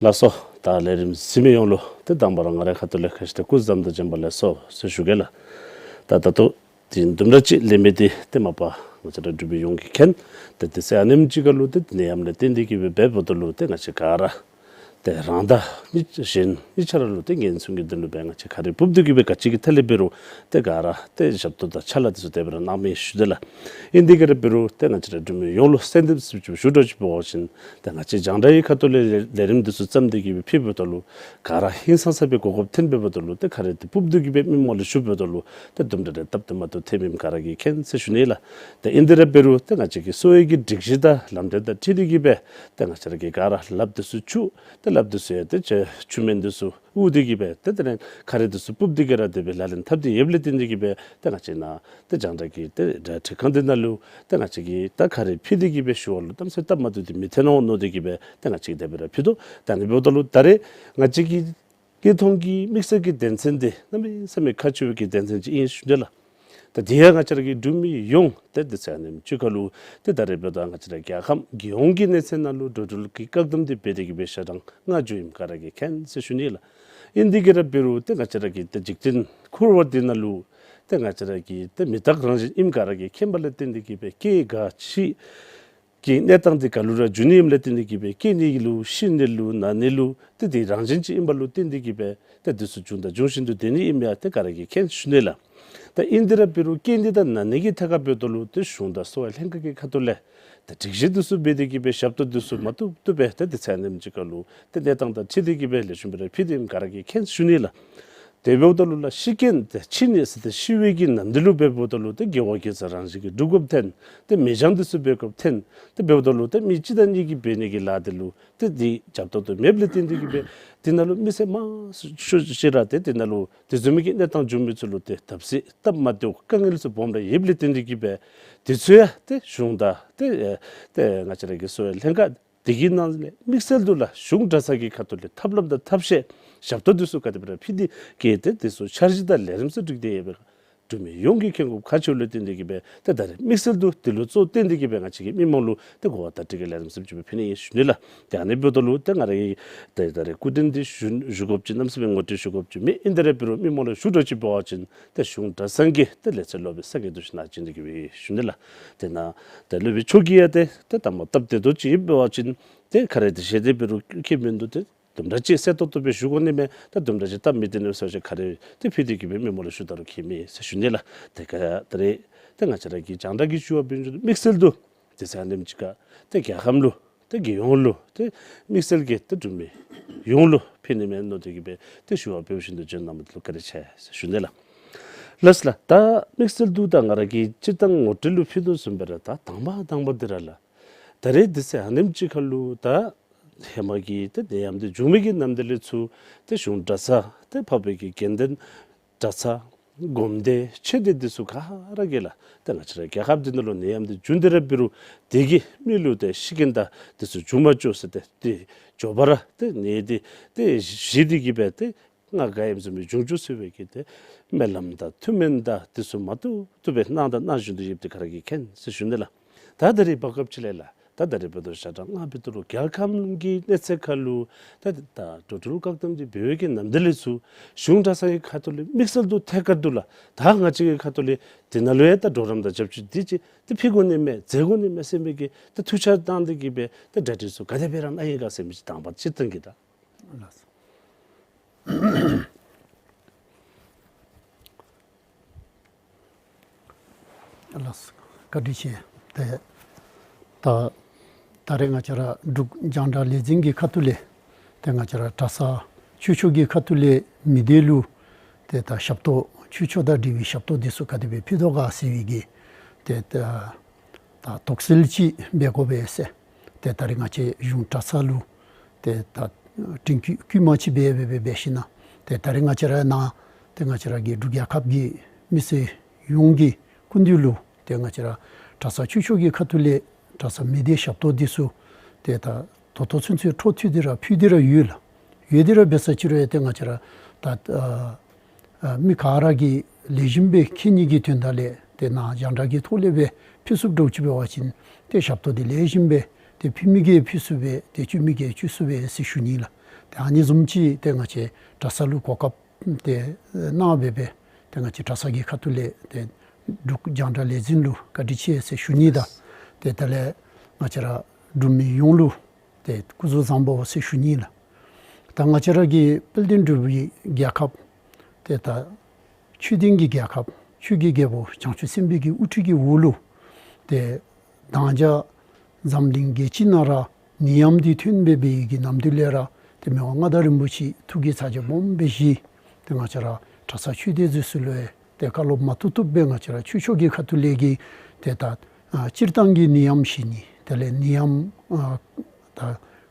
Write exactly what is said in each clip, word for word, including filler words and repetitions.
ལགས་སོ། ད་ལས་རིམ་གཟིགས་མི་ཡོངས་ལུ་ཏེ་དང་པ་ར་ང་རའི་ཁ་ཐུག་ལས་ཁ་ཤས་ཏེ་སྐུ་གཟུགས་བཟང་དང་བྱོན་པ་ལེགས་སོ་ཟེར་ཞུ་གེ་ལགས། ད་ད་ལྟོ་ཏེ་དུམ་གྲ་ཅིག་ལས་མི་འདི་ཏེ་མ་པ་ང་བཅས་ར་འབྲུག་པའི་ཡོངས་ཀྱིས་མཁྱེན། ཏེ་དུས་ཚོད་ཨ་ནེམ་ཅིག་ཁར་ལུ་ཏེ་ནད་ཡམས་ལས་བརྟེན་ཏེ་གིས་སྦེ་འབདཝ་ད་ལུ་ཏེ་ང་བཅས་ག་ར་ཏེ་རང་དང་མི་གཞན་གཉིས་ཆ་ར་ལུ་ཏེ་ངན་སོང་གི་དོན་ལུ་སྦེ་ང་བཅས་ག་ར་སྦུབ་སྡུག་གིས་སྦེ་ག་ཅི་གི་ཐད་ལས་འབད་རུང་ཏེ་ག་ར་ཏེ་ཞབས་ཏོག་དང་ཕྱག་ལཱ་འདི་ཚུ་དེ་སྦེ་ར་གནང་མི་ཞུ་དེས་ལགས། ཨིན་དེ་ག་ར་འབད་རུང་ཏེ་ང་བཅས་ར་འབྲུག་མི་ཡོངས་ལུ་གསོལ་འདེབས་ཞུ་ཞུ་དོ་ཅིག་འབད་བ་ཅིན་ཏེ་ང་བཅས་རྒྱང་བསྒྲགས་ཀྱི་ཁ་ཐུག་ལས་ལས་རིམ་འདི་ཚུ་བརྩམས་ཏེ་གིས་སྦེ་ཕུལཝ་ད་ལུ་ག་ར་ཧིང་སངས་ས་སྦེ་གོ་སྐབས་ཐོན་འབདཝ་ད་ལུ་ཏེ་ག་ར་ཏེ་སྦུབ་སྡུག་གིས་སྦེ་མི་མང་ལུ་ཞུཝ་ད་ལུ་ཏེ་དུམ་གྲ་རེ་སྟབས་བདེ་མ་བདེཝ་ཐོནམ་ཨིནམ་ག་ར་གིས་མཁྱེན་ཟེར་ཞུ་ནི་ལགས། ཏེ་ཨིན་དེ་ར་འབད་རུང་ཏེ་ང་བཅས་ཀྱི་གསོ་བའི་གི་སྒྲིག་གཞི་དང་ལམ་སྟོན་དང་འཁྲིལ་ཏེ་གིས་སྦེ་ཏེ་ང་བཅས་ར་གིས་ག་ར་ལགཔ་འདི་ཚུ་འཁྱུ། ཏེ་ལགཔ་འདི་ཚུ་ཡང་ཏེ་ཆུ་ཆུ་སྨན་འདི་ཚུ་དབུར་ཏེ་གིས་སྦེ་ཏེ་དེ་ལས་ག་ར་འདི་ཚུ་སྦུབ་སྡུག་གིས་ར་དེ་སྦེ་ལག་ལེན་འཐབ་སྟེ་ཡོདཔ་ལས་བརྟེན་ཏེ་གིས་སྦེ་ཏེ་ང་བཅས་ནཱ་ཏེ་རྒྱང་བསྒྲགས་ཀྱི་ཏེ་དྲ་ཁྲིད་ཁང་འདི་ནང་ལུ་ཏེ་ང་བཅས་ཀྱིས་ད་ག་ར་ཕུལ་ཏེ་གིས་སྦེ་ཞུ་བ་ལུ་གནམ་མེད་ས་མེད་སྟབས་མ་བདེཝ་འདི་མི་ཐོན་འོང་མནོ་སྟེ་གིས་སྦེ་ཏེ་ང་བཅས་ཀྱིས་དེ་སྦེ་ར་ཕུལ་དོ། ད་ཨ་ནི་འབདཝ་ད་ལུ་ད་རེས་ང་བཅས་ཀྱི་སྐྱེ་མཐོང་གི་དམིགས་བསལ་གྱི་དོན་ཚན་འདི་གནམ་མེད་ས་མེད་ཁག་ཆེ་བའི་གི་དོན་ཚན་ཅིག་ཨིན་ཞུ་ནི་ལགས། ད་དེ་ཡང་ང་བཅས་ར་གི་འབྲུག་མི་ཡོངས་ཏེ་དུས་ཚོད་ཨ་ནེམ་ཅིག་ཁར་ལུ་ཏེ་ད་རེས་འབདཝ་ད་ང་བཅས་ར་རྒྱལ་ཁབ་རྒྱལ་ཡོངས་ཀྱི་གནས་ཚད་ནང་ལུ་འགྲོ་འགྲུལ་གྱི་བཀག་དམ་འདི་འབད་དེ་གིས་སྦེ་ཞག་གྲངས་ལྔ་བཅུ་ཨིནམ་ག་ར་གིས་མཁྱེན་ཟེར་ཞུ་ནི་ལགས། ཨིན་དེ་ག་ར་འབད་རུང་ཏེ་ང་བཅས་ར་གི་ཏེ་འཇིག་རྟེན་འཁོར་བ་འདི་ནང་ལུ་ཏེ་ང་བཅས་ར་གི་ཏེ་མི་རྟག་རང་བཞིན་ཨིནམ་ག་ར་གིས་མཁྱེན་པ་ལས་བརྟེན་ཏེ་གིས་སྦེ་སྐྱེ་རྒ་འཆི་གི་གནས་སྟངས་འདི་ག་ལུ་ར་འབྱུང་ནི་ཨིནམ་ལས་བརྟེན་ཏེ་གིས་སྦེ་སྐྱེ་ནི་ལུ་ཤི་ནི་ལུ་ན་ནི་ལུ་ཏེ་དེ་རང་བཞིན་ཅིག་ཨིནམ་ལུ་བརྟེན་ཏེ་གིས་སྦེ་ཏེ་འདི་ཚུ་བྱུང་དང་འབྱུང་བཞིན་དུ་སྡོད་ནི་ཨིནམ་ཡང་ཏེ་ག་ར་གིས་མཁྱེན་ཞུ་ནི་ལགས། ད་ཨིན་དེ་ར་འབད་རུང་སྐྱེ་ནི་དང་ན་ནི་གི་ཐད་ཁར་འབདཝ་ད་ལུ་ཏེ་གཞུང་དང་གསོ་བའི་ལྷན་ཁག་གི་ཁ་ཐུག་ལས་ཏེ་སྒྲིག་གཞི་འདི་ཚུ་འབད་དེ་གིས་སྦེ་ཞབས་ཏོག་འདི་ཚུ་མ་བཏུབ་བཏུབ་སྦེ་ཏེ་དུས་ཚོད་ཨ་ནེམ་ཅིག་ཁར་ལུ་ཏེ་གནས་སྟངས་དང་འཁྲིལ་ཏེ་གིས་སྦེ་ལེགས་ཤོམ་སྦེ་ར་ཕུལ་ཏེ་ཨིནམ་ག་ར་གིས་མཁྱེན་ཞུ་ནི་ལགས། དེ་འབདཝ་ད་ལུ་ལགས་ཤི་རྐྱེན་ཏེ་འཆི་ནི་ཟེར་ཏེ་ཤི་བའི་གི་ནམ་དུས་ལུ་འབདཝ་ད་ལུ་ཏེ་དགེ་བ་དགེ་རྩ་རང་བཞིན་གྱིས་སྒྲུབ་དགོཔ་ཐོན། ཏེ་མི་འཆང་འདི་ཚུ་འབད་དགོཔ་ཐོན། ཏེ་འབདཝ་ད་ལུ་ཏེ་མི་གཅིག་དང་གཉིས་ཀྱིས་འབད་ནི་གི་ལཱ་འདི་ལུ་ཏེ་དེ་རྒྱབ་ཏོག་ཏོ་མེདཔ་ལས་བརྟེན་ཏེ་གིས་སྦེ་དེ་ནང་ལུ་མི་སེར་མང་ཤོས་ཅིག་ར་ཏེ་དེ་ནང་ལུ་དེ་བཟུམ་མའི་གི་གནས་སྟངས་བྱུང་མི་ཚུ་ལུ་ཏེ་བརྡབ་གསིག་སྟབས་མ་བདེཝ་དཀའ་ངལ་ཚུ་སྦོམ་ར་ཡོདཔ་ལས་བརྟེན་ཏེ་གིས་སྦེ་དེ་ཚུ་ཡང་ཏེ་གཞུང་དང་ཏེ་ཨེ་ཏེ་ང་བཅས་ར་གི་གསོ་བའི་ལྷན་ཁག་དེ་གི་ནང་ལས་དམིགས་བསལ་དུ་ལགས་གཞུང་གྲྭ་ཚང་གི་ཁ་ཐུག་ལས་ཐབས་ལམ་དང་ཐབས་ཤེས་ཞབས་ཏོག་འདི་ཚུ་ག་དེ་སྦེ་ར་ཕུལ་ཏེ་གིས་ཏེ་དེ་ཚུ་འཆར་གཞི་དང་ལས་རིམ་ཚུ་བསྒྲིགས་ཏེ་ཡོདཔ་འབད་འབྲུག་མི་ཡོངས་ཀྱིས་མཁྱེན་དགོཔ་ཁག་ཆེཝ་ལས་བརྟེན་ཏེ་གིས་སྦེ་ཏེ་ད་རེས་དམིགས་བསལ་དུ་དེ་ལུ་གཙོ་བོ་བཏོན་ཏེ་གིས་སྦེ་ང་བཅས་ཀྱིས་མི་མང་ལུ་ཏེ་གོ་བ་བརྡ་སྤྲོད་ཀྱི་ལས་རིམ་ཚུ་ཅིག་སྦེ་ཕུལ་ནི་ཨིན་ཞུ་ནི་ལགས། ཏེ་ཨ་ནི་འབདཝ་ད་ལུ་ཏེ་ང་ར་གིས་ཏེ་ད་རེས་སྐུ་མགྲོན་འདི་ཞུ་ཞུ་དགོཔ་ཅིག་གནམ་མེད་ས་མེད་ངོ་སྤྲོད་ཞུ་དགོཔ་ཅིག་མེད། ཨིན་དེ་ར་འབད་རུང་མི་མང་ལུ་ཞུ་དོ་ཅིག་འབད་བ་ཅིན་ཏེ་གཞུང་གྲྭ་ཚང་གི་ཏེ་ལས་ཚོགས་སློབ་དཔོན་ས་དགེ་བདུད་བཞི་ནཱ་བྱོན་ཏེ་གིས་སྦེ་ཞུ་ནི་ལགས། ཏེ་ནཱ་ཏེ་སློབ་དཔོན་མཆོག་གིས་ཡང་ཏེ་ཏེ་དང་པ་སྟབས་བདེ་ཏོག་ཅིག་འབད་བ་ཅིན་ཏེ་ག་ར་ཏེ་ཞལ་ཏེ་འབད་རུང་ཁྱད་མིན་འདུག། ཏེ་དུམ་གྲ་ཅིག་གསལ་ཏོག་ཏོ་སྦེ་ཞུ་དགོ་ནི་མས། ད་དུམ་གྲ་ཅིག་སྟབས་མི་བདེ་ནི་སོང་ཅི་ག་ར་ཏེ་ཕུལ་ཏེ་གིས་སྦེ་མི་མང་ལུ་ཞུ་ད་རུང་ཁྱད་མེད་ཟེར་ཞུ་ནི་ལགས། ཏེ་ག་ད་རེས་ཏེ་ང་བཅས་ར་གི་རྒྱང་བསྒྲགས་ཀྱི་ཞུ་བ་འབད་བ་ཅིན་དམིགས་བསལ་དུ་དུས་ཚོད་ཨ་ནེམ་ཅིག་ཁར་ཏེ་རྒྱལ་ཁམས་ལུ་ཏེ་རྒྱལ་ཡོངས་ལུ་ཏེ་དམིགས་བསལ་གྱིས་ཏེ་འབྲུག་མི་ཡོངས་ལུ་ཕུལ་ནི་མས་མནོ་སྟེ་གིས་སྦེ་ཏེ་ཞུ་བ་འབད་བ་ཅིན་ཏེ་འབྱོན་གནང་མི་འདི་ལུ་བཀའ་དྲིན་ཆེ་ཟེར་ཞུ་ནི་ལགས། ལགས་སོ་ལགས། ད་དམིགས་བསལ་དུ་ད་ང་ར་གིས་སྤྱིར་བཏང་ངོ་སྤྲོད་ལུ་ཕུལ་དོ་བཟུམ་སྦེ་ར་ད་དང་པ་དང་པ་འདི་ར་ལགས། ད་རེས་དུས་ཚོད་ཨ་ནེམ་ཅིག་ཁར་ལུ་ད་ཧེ་མ་གི་ཏེ་ནད་ཡམས་འདི་འབྱུང་མི་གི་ནམ་དུས་ལས་ཚུར་ཏེ་གཞུང་གྲྭ་ཚང་ཏེ་འཕགས་པའི་གི་དགེ་འདུན་གྲྭ་ཚང་སྒོམ་སྡེ་ཆོས་སྡེ་འདི་ཚུ་ག་ར་གིས་ལགས་ཏེ་ང་བཅས་ར་རྒྱལ་ཁབ་འདི་ནང་ལུ་ནད་ཡམས་འདི་བྱུང་སྟེ་ར་འབད་རུང་དེ་གིས་མི་ལུ་ཏེ་ཤི་རྐྱེན་དང་འདི་ཚུ་འབྱུང་མ་བཅུག་ཟེར་ཏེ་ཏེ་མགྱོགས་པ་ར་ཏེ་ནད་འདི་ཏེ་ཞི་སྟེ་གིས་སྦེ་ཏེ་ང་ག་ཨིནམ་བཟུམ་སྦེ་འབྱུང་བཅུག་ཟེར་བའི་གི་ཏེ་སྨོན་ལམ་དང་ཐུགས་སྨོན་དང་འདི་ཚུ་མ་བཏུབ་བཏུབ་སྦེ་གནང་དང་གནང་བཞིན་དུ་ཡོདཔ་འདི་ག་ར་གིས་མཁྱེན་ཟེར་ཞུ་ནི་ལགས། ད་ད་རེས་བར་སྐབས་ཅིག་ལས་ལགས་ད་ད་རེས་འབདཝ་ད་ཞག་གྲངས་ལྔ་འབདཝ་ད་ལུ་རྒྱལ་ཁམས་ཀྱི་གནས་ཚད་ཁར་ལུ་ད་ད་འགྲོ་འགྲུལ་བཀག་དམ་འདི་འབད་བའི་གི་ནམ་དུས་ལས་ཚུར་གཞུང་གྲྭ་ཚང་གི་ཁ་ཐུག་ལས་དམིགས་བསལ་དུ་ཐད་ཀར་དུ་ལགས་ད་ང་བཅས་ཀྱི་ཁ་ཐུག་ལས་དེ་ནང་ལུ་ཡང་ད་གྲོགས་རམ་དང་རྒྱབ་སྐྱོར་འདི་ཅིག་ཏེ་ཕུལ་དགོ་ནི་མས་མཛད་དགོ་ནི་མས་ཟེར་མི་གི་ད་ཐུགས་འཆར་བཏང་སྟེ་གིས་སྦེ་ད་གྲ་སྒྲིག་ཚུ་ག་དེ་སྦེ་ར་གནང་ཡི་ག་ཟེར་མི་ཅིག་དང་པ་སྤྱིར་བཏང་གི་ད། ལགས་སོ། ལགས་སོ། བཀའ་དྲིན་ཆེ། ཏེ་ད་ད་རེས་ང་བཅས་ར་འབྲུག་རྒྱང་བསྒྲགས་ལས་འཛིན་གྱི་ཁ་ཐུག་ལས་ཏེ་ང་བཅས་ར་གྲྭ་ཚང་ཆོས་ཕྱོགས་ཀྱི་ཁ་ཐུག་ལས་མི་སྡེ་ལུ་ཏེ་ད་ཞབས་ཏོག་ཆོས་ཕྱོགས་དང་འབྲེལ་བའི་ཞབས་ཏོག་འདི་ཚུ་ག་དེ་སྦེ་ཕུལ་དོ་ག་ཟེར་བའི་གི་ཏེ་ད་ད་དོགས་སེལ་ཅིག་འབད་དགོ་པས་ཟེར། ཏེ་ད་རེས་ང་བཅས་གཞུང་གྲྭ་ཚང་ལུ་ཏེ་ད་དྲིན་བསྐུལ་བསྐུལ་མ་ཅིག་འབད་འབད་འབད་འབད་ཞིནམ་ལས་ཏེ་ད་རེས་ང་བཅས་ར་ནཱ་ཏེ་ང་བཅས་ར་གི་འབྲུག་རྒྱལ་ཁབ་ཀྱི་མི་སེར་ཡོངས་ཀྱི་སྐུ་མདུན་ལུ་ཏེ་ང་བཅས་ར་གྲྭ་ཚང་ཆོས་ཕྱོགས་ཀྱི་ཁ་ཐུག་ལས་གྲྭ་ཚང་མི་སྡེའི་ཞབས་ཏོག་འདི་ཚུ་ཏེ་ད་ད་ལྟོ་ཚུན་ཚོད་འཕྲོ་མཐུད་དེ་ར་ཕུལ་ཏེ་ར་ཡོད་ལགས། ཡོད་དེ་ར་འབད་ས་ཅིག་རུང་ཡང་ཏེ་ང་བཅས་ར་ད་ཨ་ཨ་མི་ག་ར་གིས་ལེགས་ཤོམ་སྦེ་མཁྱེན་ནི་གི་དོན་དག་ལས་ཏེ་ནཱ་རྒྱང་བསྒྲགས་ཀྱི་ཐོག་ལས་སྦེ་ཕུལ་ཚུགསཔ་འདྲཝ་ཅིག་འབད་བ་ཅིན་ཏེ་ཞབས་ཏོག་འདི་ལེགས་ཤོམ་སྦེ་ཏེ་ཕུལ་མི་གིས་ཕུལ་ཚུགས་པས། ཏེ་བཙུགས་མི་གིས་བཙུགས་ཚུགས་པས་ཟེར་ཞུ་ནི་ལགས། ཏེ་ཨ་ནི་བཟུམ་ཅིག་ཏེ་ང་བཅས་གྲྭ་ས་ལུ་གོ་སྐབས་ཏེ་གནང་སྦེ་སྦེ་ཏེ་ང་བཅས་གྲྭ་ས་གི་ཁ་ཐུག་ལས་ཏེ་འབྲུག་རྒྱང་བསྒྲགས་ལས་འཛིན་ལུ་བཀའ་དྲིན་ཆེ་ཟེར་ཞུ་ནི་དང་ཏེ་དེ་ལས་ང་བཅས་ར་འབྲུག་མི་ཡོངས་ལུ་ཏེ་སྐུ་གཟུགས་བཟང་པོ་ཟེར་ཞུ་ནི་ལགས། ད་ང་བཅས་ར་གི་དཔལ་ལྡན་འབྲུག་པའི་རྒྱལ་ཁབ་ཏེ་ད་ཆོས་ལྡན་གྱི་རྒྱལ་ཁབ་ཆོས་ཀྱི་རྒྱལ་པོ་བྱང་ཆུབ་སེམས་དཔའི་གི་དབུ་ཁྲིད་ཀྱི་འོག་ལུ་ཏེ་དང་ཅ་འཛམ་གླིང་རྒྱལ་སྤྱི་ནང་ར་ནད་ཡམས་འདི་ཐོན་སྦེ་འབད་བའི་གི་ནམ་དུས་ལས་ར་ཏེ་མི་དབང་མངའ་བདག་རིན་པོ་ཆེ་ཐུགས་ཀྱི་ཚ་གྱང་སྦོམ་སྦེ་བཞེས། ཏེ་ང་བཅས་ར་གྲྭ་ས་ཆོས་སྡེ་འདི་ཚུ་ལུ་ཡང་ཏེ་བཀའ་སློབ་མ་བཏུབ་བཏུབ་སྦེ་ང་བཅས་ར་ཆོས་ཕྱོགས་ཀྱི་ཁ་ཐུག་ལས་ཀྱི་ཏེ་ད་ཨ་སྤྱིར་བཏང་གི་ནད་ཡམས་ཞི་ནི་དེ་ལས་ནད་ཡམས་ཨ་ད་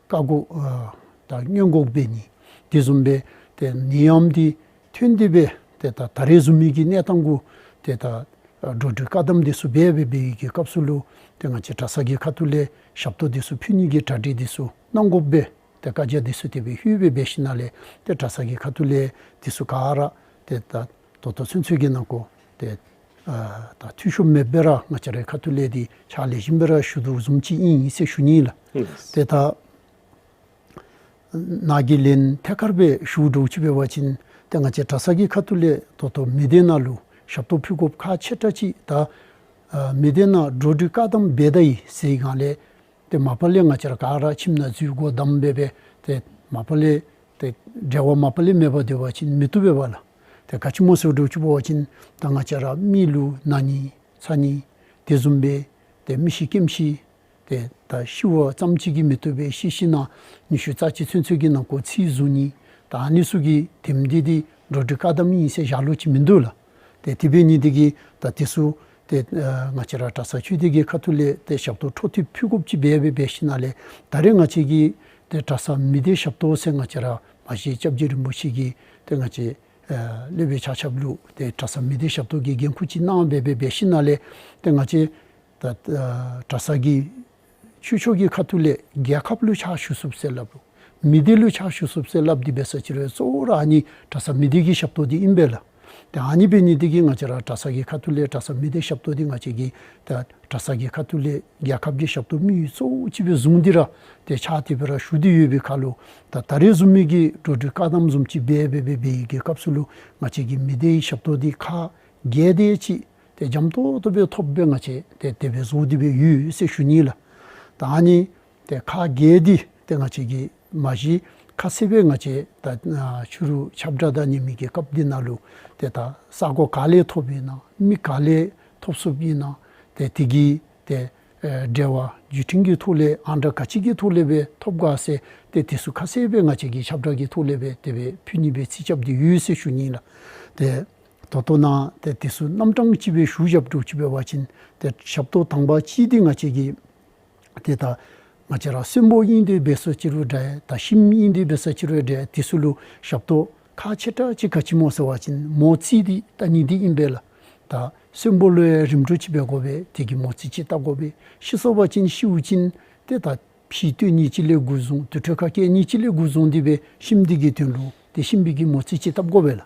བཀག་འགོག་ཨ་ད་སྔོན་འགོག་འབད་ནི་དེ་བཟུམ་སྦེ་ཏེ་ནད་ཡམས་འདི་ཐོན་ཏེ་སྦེ་ཏེ་ད་ད་རེས་བཟུམ་མའི་གི་གནས་སྟངས་གུ་ཏེ་ད་ཨ་འགྲོ་འགྲུལ་བཀག་དམ་འདི་ཚུ་འབད་འབད་བའི་གི་སྐབས་སུ་ལུ་ཏེ་ང་བཅས་གྲྭ་ས་གི་ཁ་ཐུག་ལས་ཞབས་ཏོག་འདི་ཚུ་ཕུལ་ནི་གི་གྲ་སྒྲིག་འདི་ཚུ་གནང་དགོཔ་སྦེ་ཏེ་བཀའ་རྒྱ་འདི་ཚུ་དེ་སྦེ་ཕུལ་སྦེ་འབད་ཞིནམ་ལས་ཏེ་གྲྭ་ས་གི་ཁ་ཐུག་ལས་འདི་ཚུ་ག་ར་ཏེ་ད་ད་ལྟོ་ཚུན་ཚོད་ཀྱི་ནང་འཁོད་ཏེ་ཨ་ད་འཐུས་ཤོར་མེད་པར་ར་ང་བཅས་རའི་ཁ་ཐུག་ལས་འདི་ཕྱག་ལེགས་ཤོམ་སྦེ་ར་ཞུ་དོ་བཟུམ་ཅིག་ཨིན་ཟེར་ཞུ་ནི་ལགས། ཨིན། ཏེ་ད་ནཱ་གི་ལན་ཐད་ཀར་སྦེ་ཞུ་དོ་ཅིག་འབད་བ་ཅིན་ཏེ་ང་བཅས་གྲྭ་ས་གི་ཁ་ཐུག་ལས་ད་ལྟོ་མི་སྡེ་ནང་ལུ་ཞབས་ཏོག་ཕུལ་དགོཔ་ཁག་ཆེ་དྲགས་ཅིག་ད་ཨ་མི་སྡེ་ནང་འགྲོ་འགྲུལ་བཀག་དམ་འབད་ད་ཡི་ཟེར་སྒང་ལས་ཏེ་མ་པ་ལས་ང་བཅས་ར་ག་ར་ཁྱིམ་ནང་འཛུལ་སྒོ་བསྡམས་སྦེ་སྦེ་ཏེ་མ་པ་ལས་ཏེ་འབྲེལ་བ་མ་པ་ལས་མེད་པར་སྡོད་པ་ཅིན་མི་བཏུབ་པས་པ་ལགས། ཏེ་ག་ཅི་སྨོ་ཟེར་དོ་ཅིག་འབད་བ་ཅིན་ད་ང་བཅས་ར་མི་ལུ་ན་ནི་ཚ་ནི་དེ་བཟུམ་སྦེ་ཏེ་མི་ཤི་རྐྱེན་ཤི་ཏེ་ད་ཤི་བ་ཙམ་ཅིག་གིས་མི་བཏུབ་པས། ཤི་ཞིནམ་ཉི་ཤུ་རྩ་གཅིག་ཚུན་ཚོད་ཀྱི་ནང་འཁོད་ཚེ་ཟུང་ནི་ད་ཨ་ནི་ཚུ་གི་དེམ་འདི་འདི་འགྲོ་འགྲུལ་བཀག་དམ་ཨིན་ཟེར་བཞག་ལུགས་ཅིག་མིན་འདུག་ལགས། ཏེ་དེ་འབད་ནི་འདི་གིས་ད་འདི་ཚུ་ཏེ་ཨ་ང་བཅས་ར་གྲྭ་ས་ཆོས་སྡེ་གི་ཁ་ཐུག་ལས་ཏེ་ཞབས་ཏོག་འཕྲོ་མཐུད་ཕུལ་དགོཔ་ཅིག་འབད་འབད་འབད་ཞིནམ་ལས་ད་རེས་ང་བཅས་ཀྱི་ཏེ་གྲྭ་ས་མི་སྡེ་ཞབས་ཏོག་ཟེར་ང་བཅས་ར་མ་གཞི་སྐྱབས་རྗེ་རིན་པོ་ཆེ་གིས་ཏེ་ང་བཅས་ཨ་སློབ་དཔོན་ཆ་ཁྱབ་ལུ་ཏེ་གྲྭ་ས་མི་སྡེ་ཞབས་ཏོག་གི་འགན་ཁུར་ཅིག་གནང་འབད་འབད་འབད་ཞིནམ་ལས་ཏེ་ང་བཅས་ད་ཨ་གྲྭ་ས་གི་ཆོས་ཕྱོགས་ཀྱི་ཁ་ཐུག་ལས་རྒྱལ་ཁབ་ལུ་ཕྱག་ཞུ་ཚུགསཔ་ཟེར་སླབ་རུང་མི་སྡེ་ལུ་ཕྱག་ཞུ་ཚུགསཔ་ཟེར་སླབ་སྟེ་འབད་ས་ཅིག་རུང་གཙོ་བོ་ར་ཨ་ནི་གྲྭ་ས་མི་སྡེ་གི་ཞབས་ཏོག་འདི་ཨིན་པས་ལགས། ཏེ་ཨ་ནི་འབད་ནི་འདི་གིས་ང་བཅས་ར་གྲྭ་ས་གི་ཁ་ཐུག་ལས་གྲྭ་ས་མི་སྡེ་ཞབས་ཏོག་འདི་ང་བཅས་ཀྱིས་ད་གྲྭ་ས་གི་ཁ་ཐུག་ལས་རྒྱལ་ཁབ་ཀྱི་ཞབས་ཏོག་དམིགས་ཡུལ་གཙོ་བོ་ཅིག་སྦེ་བཟུང་སྟེ་ར་ཏེ་ཕྱག་དེ་སྦེ་ར་ཞུ་སྟེ་ཡོད་པའི་ཁར་ལུ་ད་ད་རེས་བཟུམ་མའི་གི་འགྲོ་འགྲུལ་བཀག་དམ་བཟུམ་ཅིག་འབད་འབད་འབད་བའི་གི་སྐབས་སུ་ལུ་ང་བཅས་ཀྱི་མི་སྡེའི་ཞབས་ཏོག་འདི་ཁག་བརྒྱད་དེ་ཅིག་ཏེ་འཇམ་ཏོག་ཏོ་སྦེ་ཐོབ་སྦེ་ང་བཅས་ཏེ་དེ་སྦེ་བཟོ་སྟེ་སྦེ་ཡོད་ཟེར་ཞུ་ནི་ལགས། ད་ཨ་ནི་ཏེ་ཁག་བརྒྱད་འདི་ཏེ་ང་བཅས་ཀྱིས་མ་གཞི་ཁ་གསལ་སྦེ་ང་བཅས་ད་ཕྱི་རུ་ཁྱབ་བསྒྲགས་ད་ནི་མི་གི་སྐབས་འདི་ནང་ལུ་ཏེ་ད་ས་གོ་ག་ལས་ཐོབ་ཨིན་ན་མི་ག་ལས་ཐོབ་ཚུགསཔ་ཨིན་ན་ཏེ་དེ་གི་ཏེ་ཨེ་འབྲེལ་བ་བརྒྱུད་འཕྲིན་གྱི་ཐོག་ལས་ཨང་གྲངས་ག་ཅི་གི་ཐོག་ལས་སྦེ་ཐོབ་ག་ཟེར་ཏེ་དེ་ཚུ་ཁ་གསལ་སྦེ་ང་བཅས་ཀྱིས་ཁྱབ་བསྒྲགས་ཀྱི་ཐོག་ལས་སྦེ་དེ་སྦེ་ཕུལ་ནི་སྦེ་རྩིས་རྐྱབ་སྟེ་ཡོད་ཟེར་ཞུ་ནི་ལགས། ཏེ་ད་ལྟོ་ནཱ་ཏེ་དེ་ཚུ་རྣམ་གྲངས་ཅིག་སྦེ་ཞུ་བཞགཔ་འདྲཝ་ཅིག་འབད་བ་ཅིན་ཏེ་ཞབས་ཏོག་དང་པ་ཅིག་འདི་ང་བཅས་ཀྱིས་ཏེ་ད་ང་བཅས་ར་གསོན་པོ་ཨིན་ཏེ་འབད་ས་ཅིག་རུང་འདྲ་ད་ཤི་མི་ཨིན་ཏེ་འབད་ས་ཅིག་རུང་འདྲ་དེ་ཚུ་ལུ་ཞབས་ཏོག་ཁག་ཆེ་དྲགས་ཅིག་ག་ཅི་སྨོ་ཟེར་བ་ཅིན་མོ་རྩིས་འདི་བལྟ་ནི་འདི་ཨིན་པས་ལགས། ད་གསོན་པོ་ལུ་ཡང་རིམ་གྲོ་ཅིག་འབད་དགོ་པས། དེ་གི་མོ་རྩིས་ཅིག་བལྟ་དགོ་པས། ཤི་སོང་པ་ཅིན་ཤིཝ་ཅིན་ཏེ་ད་ཕྱི་སྟོད་ནི་ཅིག་ལས་འགོ་བཟུང་དུར་ཁྲོད་ཁ་སྐྱེལ་ནི་ཅིག་ལས་འགོ་བཟུང་སྟེ་སྦེ་ཤི་མི་འདི་གི་དོན་ལུ་ཏེ་ཤི་མི་གི་མོ་རྩིས་ཅིག་བལྟ་དགོ་པས་ལགས།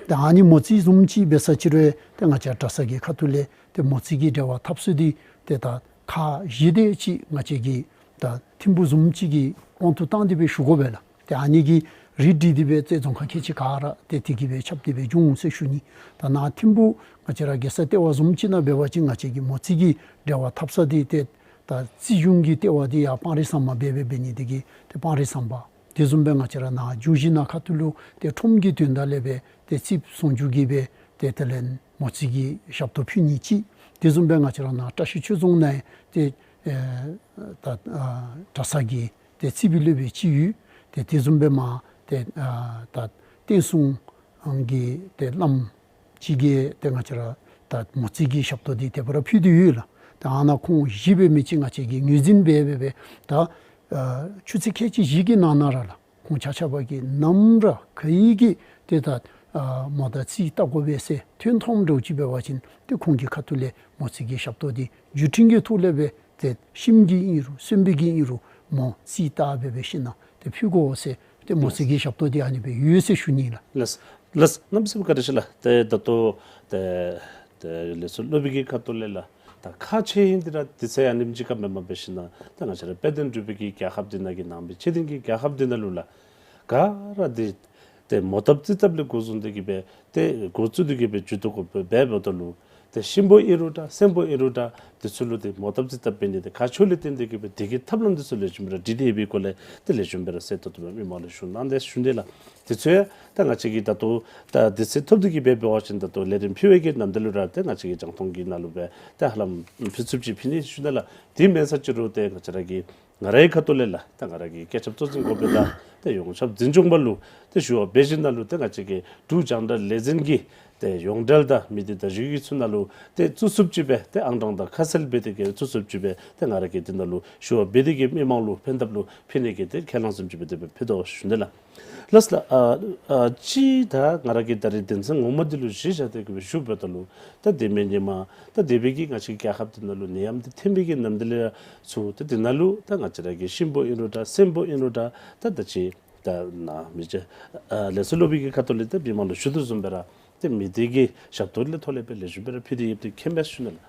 ཏེ་ཨ་ནི་མོ་རྩིས་བཟུམ་ཅིག་འབད་ས་ཅིག་རུང་ཏེ་ང་བཅས་གྲྭ་ས་གི་ཁ་ཐུག་ལས་ཏེ་མོ་རྩིས་ཀྱི་འབྲེལ་བ་འཐབ་ས་འདི་ཏེ་ད་ཁག་བཞི་དེ་ཅིག་ང་བཅས་ཀྱིས་ད་ཐིམ་ཕུག་བཟུམ་ཅིག་གི་དབང་དུ་བཏང་སྟེ་སྦེ་ཞུ་དགོ་པས་ལགས། ཏེ་ཨ་ནི་གི་རིགས་བསྒྲིགས་ཏེ་སྦེ་ཏེ་རྫོང་ཁག་ཁལ་གཅིག་ག་ར་ཏེ་དེ་གིས་སྦེ་ཁྱབ་སྟེ་སྦེ་འབྱུང་ཟེར་ཞུ་ནི། ད་ནཱ་ཐིམ་ཕུག་ང་བཅས་ར་རྒྱལ་ས་ལྟེ་བ་བཟུམ་ཅིག་ནང་འབད་བ་ཅིན་ང་བཅས་ཀྱི་མོ་རྩིས་ཀྱི་འབྲེལ་བ་འཐབ་ས་འདི་ཏེ་ད་རྩིས་གཞུང་གི་ལྟེ་བ་འདི་ཡར་སྤང་རི་ཟམ་པ་སྦེ་སྦེ་འབད་ནི་དེ་གིས་ཏེ་སྤང་རི་ཟམ་པ་དེ་བཟུམ་སྦེ་ང་བཅས་ར་ནཱ་ཇོ་བཞི་ནང་ཁ་ཐུག་ལུ་ཏེ་ཁྲོམ་གྱི་དོན་དག་ལས་སྦེ་ཏེ་རྩིགཔ་ཟུང་འཇུག་གི་སྦེ་ཏེ་དེ་ལས་མོ་རྩིས་ཀྱི་ཞབས་ཏོག་ཕུལ་ནི་ཅིག། དེ་བཟུམ་སྦེ་ང་བཅས་ར་ནཱ་བཀྲ་ཤིས་ཆོས་རྫོང་ནང་ཡང་ཏེ་ཨེ་ད་ཨ་གྲྭ་ས་གི་ཏེ་རྩིགཔ་སྦེ་སློབ་དཔོན་ཅིག་ཡོད། ཏེ་དེ་བཟུམ་སྦེ་མར་ཏེ་ཨ་ད་བསྟན་སྲུང་གི་ཏེ་བླམ་ཅིག་གིས་ཏེ་ང་བཅས་ར་ད་མོ་རྩིས་ཀྱི་ཞབས་ཏོག་འདི་དེ་སྦེ་ར་ཕུལ་ཏེ་ཡོད་ལགས། ཏེ་ཨ་ནཱ་ཁོང་བཞི་སྦེ་མི་ཅིག་ང་བཅས་ཀྱིས་ངོས་འཛིན་འབད་འབད་འབད་ད་ཨ་ཆུ་ཚོད་ཁལ་གཅིག་བཞི་གི་ནང་ན་ར་ལགས། ཁོང་ཆ་ཁྱབ་ཀྱིས་ནམ་ར་ག་ཡི་གི་ཏེ་ད་ཨ་མོ་དང་རྩིས་བལྟ་དགོ་པས་ཟེར་ཐོན་ཐོནམ་འདྲཝ་ཅིག་འབད་བ་ཅིན་ཏེ་ཁོང་གི་ཁ་ཐུག་ལས་མོ་རྩིས་ཀྱི་ཞབས་ཏོག་འདི་བརྒྱུད་འཕྲིན་གྱི་ཐོག་ལས་སྦེ་ཏེ་ཤི་མི་གི་ཨིན་རུང་གསོན་པའི་གི་ཨིན་རུང་མོ་རྩིས་བལྟ་སྦེ་འབད་ཞིནམ་ཏེ་ཕུལ་དགོ་ཟེར་ཏེ་མོ་རྩིས་ཀྱི་ཞབས་ཏོག་འདི་ཨ་ནི་སྦེ་ཡོད་ཟེར་ཞུ་ནི་ལགས། ལགས་ལགས། གནམ་མེད་ས་མེད་བཀའ་དྲིན་ཆེ་ལགས། ཏེ་ད་ལྟོ་ཏེ་ཏེ་ལས་ཚོགས་སློབ་དཔོན་གྱི་ཁ་ཐུག་ལས་ལགས། ད་ཁག་ཆེ་ཨིན་འདི་ར་དུས་ཚོད་ཨ་ནེམ་ཅིག་ཁར་མེནམ་འབད་ཞིནམ་ད་ང་བཅས་ར་དཔལ་ལྡན་འབྲུག་པའི་གི་རྒྱལ་ཁབ་འདི་ནང་གི་ནང་པའི་ཆོས་ལྡན་གྱི་རྒྱལ་ཁབ་འདི་ནང་ལུ་ལགས། ག་ར་འདི་ཏེ་མོ་བཏབ་རྩིས་བཏབ་ལས་འགོ་བཟུང་སྟེ་གི་སྦེ་ཏེ་འགོ་བཙུགས་ཏེ་གི་སྦེ་མཇུག་བསྡུ་དགོ་པས། འབདཝ་ད་ལུ་ཏེ་གཤིན་པོ་ཨིན་རུང་འདྲ་གསོན་པོ་ཨིན་རུང་འདྲ་འདི་ཚུ་ལུ་ཏེ་མོ་བཏབ་རྩིས་བཏབ་འབད་ནི་དེ་ཁག་ཆེཝ་ལས་བརྟེན་ཏེ་གི་སྦེ་དེ་གི་ཐབས་ལམ་འདི་ཚུ་ལེགས་ཤོམ་སྦེ་ར་སྒྲིག་སྟེ་ཡོད་པའི་སྐོར་ལས་ཏེ་ལེགས་ཤོམ་སྦེ་ར་གསལ་ཏོག་ཏོ་སྦེ་མི་མང་ལུ་ཞུ་གནང་སྟེ་ཞུ་ནི་ལགས། དེ་ཚུ་ཡང་ད་ང་བཅས་ཀྱིས་ད་ལྟོ་ད་དུས་ཚོད་ཐོབ་སྟེ་གི་སྦེ་འབད་བ་ཅིན་ད་ལྟོ་ལས་རིམ་ཕུལ་བའི་གི་ནམ་དུས་ལུ་ར་ཏེ་ང་བཅས་ཀྱིས་རྒྱང་མཐོང་གི་ནང་ལུ་སྦེ་ཏེ་ཧ་ལམ་ཕུལ་ཚུགསཔ་ཅིག་ཕུལ་ནི་ཞུ་ནི་ལགས། དེ་མེན་ས་ཅིག་རུང་ཏེ་ང་བཅས་ར་གི་ང་རའི་ཁ་ཐུག་ལས་ལགས་ད་ང་ར་གི་བཀོད་ཁྱབ་གཙོ་འཛིན་འགོ་དཔོན་དང་ཏེ་ཡོངས་ཁྱབ་འཛིན་སྐྱོང་པ་ལུ་ཏེ་ཞུ་བ་འབད་ཞིནམ་ལས་ཏེ་ང་བཅས་ཀྱི་འབྲུག་རྒྱང་བསྒྲགས་ལས་འཛིན་གྱི་ཏེ་ཡོངས་འབྲེལ་དང་མི་སྡེ་བརྡ་བརྒྱུད་ཀྱི་ཚུ་ནང་ལུ་ཏེ་བཙུགས་ཚུགསཔ་ཅིག་སྦེ་ཏེ་ཨང་གྲངས་དང་ཁ་གསལ་འབད་དེ་གི་བཙུགས་ཚུགསཔ་ཅིག་སྦེ་ཏེ་ང་ར་གིས་དེ་ནང་ལུ་ཞུ་བ་འབད་དེ་གི་མི་མང་ལུ་ཕན་ཐབས་ལུ་ཕུལ་ནི་གི་ཏེ་ཁས་བླངས་བཟུམ་ཅིག་སྦེ་དེ་སྦེ་ཕུལ་དོ་ཞུ་ནི་ལགས། ལགས་ལགས། ཨ་ཨ་ཅིག་ད་ང་ར་གིས་ད་རེས་དོན་ཚན་ངོ་མ་འདི་ལུ་གཞི་བཞག་སྟེ་གི་སྦེ་ཞུ་འབདཝ་ད་ལུ་ད་དེ་མེན་ཉི་མ་ད་འདས་པའི་གི་ང་བཅས་རྒྱལ་ཁབ་འདི་ནང་ལུ་ནད་ཡམས་འདི་ཐོན་པའི་གི་ནམ་དུས་ལས་ཚུར་ད་དེ་ནང་ལུ་ད་ང་བཅས་ར་གི་གཤིན་པོ་ཨིན་རུང་འདྲ་གསོན་པོ་ཨིན་རུང་འདྲ་ད་ད་ཅི་ད་ནཱ་མི་རྗེ་ཨ་ལས་ཚོགས་སློབ་དཔོན་གྱི་ཁ་ཐུག་ལས་ད་མི་མང་ལུ་ཞུ་དོ་བཟུམ་སྦེ་ར་ཏེ་མི་སྡེ་གི་ཞབས་ཏོག་ལས་ཐོག་ལས་སྦེ་ལེགས་ཤོམ་སྦེ་ར་ཕུལ་ཏེ་ཡོདཔ་འདི་མཁྱེན་པས་ཞུ་ནི་ལགས།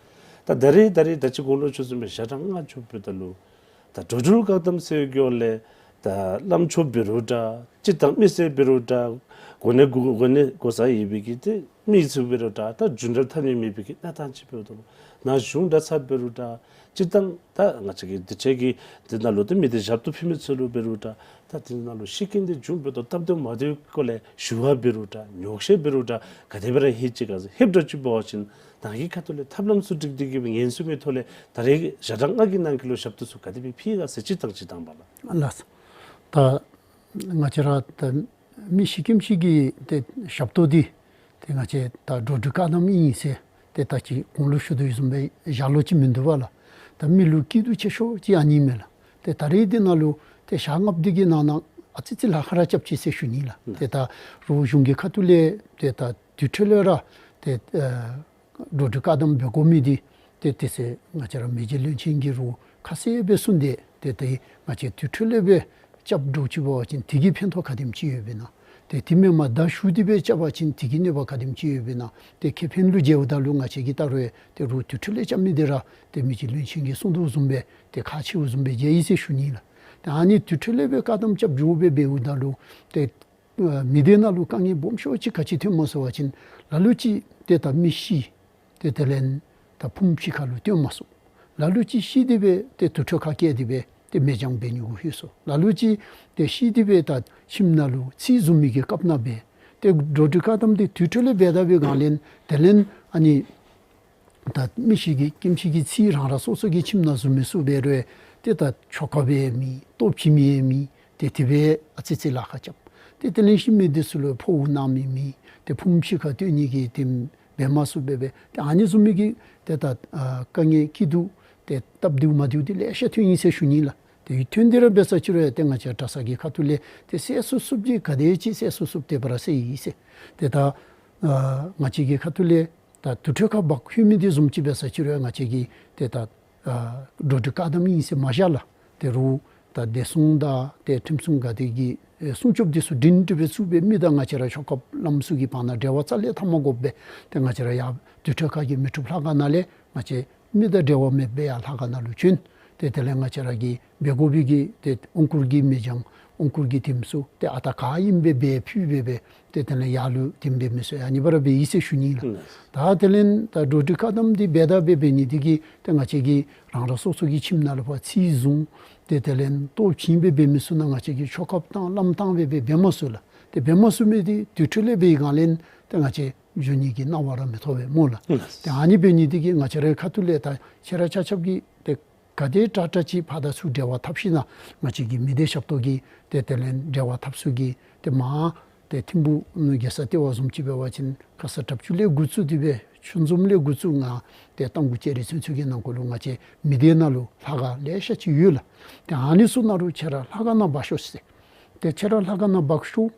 ད་ད་རེས་ད་རེས་ད་ཅི་གོང་ལུ་ཞུ་བཟུམ་སྦེ་ཞག་གྲངས་ལྔ་འགྱོ་འབདཝ་ད་ལུ་ད་འགྲོ་འགྲུལ་བཀག་དམ་ཟེར་གོ་ལས་ད་བླམ་ཆོསཔ་འབད་རུང་འདྲ་སྤྱིར་བཏང་མི་སེར་འབད་རུང་འདྲ་གོ་གནས་གོ་གོ་གནས་གོ་ས་ཡོད་པའི་གི་ཏེ་མི་ཚུ་འབད་རུང་འདྲ་ད་རྒྱུན་གྲབས་འཐབ་ནི་མེད་པའི་གི་གནས་སྟངས་ཅིག་འབདཝ་ད་ལུ་ནཱ་གཞུང་གྲྭ་ཚང་འབད་རུང་འདྲ་སྤྱིར་བཏང་ད་ང་བཅས་ཀྱི་འདི་ཚུ་གི་འདི་ནང་ལུ་ཏེ་མི་སྡེ་ཞབས་ཏོག་ཕུལ་མི་ཚུ་ལུ་འབད་རུང་འདྲ་ད་འདི་ནང་ལུ་ཤི་རྐྱེན་འདི་བྱུང་འབདཝ་ད་སྟབས་བདེ་མ་བདེཝ་སྐོར་ལས་ཞུ་བ་འབད་རུང་འདྲ་ཉོགས་བཤད་འབད་རུང་འདྲ་ག་དེ་སྦེ་ར་ཧེ་ཅིག་ག་ཟེར་ཧེབ་འདྲ་ཅིག་འབད་བ་ཅིན་ད་གི་ཁ་ཐུག་ལས་ཐབས་ལམ་ཚུ་སྒྲིག་སྟེ་གི་སྦེ་ངན་སོང་གི་ཐོག་ལས་ད་རེས་ཞག་གྲངས་ལྔ་གི་ནང་འཁོད་ལུ་ཞབས་ཏོག་ཚུ་ག་དེ་སྦེ་ཕུལ་ག་ཟེར་ཅིག་དང་ཅིག་དང་པ་ལགས། ལགས། ད་ང་བཅས་ར་ད་མི་ཤི་རྐྱེན་ཅིག་གི་ཏེ་ཞབས་ཏོག་འདི་ཏེ་ང་བཅས་ད་འགྲོ་འགྲུལ་བཀག་དམ་ཨིན་ཟེར་ཏེ་ད་ཅི་གོང་ལུ་ཞུ་དོ་བཟུམ་སྦེ་བཞག་ལོང་ཅིག་མིན་འདུག་པ་ལགས། ད་མི་ལུ་སྐྱིད་སྡུག་ཆེ་ཤོས་ཅིག་ཨ་ནི་མས་ལགས། ཏེ་ད་རེས་འདི་ནང་ལུ་ཏེ་ཞག་ལྔ་པོ་འདི་གི་ནང་ན་ཨ་ཙི་ཙི་ལཱ་ཁག་ར་རྐྱབ་ཅི་ཟེར་ཞུ་ནི་ལགས། ཏེ་ད་རུང་གཞུང་གི་ཁ་ཐུག་ལས་ཏེ་ད་དུས་འཕྲོ་ལས་ར་ཏེ་ཨ་འགྲོ་འགྲུལ་བཀག་དམ་འབད་དགོ་མི་འདི་ཏེ་དེ་ཚེ་ང་བཅས་ར་མི་རྗེ་བློན་ཆེན་གྱིས་རུང་ཁ་གསལ་སྦེ་གསུངས་ཏེ་ཏེ་ཏེ་ང་བཅས་དུས་འཕྲོ་ལས་སྦེ་རྐྱབ་འགྱོ་ཅི་འབད་བ་ཅིན་དེ་གི་ཕན་ཐོགས་ག་དེམ་ཅིག་ཡོདཔ་ཨིན་ན། ཏེ་དེ་མེན་པར་ད་ཞུ་སྟེ་སྦེ་རྐྱབ་པ་ཅིན་དེ་གི་གནོད་པ་ག་དེམ་ཅིག་ཡོདཔ་ཨིན་ན། ཏེ་ཁེ་ཕན་ལུ་མཇལཝ་ད་ལུ་ང་བཅས་ཀྱིས་ད་རུང་ཏེ་རུང་དུས་འཕྲོ་ལས་རྐྱབ་མི་འདི་ར་ཏེ་མི་རྗེ་བློན་ཆེན་གྱིས་གསུངས་དོ་བཟུམ་སྦེ་ཏེ་ཁག་ཆེཝ་བཟུམ་སྦེ་མཇལ་ཡི་ཟེར་ཞུ་ནི་ལགས། ཏེ་ཨ་ནི་དུས་འཕྲོ་ལས་སྦེ་བཀག་དམ་རྐྱབ་འགྱོ་སྦེ་འབདཝ་ད་ལུ་ཏེ་ཨ་མི་སྡེ་ནང་ལུ་དཀའ་ངལ་སྦོམ་ཤོས་ཅིག་ག་ཅི་ཐོནམ་སྨོ་ཟེར་བ་ཅིན་ལ་ལུ་ཅིག་ཏེ་ད་མི་ཤི་ཏེ་དེ་ལས་ད་ཕུངམ་ཕྱི་ཁ་ལུ་བཏོན་མ་ཚུགས། ལ་ལུ་ཅིག་ཤི་སྟེ་སྦེ་ཏེ་དུར་ཁྲོད་ཁར་བསྐྱལ་ཏེ་སྦེ་ཏེ་མེ་སྦྱང་འབད་ནི་གུ་ལྷོད་སོ། ལ་ལུ་ཅིག་ཏེ་ཤི་སྟེ་སྦེ་ད་ཁྱིམ་ནང་ལུ་ཚིག་བཟུང་མི་གི་སྐབས་ནང་སྦེ་ཏེ་འགྲོ་འགྲུལ་བཀག་དམ་འདི་དུས་འཕྲོ་ལས་འབད་ད་པའི་སྒང་ལས་དེ་ལས་ཨ་ནི་ད་མི་ཤི་གི་སྐྱེམས་ཤི་གི་ཚིག་རང་རང་སོ་སོ་གི་ཁྱིམ་ནང་བཟུང་མི་ཚུ་འབད་རུང་ཏེ་ད་ཆོ་གཔ་ཡང་མེད། ལྟོ་བྱིནམ་ཡང་མེད། ཏེ་དེ་སྦེ་ཨ་ཙི་ཙི་ལཱ་ཁག་རྐྱབ། ཏེ་དེ་ལས་ཤི་མི་འདི་ཚུ་ལུ་འཕོ་བ་གནང་མི་མེད། ཏེ་ཕུངམ་ཕྱི་ཁར་བཏོན་ནི་གི་ཏེ་འབད་མ་ཚུགསཔ་སྦེ་སྦེ་ཏེ་ཨ་ནི་བཟུམ་མའི་གི་ཏེ་ད་ཨ་དཀའ་ངལ་སྐྱིད་སྡུག་ཏེ་སྟབས་བདེཝ་མ་བདེཝ་འདི་ལེ་ཤ་ཐོན་ཡི་ཟེར་ཞུ་ནི་ལགས། ཏེ་ཐོན་ཏེ་ར་འབད་ས་ཅིག་རུང་ཏེ་ང་བཅས་གྲྭ་ཚང་གི་ཁ་ཐུག་ལས་ཏེ་སེལ་ཚུགས་ཚུགསཔ་ཅིག་ག་དེ་ཅིག་སེལ་ཚུགས་ཚུགསཔ་དེ་སྦེ་ར་སེལ་ཡི་ཟེར། ཏེ་ད་ཨ་ང་བཅས་ཀྱི་ཁ་ཐུག་ལས་ད་དུར་ཁྲོད་ཁར་འབག་ལྷོད་མི་འདི་བཟུམ་ཅིག་འབད་ས་ཅིག་རུང་ང་བཅས་ཀྱིས་ཏེ་ད་ཨ་འགྲོ་འགྲུལ་བཀག་དམ་ཨིན་ཟེར་མ་བཞག་ལགས། ཏེ་རུང་ད་བདེ་སྲུང་དང་ཏེ་ཁྲིམས་སྲུང་ག་དེ་གི་ཨེ་སྲུང་སྐྱོབ་འདི་ཚུ་སྒྲིང་སྒྲི་སྦེ་བཙུགས་སྦེ་མི་དང་ང་བཅས་ར་ཆོ་གཔ་བླམ་ཚུ་གི་བར་ན་འབྲེལ་བ་རྩ་ལས་འཐབ་མ་དགོཔ་སྦེ་ཏེ་ང་བཅས་ར་ཡར་དུར་ཁྲོད་ཁ་གི་མི་ཐུབ་ལྷ་ཁང་ནང་ལས་ང་བཅས་མི་དང་འབྲེལ་བ་མེདཔ་སྦེ་ཡར་ལྷ་ཁང་ནང་ལུ་བྱོན། ཏེ་དེ་ལས་ང་བཅས་ར་གིས་འབད་དགོ་པའི་གི་ཏེ་དབང་བསྐུར་གྱི་མེ་སྦྱང་དབང་བསྐུར་གྱི་ཐིམ་ཚུ་ཏེ་ཨ་རྟག་ག་ཨིནམ་སྦེ་འབད་ཕུལ་སྦེ་སྦེ་ཏེ་དེ་ལས་ཡར་ལུ་ཐིམ་འབད་མི་ཚུ་ཨ་ནི་སྦེ་ར་འབད་ཡི་ཟེར་ཞུ་ནི་ལགས། ད་དེ་ལས་ད་འགྲོ་འགྲུལ་བཀག་དམ་འདི་འབད་ད་སྦེ་འབད་ནི་འདི་གིས་ཏེ་ང་བཅས་ཀྱིས་རང་རང་སོ་སོ་གི་ཁྱིམ་ནང་ལུ་ཕར་ཚིག་བཟུང་ཏེ་དེ་ལས་ལྟོ་བྱིན་སྦེ་འབད་མི་ཚུ་ནང་ང་བཅས་ཀྱིས་ཆོ་གཔ་བཏང་བླམ་བཏང་སྦེ་སྦེ་འབད་མ་ཚུགས་ལགས། ཏེ་འབད་མ་ཚུགས་མི་འདི་དུར་ཁྲོད་ལས་འབད་བའི་སྒང་ལས་ཏེ་ང་བཅས་འགྱོ་ནི་གི་གནང་བ་ར་མི་ཐོབ་པས་སྨོ་ལགས། ལགས། ཏེ་ཨ་ནི་འབད་ནི་འདི་གིས་ང་བཅས་རའི་ཁ་ཐུག་ལས་ད་ཁྱེད་ར་ཆ་ཁྱབ་ཀྱིས་ཏེ་ག་དེ་དྲག་དྲག་ཅིག་ཕར་དང་ཚུར་འབྲེལ་བ་འཐབ་ཞིན་ན་ང་བཅས་ཀྱི་མི་སྡེ་ཞབས་ཏོག་གི་ཏེ་དེ་ལས་འབྲེལ་བ་འཐབ་ས་གི་ཏེ་མར་ཏེ་ཐིམ་ཕུག་ནང་རྒྱལ་ས་ལྟེ་བ་བཟུམ་ཅིག་འབད་བ་ཅིན་ཁ་ས་དྲགཔ་ཚུ་ལས་འགོ་བཙུགས་ཏེ་སྦེ་ཆོས་འཛོམས་ལས་འགོ་བཙུགས་ང་ཏེ་རྟ་མགོ་ལྕགས་རི་ཚུན་ཚོད་ཀྱི་ནང་འཁོད་ལུ་ང་བཅས་མི་སྡེ་ནང་ལུ་ལྷ་ཁང་ལེ་ཤ་ཅིག་ཡོད་ལགས། ཏེ་ཨ་ནི་ཚུ་ནང་ལུ་ཁྱེད་ར་ལྷ་ཁང་ནང་འབག་ཤོག་ཟེར། ཏེ་ཁྱེད་ར་ལྷ་ཁང་ནང་འབག་ཤོག།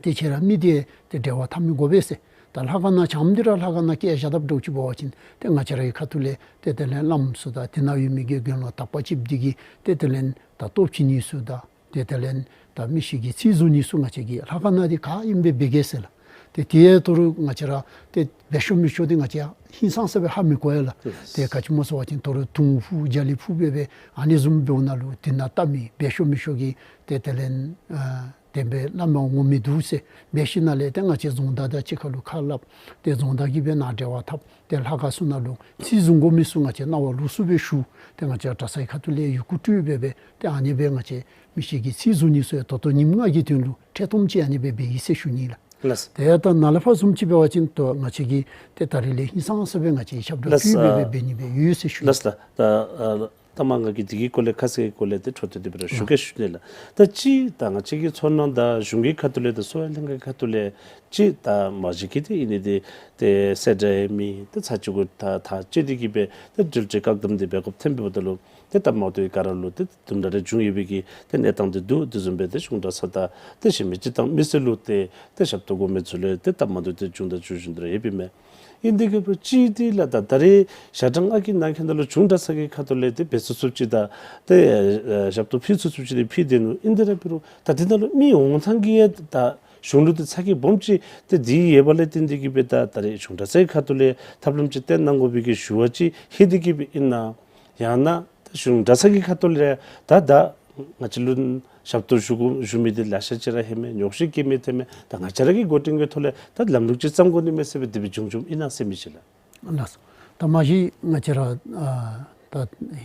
ཏེ་ཁྱེད་ར་མི་སྡེ་ཏེ་འབྲེལ་བ་འཐབ་མི་དགོ་པས་ཟེར། ད་ལྷ་ཁང་ནང་བྱམས་འདི་ར་ལྷ་ཁང་ནང་བསྐྱལ་བཞག་དཔ་འདྲཝ་ཅིག་འབད་བ་ཅིན་ཏེ་ང་བཅས་རའི་ཁ་ཐུག་ལས་ཏེ་དེ་ལས་བླམ་ཚུ་དང་དེ་ནང་ཡོད་མི་གི་དགེ་སློང་དག་པ་ཅིག་འདི་གིས་ཏེ་དེ་ལས་ད་ལྟོ་བྱིན་ནི་ཚུ་དང་ཏེ་དེ་ལས་ད་མི་ཤི་གི་ཚིག་བཟུང་ནི་ཚུ་ང་བཅས་ཀྱིས་ལྷ་ཁང་ནང་འདི་ག་ཨིནམ་སྦེ་འབད་གེ་ཟེར་ལགས། ཏེ་དེ་ཡང་ད་རུང་ང་བཅས་ར་ཏེ་འབད་ཤོ་མི་ཤོ་འདི་ང་བཅས་ཧིང་སངས་ས་སྦེ་ཧ་མི་གོ་ཡ་ལགས། ལགས། ཏེ་ག་ཅི་སྨོ་ཟེར་བ་ཅིན་ད་རུང་དུང་ཕུ་རྒྱ་གླིང་ཕུ་སྦེ་སྦེ་ཨ་ནི་བཟུམ་འབདཝ་ནང་ལུ་དེ་ནང་ལྟ་མི་འབད་ཤོ་མི་ཤོ་གི་ཏེ་དེ་ལས་ཨ་ བདེན་པའི་བླ་མ་ངོ་མི་འདུག་ཟེར་འབད་ཞིནམ་ལས་ཏེ་ང་བཅས་རྫོང་བདག་དང་གཅིག་ཁར་ལུ་ཁ་སླབ། ཏེ་རྫོང་བདག་གིས་སྦེ་ནཱ་འབྲེལ་བ་འཐབ། ཏེ་ལྷ་ཁང་ཚུ་ནང་ལུ་ཚིག་བཟུང་དགོ་མི་ཚུ་ང་བཅས་གནང་བ་ལུགས་སྲོལ་སྦེ་ཞུ། ཏེ་ང་བཅས་གྲྭ་ཚང་གི་ཁ་ཐུག་ལས་ཡི་གུ་སྤྲོད་སྦེ་སྦེ་ཏེ་ཨ་ནི་སྦེ་ང་བཅས་མི་ཤི་གི་ཚིག་བཟུང་ནི་ཚུ་ཡང་ད་ལྟོ་ཉིནམ་ལྔ་གི་དོན་ལུ་འཕྲལ་སྡོམ་ཅིག་ཨ་ནི་སྦེ་འབད་ཡི་ཟེར་ཞུ་ནི་ལགས། ལགས། ཏེ་ད་ནཱ་ལས་ཕར་བཟུམ་ཅིག་འབད་བ་ཅིན་ད་ང་བཅས་ཀྱིས་ཏེ་ད་རིས་ལས་ཧིང་སངས་ས་སྦེ་ང་བཅས་ཞབས་ཏོག་ལགས། སྤྲོད་སྦེ་སྦེ་འབད་ནི་སྦེ་ཡོད་ཟེར་ཞུ་ནི། ལགས་ལགས། ད་ཨ་ད་མ་ང་གིས་འདི་གི་སྐོར་ལས་ཁ་གསལ་གྱི་སྐོར་ལས་ཏེ་འཕྲོ་མཐུད་དེ་སྦེ་ར་ཞུ་གེ་ཞུ་ནི་ལགས། ད་ཅི་ད་ང་བཅས་ཀྱི་ཚོར་སྣང་དང་གཞུང་གི་ཁ་ཐུག་ལས་དང་གསོ་བའི་ལྷན་ཁག་གི་ཁ་ཐུག་ལས་ཅི་ད་མ་གཞི་གི་ཏེ་ཨིན་ནི་འདི་ཏེ་སེ་འདྲ་ཡང་མེད། ཏེ་ཚར་གཅིག་གུ་ད་ཐག་བཅད་དེ་གི་སྦེ་ཏེ་འགྲུལ་འཕྲིན་བཀག་དམ་འདི་འབད་དགོཔ་ཐོན་པའི་འབདཝ་ད་ལུ་ཏེ་སྟབས་མ་བདེཝ་ག་ར་ལུ་ཏེ་དུམ་གྲ་རེ་བྱུང་ཡོད་པའི་གི་ཏེ་གནས་སྟངས་འདི་འདུག། དེ་བཟུམ་སྦེ་ཏེ་གཞུང་གྲྭ་ཚང་དང་ཏེ་གཞན་མི་སྤྱིར་བཏང་མི་སེར་ལུ་ཏེ་ཏེ་ཞབས་ཏོག་དགོ་མི་ཚུ་ལུ་ཏེ་སྟབས་མ་བདེཝ་ཏེ་བྱུང་དང་འབྱུང་བཞིན་དུ་ར་ཡོད་པས་མས། ཨིན་དེ་གི་སྦེ་ཅིག་འདི་ལགས་ད་ད་རེས་ཞག་གྲངས་ལྔ་གི་ནང་འཁོད་ནང་ལུ་གཞུང་གྲྭ་ཚང་གི་ཁ་ཐུག་ལས་ཏེ་འབད་ཚུགས་ཚུགསཔ་ཅིག་དང་ཏེ་ཨེ་ཞབས་ཏོག་ཕུལ་ཚུགས་ཚུགསཔ་ཅིག་ཏེ་ཕུལ་དེས་ནུག། ཨིན་དེ་ར་འབད་རུང་ད་དེ་ནང་ལུ་མི་འོང་ཐངས་ཀྱི་ཡང་ད་གཞུང་ལུ་ཏེ་ཚ་གྱང་སྦོམ་ཅིག་ཏེ་འདི་ཡོད་པ་ལས་བརྟེན་དེ་གི་སྦེ་ད་ད་རེས་གཞུང་གྲྭ་ཚང་གི་ཁ་ཐུག་ལས་ཐབས་ལམ་ཅིག་བཏོན་གནང་དགོ་པའི་གི་ཞུ་བ་ཅིག་ཧེ་དེ་གི་སྦེ་ཨིན་ན། ཡང་ན་ད་གཞུང་གྲྭ་ཚང་གི་ཁ་ཐུག་ལས་ད་ད་ང་བཅས་ལུ་ཞབས་ཏོག་ཞུ་དགོ་ཞུ་མི་འདི་ལེ་ཤ་ཅིག་ར་ཧེ་མས། ཉོགས་བཤད་བཀོད་མི་ཐོན་མས། ད་ང་བཅས་ར་གི་འགོ་འདྲེན་གྱི་ཐོག་ལས་ད་ལམ་ལུགས་ཅིག་བརྩམ་དགོ་ནི་མས་ཟེར་སྦེ་དེ་སྦེ་བྱུང་བྱུངམ་ཨིན་ན་ཟེར་མི་ཅིག་ལགས། ལགས་སོ། ད་མ་གཞི་ང་བཅས་ར་ཨ་ད་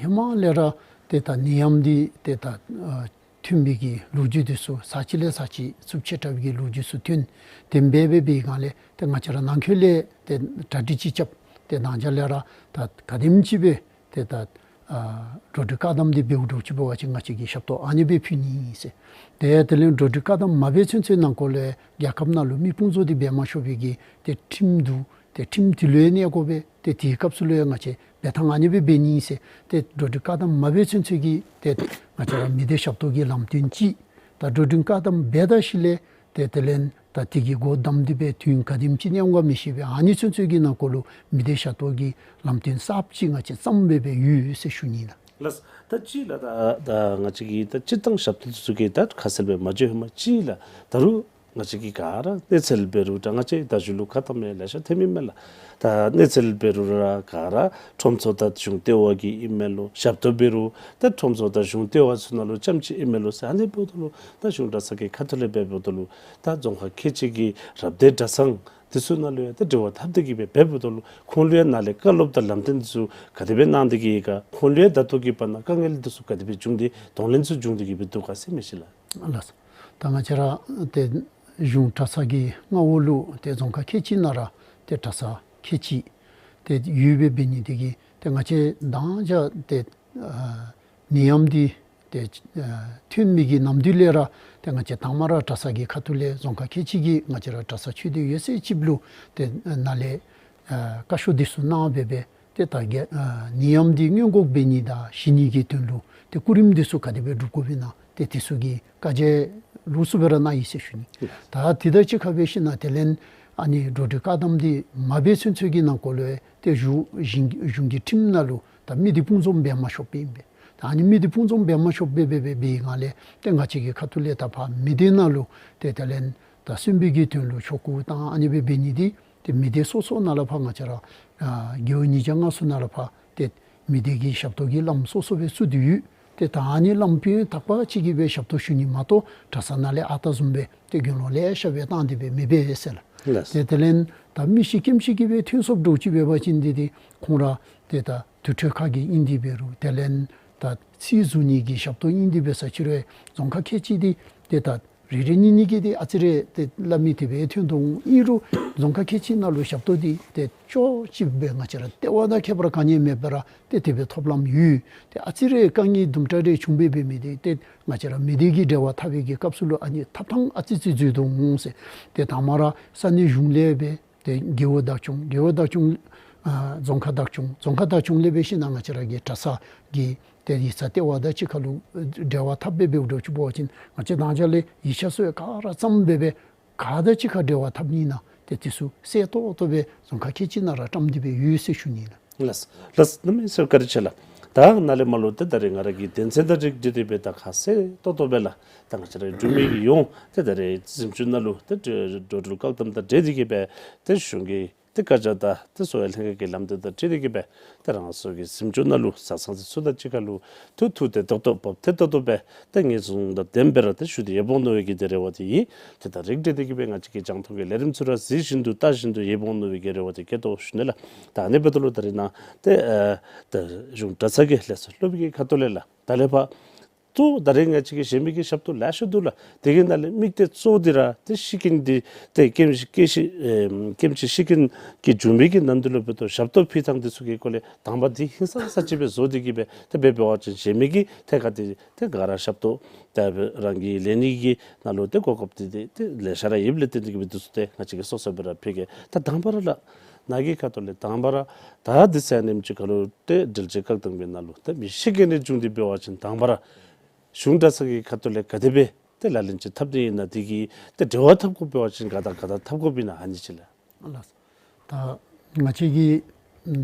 ཧེ་མ་ལས་ར་ཏེ་ད་ནད་ཡམས་འདི་ཏེ་ད་ཨ་ཐོན་པའི་གི་ལོ་རྒྱུས་འདི་ཚུ་ས་ཅིག་ལས་ས་ཅིག་ཚབས་ཆེ་དྲགས་པའི་གི་ལོ་རྒྱུས་ཚུ་ཐོན། དེ་སྦེ་སྦེ་འབད་བའི་སྒང་ལས་ཏེ་ང་བཅས་ར་ནང་འཁོད་ལས་ཏེ་གྲ་སྒྲིག་ཅིག་རྐྱབ། ཏེ་ནང་འཇགས་ལས་ར་ད་ག་དེམ་ཅིག་སྦེ་ཏེ་ད་ཨ་འགྲོ་འགྲུལ་བཀག་དམ་འདི་འབདཝ་འདྲཝ་ཅིག་འབད་བ་ཅིན་ང་བཅས་ཀྱིས་ཞབས་ཏོག་ཨ་ནི་སྦེ་ཕུལ་ནི་ཨིན་ཟེར། ཏེ་དེ་ལས་འགྲོ་འགྲུལ་བཀག་དམ་མ་འབད་ཚུན་ཚོད་ནང་འཁོད་ལས་རྒྱལ་ཁབ་ནང་ལུ་མི་དཔུང་ཚོགས་འདི་འབད་མ་ཆོག་པའི་གི་ཏེ་ཁྲིམས་འདུག། ཏེ་ཁྲིམས་དེ་ལུ་ཡང་གནས་དགོ་པས། ཏེ་དེའི་སྐབས་སུ་ལུ་ཡང་ང་བཅས་འབད་ཐངས་ཨ་ནི་སྦེ་འབད་ནི་ཨིན་ཟེར། ཏེ་འགྲོ་འགྲུལ་བཀག་དམ་མ་འབད་ཚུན་ཚོད་ཀྱི་ཏེ་ང་བཅས་ར་མི་སྡེ་ཞབས་ཏོག་གི་ལམ་སྟོན་ཅིག། ད་འགྲོ་འགྲུལ་བཀག་དམ་འབད་ད་ཞིནམ་ལས་ཏེ་དེ་ལས་ད་དེ་གི་སྒོ་བསྡམས་ཏེ་སྦེ་དུས་ཡུན་ག་དེམ་ཅིག་གནས་འོང་ག་མི་ཤེས་པས། ཨ་ནི་ཚུན་ཚོད་ཀྱི་ནང་འཁོད་ལུ་མི་སྡེ་ཞབས་ཏོག་གི་ལམ་སྟོན་གསརཔ་ཅིག་ང་བཅས་བརྩམས་སྦེ་སྦེ་ཡོད་ཟེར་ཞུ་ནི་ལགས། ལགས། ད་ཅི་ལགས་ད་ད་ང་བཅས་ཀྱི་ད་སྤྱིར་བཏང་ཞབས་ཏོག་འདི་ཚུ་གི་ད་ཁ་གསལ་སྦེ་མ་བརྗོད་ཧེ་མ་ཅིག་ལགས། ད་རུང་ང་བཅས་ཀྱི་ག་ར་གནས་ཚུལ་འབད་རུང་ད་ང་བཅས་ད་གཞུང་ལུ་ཁ་བཏང་མི་ལེ་ཤ་ཐོན་མི་མས་ལགས། ད་གནས་ཚུལ་འབད་རུང་ར་ག་ར་ཁྲོམ་ཚོགས་དང་གཞུང་ལྟེ་བ་གི་ཨིན་མས་ལོ། ཞབས་ཏོག་འབད་རུང་ད་ཁྲོམ་ཚོགས་དང་གཞུང་ལྟེ་བ་ཚུ་ནང་ལུ་རྐྱངམ་ཅིག་ཨིན་མས་ལོ་ཟེར་ཨ་ནི་འབདཝ་ད་ལུ་ད་གཞུང་གྲྭ་ཚང་གི་ཁ་ཐུག་ལས་འབདཝ་ད་ལུ་ད་རྫོང་ཁག་ཁལ་གཅིག་གི་རབ་སྡེ་གྲྭ་ཚང་འདི་ཚུ་ནང་ལུ་ཡང་ད་འབྲེལ་བ་འཐབ་སྟེ་གི་སྦེ་འབདཝ་ད་ལུ་ཁོང་ལུ་ཡང་ནཱ་ལས་བཀའ་སློབ་དང་ལམ་སྟོན་འདི་ཚུ་ག་དེ་སྦེ་གནང་སྟེ་གི་ཡོད་ག། ཁོང་ལུ་ཡང་ད་ལྟོ་གི་བར་ན་དཀའ་ངལ་འདི་ཚུ་ག་དེ་སྦེ་བྱུང་སྟེ་གདོང་ལེན་ཚུ་བྱུང་སྟེ་གི་སྦེ་འདུག་ག་ཟེར་མི་ཅིག་ལགས། ལགས་སོ། ད་ང་བཅས་ར་ཏེ་གཞུང་གྲྭ་ཚང་གི་མངའ་འོག་ལུ་ཏེ་རྫོང་ཁག་ཁལ་གཅིག་ནང་ར་ཏེ་གྲྭ་ཚང་ཁལ་གཅིག་ཏེ་ཡོད་པའི་འབད་ནི་དེ་གིས་ཏེ་ང་བཅས་མདང་ཞག་ཏེ་ཨ་ནད་ཡམས་འདི་ཏེ་ཨ་ཐོན་མི་གི་ནམ་དུས་ལས་ར་ཏེ་ང་བཅས་དང་མ་ར་གྲྭ་ཚང་གི་ཁ་ཐུག་ལས་རྫོང་ཁག་ཁལ་གཅིག་གི་ང་བཅས་ར་གྲྭ་ཚང་ཆོས་སྡེ་ཡོད་ཚད་ཅིག་ལུ་ཏེ་ཨ་ནཱ་ལས་ཨ་བཀའ་ཤོག་འདི་ཚུ་གནང་སྦེ་སྦེ་ཏེ་ད་ག་ཨ་ནད་ཡམས་འདི་སྔོན་འགོག་འབད་ནི་དང་ཞི་ནི་གི་དོན་ལུ་ཏེ་སྐུ་རིམ་འདི་ཚུ་ག་དེ་སྦེ་སྒྲུབ་དགོཔ་ཨིན་ན་ཏེ་དེ་ཚུ་གི་བཀའ་རྒྱ་ལོགས་སུ་སྦེ་ར་གནང་ཡི་ཟེར་ཞུ་ནི། ད་དེ་དང་གཅིག་ཁར་འབད་ཞིནམ་དེ་ལས་ཨ་ནི་འགྲོ་འགྲུལ་བཀག་དམ་འདི་མ་འབད་ཚུན་ཚོད་ཀྱི་ནང་འཁོད་ལུ་ཏེ་གཞུང་གཞུང་གཞུང་གི་ཁྲིམས་ནང་ལུ་ད་མི་སྡེ་དཔུང་འཛོམས་འབད་མ་ཆོགཔ་ཨིན་པས། ད་ཨ་ནི་མི་སྡེ་དཔུང་འཛོམས་འབད་མ་ཆོགཔ་སྦེ་སྦེ་སྦེ་འབད་བའི་སྒང་ལས་ཏེ་ང་བཅས་ཀྱི་ཁ་ཐུག་ལས་ད་ཕར་མི་སྡེ་ནང་ལུ་ཏེ་དེ་ལས་ད་གསོན་པོའི་གི་དོན་ལུ་ཆོ་ག་དང་ཨ་ནི་སྦེ་འབད་ནི་འདི་ཏེ་མི་སྡེ་སོ་སོ་ནང་ལུ་ཕར་ང་བཅས་ར་ཨ་རྒེད་འོག་ཉིས་བརྒྱ་ལྔ་སོ་ནང་ལུ་ཕར་ཏེ་མི་སྡེ་གི་ཞབས་ཏོག་གི་བླམ་སོ་སོ་སྦེ་བཙུགས་ཏེ་ཡོད། ཏེ་ད་ཨ་ནི་བླམ་ཕན་ཡོན་དག་པ་ཅིག་གིས་སྦེ་ཞབས་ཏོག་ཞུ་ནི་མ་གཏོགས་གྲྭ་ཚང་ནང་ལས་ཨ་རྟག་བཟུམ་སྦེ་ཏེ་དགེ་སློང་ལེ་ཤ་སྦེ་བཏང་སྟེ་སྦེ་མི་འབད་ཟེར་ལགས། ལགས། ཏེ་དེ་ལས་ད་མི་ཤི་རྐྱེན་ཤི་གི་སྦེ་ཐོན་སོངམ་འདྲཝ་ཅིག་འབད་བ་ཅིན་འདི་ཏེ་ཁོང་ར་ཏེ་ད་དུར་ཁྲོད་ཁ་གི་ཨིན་ཏེ་འབད་རུང་དེ་ལས་ད་ཚིག་བཟུང་ནི་གི་ཞབས་ཏོག་ཨིན་ཏེ་འབད་ས་ཅིག་རུང་རྫོང་ཁག་ཁལ་གཅིག་འདི་ཏེ་ད་རེ་རེ་གཉིས་གཉིས་ཀྱིས་ཏེ་ཨ་ཙི་རེ་ཏེ་སླབ་མི་དེ་སྦེ་ཐོན་དོ་འོང་། ཨིན་རུང་རྫོང་ཁག་ཁལ་གཅིག་ནང་ལུ་ཞབས་ཏོག་འདི་ཏེ་ཅོག་གཅིག་སྦེ་ང་བཅས་ར་ལྟེ་བ་དང་ཁྱད་པར་ག་ནི་ཡང་མེད་པར་ཏེ་དེ་སྦེ་ཐོབ་ལམ་ཡོད། ཏེ་ཨ་ཙི་རེ་དཀའ་ངལ་དུམ་གྲ་རེ་བྱུང་སྦེ་འབད་མི་འདི་ཏེ་ང་བཅས་ར་མི་སྡེ་གི་འབྲེལ་བ་འཐབ་པའི་གི་སྐབས་སུ་ལུ་ཨ་ནི་ཐབས་ཐངས་ཨ་ཙི་ཅིག་འཛོལ་དོ་འོང་ཟེར། ཏེ་དང་མ་ར་ས་གནས་གཞུང་ལས་སྦེ་ཏེ་རྒེད་འོག་བདག་སྐྱོང་རྒེད་འོག་བདག་སྐྱོང་ཨ་རྫོང་ཁག་བདག་སྐྱོང་རྫོང་ཁག་བདག་སྐྱོང་ལས་འབད་ཞིནམ་ང་བཅས་ར་གི་གྲྭ་ཚང་གི་ཏེ་ཡིག་ཚང་ལྟེ་བ་དང་གཅིག་ཁར་ལུ་འབྲེལ་བ་འཐབ་སྦེ་འབདཝ་འདྲཝ་ཅིག་འབད་བ་ཅིན་ང་བཅས་དང་ཞག་ལས་ཡིག་ཆ་ཚུ་ཡང་ག་ར་བརྩམས་སྦེ་སྦེ་ག་དང་གཅིག་ཁར་འབྲེལ་བ་འཐབ་ནི་ཨིན་ན་ཏེ་དེ་ཚུ་གསལ་ཏོག་ཏོ་སྦེ་རྫོང་ཁག་ཁལ་གཅིག་ནང་ར་བཀྲམ་སྟེ་སྦེ་ཡོད་ཟེར་ཞུ་ནི་ལགས། ལགས་ལགས། གནམ་མེད་ས་མེད་བཀའ་དྲིན་ཆེ་ལགས། ད་ནཱ་ལས་མར་ལུ་ཏེ་ད་རེས་ང་ར་གི་དོན་ཚན་དང་འཁྲིལ་ཏེ་སྦེ་ད་ཁ་གསལ་ཏོག་ཏོ་སྦེ་ལགས། ད་ང་བཅས་ར་འབྲུག་མི་གི་ཡོངས་ཏེ་ད་རེས་གཟིམ་ཅུང་ནང་ལུ་ཏེ་འགྲོ་འགྲུལ་བཀག་དམ་དང་འབྲེལ་ཏེ་གི་སྦེ་ཏེ་གཞུང་གི་ ཏེ་བཀའ་རྒྱ་དང་ཏེ་གསོ་བའི་ལྷན་ཁག་གི་ལམ་སྟོན་དང་འཁྲིལ་ཏེ་གི་སྦེ་ཏེ་རང་སོའི་གི་གཟིམ་ཅུང་ནང་ལུ་བཟའ་ཚང་ཚུ་དང་གཅིག་ཁར་ལུ་ཐུགས་ཐུགས་ཏེ་ཏོག་ཏོ་བབས་ཏེ་ཏོག་ཏོ་སྦེ་ཏེ་ངེས་བཟུང་དང་ལྡནམ་སྦེ་ར་ཏེ་ཞུ་སྟེ་ཡོདཔ་འོང་མནོ་བའི་གི་ཏེ་རེ་བ་དེ་ཨིན། ཏེ་ད་རིགས་བསྒྲེས་ཏེ་གི་སྦེ་ང་བཅས་ཀྱི་རྒྱང་མཐོང་གི་ལས་རིམ་ཚུ་ར་གཟིགས་བཞིན་དུ་བལྟ་བཞིན་དུ་ཡོདཔ་འོང་མནོ་བའི་གི་རེ་བ་དེ་བསྐྱེད་དོ་ཞུ་ནི་ལགས། ད་ཨ་ནི་འབདཝ་ད་ལུ་ད་རིས་ནཱ་ཏེ་ཨ་ད་གཞུང་གྲྭ་ཚང་གི་ལས་ཚུ་སློབ་པའི་གི་ཁ་ཐུག་ལས་ལགས། ད་ལས་ཕར་ཏེ་ད་རིས་ང་བཅས་ཀྱིས་བཞེས་མི་གི་ཞབས་ཏོག་ལེ་ཤ་འདུག་ལགས། དེ་གི་ནང་ལས་དམིགས་གཏད་གཙོ་བོ་འདི་ར་ཏེ་ཤི་རྐྱེན་འདི་ཏེ་སྐྱེམས་སྐྱེ་ཤི་ཨེ་སྐྱེམས་ཅིག་ཤི་རྐྱེན་གྱི་འབྱུང་བའི་གི་ནང་འདི་ལུ་འབད་དོ་ཞབས་ཏོག་ཕུལ་ཐངས་འདི་ཚུ་གི་སྐོར་ལས་དང་པ་འདི་ཧིང་སངས་ས་ཅིག་སྦེ་བཟོ་སྟེ་གི་སྦེ་ཏེ་འབད་བ་ཅིན་བཞེས་མི་གི་ཐད་ཁར་འདི་ཏེ་ག་ར་ཞབས་ཏོག་ད་རང་གི་ལས་ནི་གི་ནང་ལུ་ཏེ་གོ་སྐབས་འདི་ཏེ་ཏེ་ལེ་ཤ་ར་ཡོདཔ་ལས་བརྟེན་ཏེ་གི་སྦེ་འདི་ཚུ་ཏེ་ང་བཅས་ཀྱིས་སོ་སོ་སྦེ་ར་ཕུལ་གེ། ད་དང་པ་ར་ལགས། ནཱ་གི་ཁ་ཐུག་ལས་དང་པ་ར་ད་འདི་ཚེ་ཨ་ནེམ་ཅིག་ཁར་ལུ་ཏེ་འགྲེལ་བརྗོད་བཀའ་གདམས་པའི་ནང་ལུ་ཏེ་མི་ཤི་རྐྱེན་འདི་བྱུང་སྟེ་འབད་བ་ཅིན་དང་པ་ར་གཞུང་གྲྭ་ཚང་གི་ཁ་ཐུག་ལས་ག་དེ་སྦེ་ཏེ་ལག་ལེན་ཅིག་འཐབ་ནི་ཨིན་ན། དེ་གི་ཏེ་འབྲེལ་བ་འཐབ་དགོཔ་འབད་བ་ཅིན་ག་དང་ག་དང་འཐབ་དགོཔ་ཨིན་ན་ཨ་ནི་ཅིག་ལགས། ལགས། ད་ང་བཅས་ཀྱི་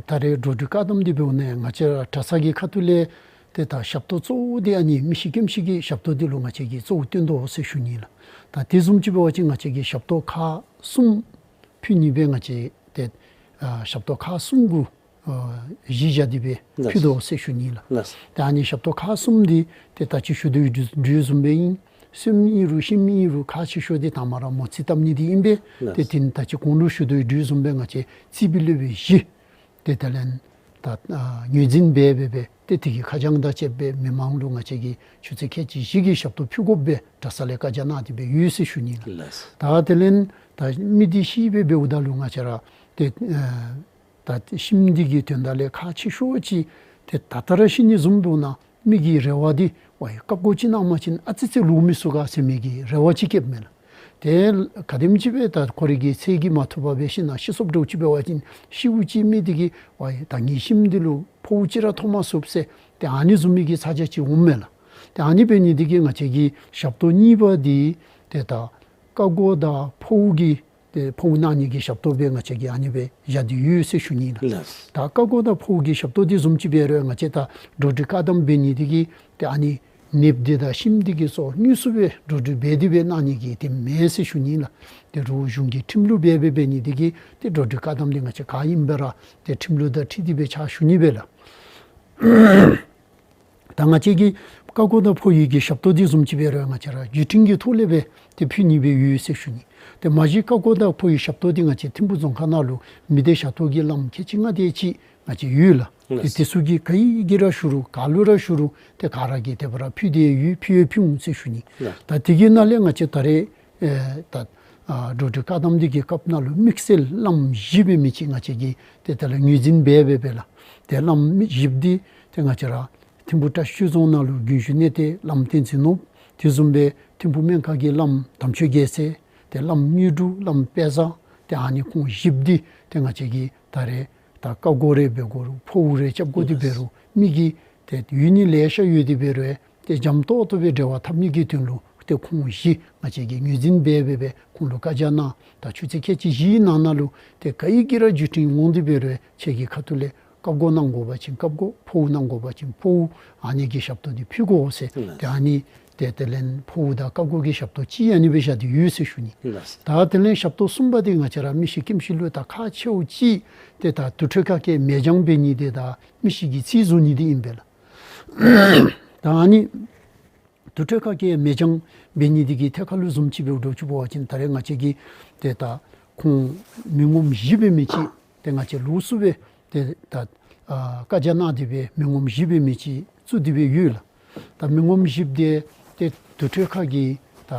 ད་རེས་འགྲོ་འགྲུལ་བཀག་དམ་འདི་འབདཝ་ད་ང་བཅས་ར་གྲྭ་ཚང་གི་ཁ་ཐུག་ལས་ཏེ་ད་ཞབས་ཏོག་གཙོ་བོ་འདི་ཨ་ནི་མི་ཤི་སྐྱེམས་ཤི་གི་ཞབས་ཏོག་འདི་ལུ་ང་བཅས་ཀྱིས་གཙོ་བོ་བཏོན་དོ་ཟེར་ཞུ་ནི་ལགས། ད་དེ་བཟུམ་ཅིག་འབད་བ་ཅིན་ང་བཅས་ཀྱིས་ཞབས་ཏོག་ཁག་གསུམ་ཕུལ་ནི་སྦེ་ང་བཅས་ཏེ་ཨ་ཞབས་ཏོག་ཁག་གསུམ་གུ་ཨ་གཞི་བཞག་སྟེ་སྦེ་ལགས། ཕུལ་དོ་ཟེར་ཞུ་ནི་ལགས། ལགས། ཏེ་ཨ་ནི་ཞབས་ཏོག་ཁག་གསུམ་འདི་ཏེ་ད་ཅི་ཞུ་དོ་ཡོད་དོ་བཟུམ་སྦེ་ཨིན། གསོནམ་ཨིན་རུང་བཤུམ་ཨིན་རུང་ཁག་ཆེ་ཤོས་འདི་དང་པ་ར་མོ་རྩིས་བཏབ་ནི་འདི་ཨིན་པས། ལགས། ཏེ་དེ་ནི་ད་ཅི་གོང་ལུ་ཞུ་དོ་ཡོད་དོ་བཟུམ་སྦེ་ང་བཅས་རྩིས་པའི་སློབ་དཔོན་བཞི་ཏེ་དེ་ལས་ད་ཨ་ངོས་འཛིན་འབད་འབད་འབད་ཏེ་དེ་གི་ཁ་བྱང་དང་བཅསཔ་སྦེ་མི་མང་ལུ་ང་བཅས་ཀྱིས་ཆུ་ཚོད་ཁལ་གཅིག་བཞི་གི་ཞབས་ཏོག་ཕུལ་དགོཔ་སྦེ་གྲྭ་ཚང་ལས་བཀའ་རྒྱ་གནང་སྟེ་སྦེ་ཡོད་ཟེར་ཞུ་ནི་ལགས། ལགས། ད་དེ་ལས་ད་མི་འདི་ཤི་སྦེ་འབདཝ་ད་ལུ་ང་བཅས་ར་ཏེ་ཨ་ད་བཤུམ་འདི་གི་དོན་དག་ལས་ཁག་ཆེ་ཤོས་ཅིག་ཏེ་ད་ལྟོ་ར་ཤི་ནི་བཟུམ་འབདཝ་ད་མི་གི་རེ་བ་འདི་ཝའི་བཀའ་བསྒོ་ཅིག་གནང་པ་ཅིན་ཨ་ཙི་ཅིག་ལོག་མི་ཚུགས་ག་ཟེར་མི་གི་རེ་བ་ཅིག་བསྐྱེདཔ་མས་ལགས། ཏེ་ག་དེམ་ཅིག་སྦེ་ད་ཁོ་རའི་གི་ཚེ་གིས་མ་ཐུབ་པར་སྦེ་ཤི་ན་ཤི་སོངམ་འདྲཝ་ཅིག་འབད་བ་ཅིན་ཤིཝ་ཅིག་མི་འདི་གིས་ཝའི་ད་ངེའི་བཤུམ་འདི་ལུ་ཕོཝ་ཅིག་ར་ཐོབ་མ་ཚུགས་ཟེར་ཏེ་ཨ་ནི་བཟུམ་མའི་གི་ཚ་གྱང་ཅིག་འོངམ་མས་ལགས། ཏེ་ཨ་ནི་འབད་ནི་འདི་གིས་ང་བཅས་ཀྱི་ཞབས་ཏོག་གཉིས་པ་འདི་ཏེ་ད་བཀའ་བསྒོ་དང་ཕོཝ་གི་ཏེ་ཕོཝ་གནང་ནི་གི་ཞབས་ཏོག་སྦེ་ང་བཅས་ཀྱིས་ཨ་ནི་སྦེ་བཞག་སྟེ་ཡོད་ཟེར་ཞུ་ནི་ལགས། ལགས། ད་བཀའ་བསྒོ་དང་ཕོཝ་གི་ཞབས་ཏོག་འདི་བཟུམ་ཅིག་འབད་རུང་ང་བཅས་ད་འགྲོ་འགྲུལ་བཀག་དམ་འབད་ནི་འདི་གིས་ཏེ་ཨ་ནི་ནདཔ་འདི་དང་བཤུམ་འདི་གི་ཚོགས་དངོས་སུ་སྦེ་འགྲོ་འགྲུལ་འབད་དེ་སྦེ་གནང་ནི་གི་དེ་མེན་ཟེར་ཞུ་ནི་ལགས། ཏེ་རོགས་གཞུང་གི་ཁྲིམས་ལུགས་འབད་འབད་འབད་ནི་འདི་གིས་ཏེ་འགྲོ་འགྲུལ་བཀག་དམ་འདི་ང་བཅས་ག་ཨིནམ་སྦེ་ར་ཏེ་ཁྲིམས་ལུགས་དང་འཁྲིལ་ཏེ་སྦེ་ཕྱག་ཞུ་ནི་སྦེ་ལགས། ད་ང་བཅས་ཀྱི་བཀའ་བསྒོ་དང་ཕོ་ཡི་གི་ཞབས་ཏོག་འདི་བཟུམ་ཅིག་འབད་རུང་ང་བཅས་ར་བརྒྱུད་འཕྲིན་གྱི་ཐོག་ལས་སྦེ་ཏེ་ཕུལ་ནི་སྦེ་ཡོད་ཟེར་ཞུ་ནི། ཏེ་མ་གཞི་བཀའ་བསྒོ་དང་ཕོ་ཡི་ཞབས་ཏོག་འདི་ང་བཅས་ཐིམ་ཕུ་རྫོང་ཁག་ནང་ལུ་མི་སྡེ་ཞབས་ཏོག་གི་བླམ་ཁལ་གཅིག་ལྔ་དེ་ཅིག་ང་བཅས་ཡོད་ལགས། ཏེ་ལགས། དེ་ཚུ་གིས་ག་ཨིན་གྱི་ར་ཞུ་རུང་ག་ལུ་ར་ཞུ་རུང་ཏེ་ག་ར་གིས་དེ་སྦེ་ར་ཕུལ་ཏེ་ཡོད། ཕུལ་ཡང་ཕུལ་འོང་ཟེར་ཞུ་ནི། ལགས། ད་དེ་གི་ནང་ལས་ང་བཅས་ད་རེས་ཨེ་ད་ཨ་འགྲོ་འགྲུལ་བཀག་དམ་འདི་གི་སྐབས་ནང་ལུ་དམིགས་བསལ་བླམ་བཞི་འབད་མི་ཅིག་ང་བཅས་ཀྱིས་ཏེ་དེ་ལུ་ངོས་འཛིན་འབད་འབད་འབད་ལགས། ཏེ་བླམ་བཞི་འདི་ཏེ་ང་བཅས་ར་ཐིམ་ཕུ་བཀྲ་ཤིས་ཆོས་རྫོང་ནང་ལུ་རྒྱུན་བཞུགས་གནས་བརྟན་བླམ་བསྟན་འཛིན་ནོར་བུ། དེ་བཟུམ་སྦེ་ཐིམ་ཕུ་སྨན་ཁང་གི་བླམ་དམ་ཆོས་རྒྱལ་མཚན། ཏེ་བླམ་དངོས་གྲུབ། བླམ་དཔལ་བཟང་། ཏེ་ཨ་ནི་ཁོང་བཞི་འདི་ཏེ་ང་བཅས་ཀྱིས་ད་རེས་ད་བཀའ་བསྒོ་རེ་འབད་དགོ་རུང་ཕོཝ་རེ་རྐྱབ་དགོ་དེ་འབད་རུང་མི་གི་ཏེ་ཡོད་ནི་ལེ་ཤ་ཡོད་དེ་འབད་རུང་ཏེ་འཇམ་ཏོག་ཏོ་སྦེ་འབྲེལ་བ་འཐབ་ནི་གི་དོན་ལུ་ཏེ་ཁོང་བཞི་ང་བཅས་ཀྱིས་ངོས་འཛིན་འབད་འབད་འབད་ཁོང་ལུ་བཀའ་རྒྱ་གནང་། ད་ཆུ་ཚོད་ཁལ་གཅིག་བཞིའི་ནང་ན་ལུ་ཏེ་ག་ཨིན་གྱི་ར་བརྒྱུད་འཕྲིན་འོང་སྟེ་འབད་རུང་ཁྱེད་ཀྱི་ཁ་ཐུག་ལས་བཀའ་བསྒོ་གནང་དགོ་པ་ཅིན་བཀའ་བསྒོ། ཕོཝ་གནང་དགོ་པ་ཅིན་ཕོཝ། ཨ་ནི་གི་ཞབས་ཏོག་འདི་ཕུལ་དགོ་ཟེར། ལགས། ཏེ་ཨ་ནི་ཏེ་དེ་ལས་ཕོཝ་དང་བཀའ་བསྒོ་གི་ཞབས་ཏོག་ཅིག་ཨ་ནི་སྦེ་བཞག་སྟེ་ཡོད་ཟེར་ཞུ་ནི། ལགས། ད་དེ་ལས་ཞབས་ཏོག་གསུམ་པ་འདི་ང་བཅས་ར་མི་ཤི་སྐྱེམས་ཤི་ལུ་ད་ཁག་ཆེཝ་ཅིག་ཏེ་ད་དུར་ཁྲོད་ཁ་སྐྱེལ་མེ་སྦྱང་འབད་ནི་འདི་དང་མི་ཤི་གི་རྩིས་བཟོ་ནི་འདི་ཨིན་པས་ལགས། ད་ཨ་ནི་དུར་ཁྲོད་ཁ་སྐྱེལ་མེ་སྦྱང་འབད་ནི་འདི་གི་ཐད་ཁར་ལུ་བཟུམ་ཅིག་འབདཝ་འདྲཝ་ཅིག་འབད་བ་ཅིན་ད་རེས་ང་བཅས་ཀྱིས་ཏེ་ད་ཁོང་མི་ངོམ་བཞི་འབད་མི་ཅིག་ཏེ་ང་བཅས་ལོགས་སུ་སྦེ་ཏེ་ད་ཨ་བཀའ་རྒྱ་གནང་སྟེ་སྦེ་མི་ངོམ་བཞི་འབད་མི་ཅིག་བཙུགས་ཏེ་སྦེ་ཡོད་ལགས། ད་མི་ངོམ་བཞི་འདི་ཏེ་དུར་ཁྲོད་ཁ་གི་ད་